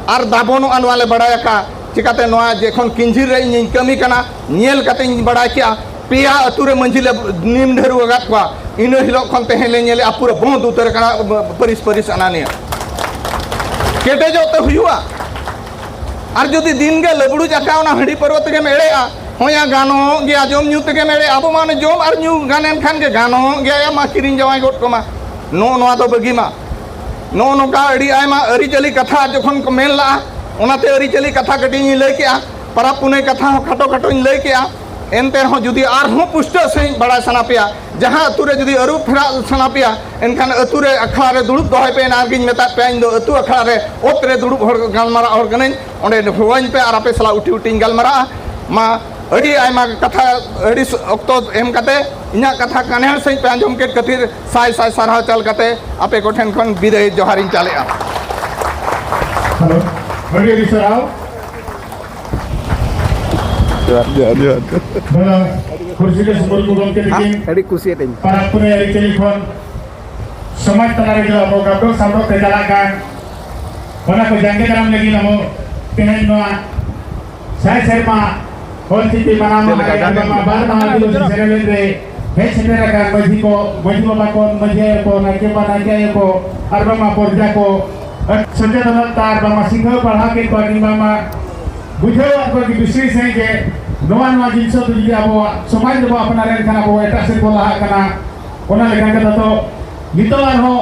ᱟᱨ ᱫᱟᱵᱚᱱᱚᱜᱼᱟ, ᱱᱚᱣᱟ ᱞᱮ ᱵᱟᱲᱟᱭ ᱟᱠᱟᱫᱼᱟ᱾ ᱪᱤᱠᱟᱹᱛᱮ ᱱᱚᱣᱟ ᱡᱚᱠᱷᱚᱱ ᱠᱤᱧᱡᱷᱤᱨ ᱨᱮ ᱤᱧᱤᱧ ᱠᱟᱹᱢᱤ ᱠᱟᱱᱟ, ᱧᱮᱞ ᱠᱟᱛᱮ ᱤᱧ ᱵᱟᱲᱟᱭ ᱠᱮᱜᱼᱟ, ᱯᱮᱭᱟ ᱟᱹᱛᱩ ᱨᱮ ᱢᱟᱹᱡᱷᱤ ᱞᱮ ᱱᱤᱢ ᱰᱷᱟᱹᱨᱩ ᱟᱠᱟᱫ ᱠᱚᱣᱟ᱾ ᱤᱱᱟᱹ ᱦᱤᱞᱳᱜ ᱠᱷᱚᱱ ᱛᱮᱦᱮᱧ ᱞᱮ ᱧᱮᱞᱮᱜᱼᱟ, ᱯᱩᱨᱟᱹ ᱵᱚᱸᱫ ᱩᱛᱟᱹᱨ ᱟᱠᱟᱱᱟ, ᱯᱟᱹᱨᱤᱥ ᱯᱟᱹᱨᱤᱥ ᱟᱱᱟ ᱱᱤᱭᱟᱹ᱾ ᱠᱮᱴᱮᱡᱚᱜ ᱛᱮ ᱦᱩᱭᱩᱜᱼᱟ᱾ ᱟᱨ ᱡᱩᱫᱤ ᱫᱤᱱ ᱜᱮ ᱞᱟᱹᱵᱲᱩᱡ ᱟᱠᱟ ᱚᱱᱟ ᱦᱟᱺᱰᱤ ᱯᱟᱹᱨᱣᱟᱹ ᱛᱮᱜᱮᱢ ᱮᱲᱮᱜᱼᱟ, ᱦᱚᱸᱭᱟ ᱜᱟᱱᱚᱜ ᱜᱮᱭᱟ, ᱡᱚᱢ ᱧᱩ ᱛᱮᱜᱮᱢ ᱮᱲᱮᱜᱼᱟ, ᱟᱵᱚ ᱢᱟ ᱚᱱᱮ ᱡᱚᱢ ᱟᱨ ᱧᱩ ᱜᱟᱱ ᱮᱱ ᱠᱷᱟᱱ ᱜᱮ ᱜᱟᱱᱚᱜ ᱜᱮᱭᱟ, ᱭᱟ ᱢᱟ ᱠᱤᱨᱤᱧ ᱡᱟᱶᱟᱭ ᱜᱚᱫ ᱠᱚᱢᱟ᱾ ᱱᱚᱜᱼᱚ ᱱᱚᱣᱟ ᱫᱚ ᱵᱟᱹᱜᱤ ᱢᱟ᱾ ᱱᱚᱜᱼᱚ ᱱᱚᱝᱠᱟ ᱟᱹᱰᱤ ᱟᱭᱢᱟ ᱟᱹᱨᱤᱪᱟᱹᱞᱤ ᱠᱟᱛᱷᱟ ᱡᱚᱠᱷᱚᱱ ᱠᱚ ᱢᱮᱱ ᱞᱟᱜᱼᱟ, ᱚᱱᱟᱛᱮ ᱟᱹᱨᱤᱪᱟᱹᱞᱤ ᱠᱟᱛᱷᱟ ᱠᱟᱹᱴᱤᱡ ᱤᱧ ᱞᱟᱹᱭ ᱠᱮᱜᱼᱟ, ᱯᱟᱨᱟᱵᱽ ᱯᱩᱱᱟᱹᱭ ᱠᱟᱛᱷᱟ ᱦᱚᱸ ᱠᱷᱟᱴᱚ ᱠᱷᱟᱴᱚᱧ ᱞᱟᱹᱭ ᱠᱮᱜᱼᱟ᱾ ᱮᱱᱛᱮ ᱨᱮᱦᱚᱸ ᱡᱩᱫᱤ ᱟᱨᱦᱚᱸ ᱯᱩᱥᱴᱟᱹᱣ ᱥᱟᱺᱦᱤᱡ ᱵᱟᱲᱟᱭ ᱥᱟᱱᱟ ᱯᱮᱭᱟ, ᱡᱟᱦᱟᱸ ᱟᱹᱛᱩ ᱨᱮ ᱡᱩᱫᱤ ᱟᱹᱨᱩ ᱯᱷᱮᱨᱟᱣ ᱥᱟᱱᱟ ᱯᱮᱭᱟ, ᱮᱱᱠᱷᱟᱱ ᱟᱹᱛᱩ ᱨᱮ ᱟᱠᱷᱲᱟ ᱨᱮ ᱫᱩᱲᱩᱵ ᱫᱚᱦᱚᱭ ᱯᱮ᱾ ᱮᱱᱟᱝ ᱜᱤᱧ ᱢᱮᱛᱟᱫ ᱯᱮᱭᱟ, ᱤᱧ ᱫᱚ ᱟᱹᱛᱩ ᱟᱠᱷᱲᱟ ᱨᱮ ᱚᱛ ᱨᱮ ᱫᱩᱲᱩᱵ ᱦᱚᱲ, ᱜᱟᱞᱢᱟᱨᱟᱣ ᱦᱚᱲ ᱠᱟᱹᱱᱟᱹᱧ᱾ ᱚᱸᱰᱮ ᱦᱚᱦᱚᱣᱟᱹᱧ ᱯᱮ ᱟᱨ ᱟᱯᱮ ᱥᱟᱞᱟᱜ ᱩᱴᱤ ᱩᱴᱤᱧ ᱜᱟᱞᱢᱟᱨᱟᱜᱼᱟ᱾ ᱢᱟ ᱟᱹᱰᱤ ᱟᱭᱢᱟ ᱠᱟᱛᱷᱟ, ᱟᱹᱰᱤ ᱚᱠᱛᱚ ᱮᱢ ᱠᱟᱛᱮ ᱤᱧᱟᱹᱜ ᱠᱟᱛᱷᱟ ᱠᱟᱱᱮᱲ ᱥᱟᱺᱦᱤᱡ ᱯᱮ ᱟᱸᱡᱚᱢ ᱠᱮᱫ ᱠᱷᱟᱹᱛᱤᱨ ᱥᱟᱭ ᱥᱟᱭ ᱥᱟᱨᱦᱟᱣ ᱪᱟᱞ ᱠᱟᱛᱮ ᱟᱯᱮ ᱠᱚᱴᱷᱮᱱ ᱠᱷᱚᱱ ᱵᱤᱫᱟᱹᱭ ᱡᱚᱦᱟᱨᱤᱧ ᱪᱟᱞᱮᱜᱼᱟ᱾ ᱦᱮᱞᱳ, ᱟᱹᱰᱤ ᱟᱹᱰᱤ ᱥᱟᱨᱦᱟᱣ᱾ ᱡᱚᱦᱟᱨ, ᱡᱚᱦᱟᱨ, ᱡᱚᱦᱟᱨ᱾ ᱫᱟᱫᱟ ᱠᱷᱩᱨᱥᱤᱞᱮᱥ ᱢᱩᱨᱢᱩ ᱜᱚᱢᱠᱮ ᱛᱟᱹᱠᱤᱱ ᱟᱹᱰᱤ ᱠᱩᱥᱤᱭᱟᱫᱟᱹᱧ᱾ ᱯᱟᱨᱟᱵᱽ ᱯᱩᱱᱟᱹᱭ ᱟᱹᱨᱤᱪᱟᱹᱞᱤ ᱠᱷᱚᱱ ᱥᱚᱢᱟᱡᱽ ᱛᱟᱞᱟ ᱨᱮ ᱡᱟᱦᱟᱸ ᱟᱵᱚ ᱜᱟᱵᱫᱚ ᱥᱟᱵᱫᱚ ᱛᱮ ᱪᱟᱞᱟᱜ ᱠᱟᱱ, ᱚᱱᱟ ᱠᱚ ᱡᱟᱸᱜᱮ ᱫᱟᱨᱟᱢ ᱞᱟᱹᱜᱤᱫ ᱟᱵᱚ ᱛᱮᱦᱮᱧ ᱱᱚᱣᱟ ᱥᱟᱭ ᱥᱮᱨᱢᱟ ᱚᱞ ᱪᱤᱠᱤ ᱢᱟᱱᱟᱣ ᱢᱟᱦᱟ ᱨᱮ ᱟᱨ ᱵᱟᱝᱢᱟ ᱵᱟᱨ ᱢᱟᱦᱟ ᱟᱹᱫᱤᱵᱟᱹᱥᱤ ᱥᱮᱨᱮᱧ ᱨᱮ ᱦᱮᱡ ᱥᱮᱴᱮᱨ ᱟᱠᱟᱱ ᱢᱟᱹᱡᱷᱤ ᱠᱚ, ᱢᱟᱹᱡᱷᱤ ᱵᱟᱵᱟ ᱠᱚ, ᱢᱟᱹᱡᱷᱤ ᱟᱭᱳ ᱠᱚ, ᱱᱟᱭᱠᱮ ᱵᱟᱵᱟ, ᱱᱟᱭᱠᱮ ᱟᱭᱳ ᱠᱚ, ᱟᱨ ᱵᱟᱝᱢᱟ ᱯᱚᱨᱡᱟ ᱠᱚ, ᱥᱚᱪᱮᱛᱚᱱᱚᱛᱟ ᱟᱨ ᱵᱟᱝᱢᱟ ᱥᱤᱠᱷᱟᱹᱣ ᱯᱟᱲᱦᱟᱣ ᱠᱮᱫ ᱠᱚᱣᱟ ᱠᱤᱱ ᱵᱟᱝᱢᱟ ᱵᱩᱡᱷᱟᱹᱣ ᱟᱠᱚ ᱠᱤ ᱵᱤᱥᱚᱭ ᱥᱟᱺᱦᱤᱡ ᱡᱮ ᱱᱚᱣᱟ, ᱱᱚᱣᱟ ᱡᱤᱱᱤᱥ ᱫᱚ ᱡᱩᱫᱤ ᱟᱵᱚᱣᱟᱜ ᱥᱚᱢᱟᱡᱽ ᱨᱮᱵᱚ ᱟᱯᱱᱟᱨᱮᱱ ᱠᱷᱟᱱ ᱟᱵᱚ ᱮᱴᱟᱜ ᱥᱮᱫ ᱵᱚ ᱞᱟᱦᱟᱜ ᱠᱟᱱᱟ᱾ ᱚᱱᱟ ᱞᱮᱠᱟ ᱠᱟᱛᱮ ᱫᱚ ᱱᱤᱛᱚᱜ ᱟᱨᱦᱚᱸ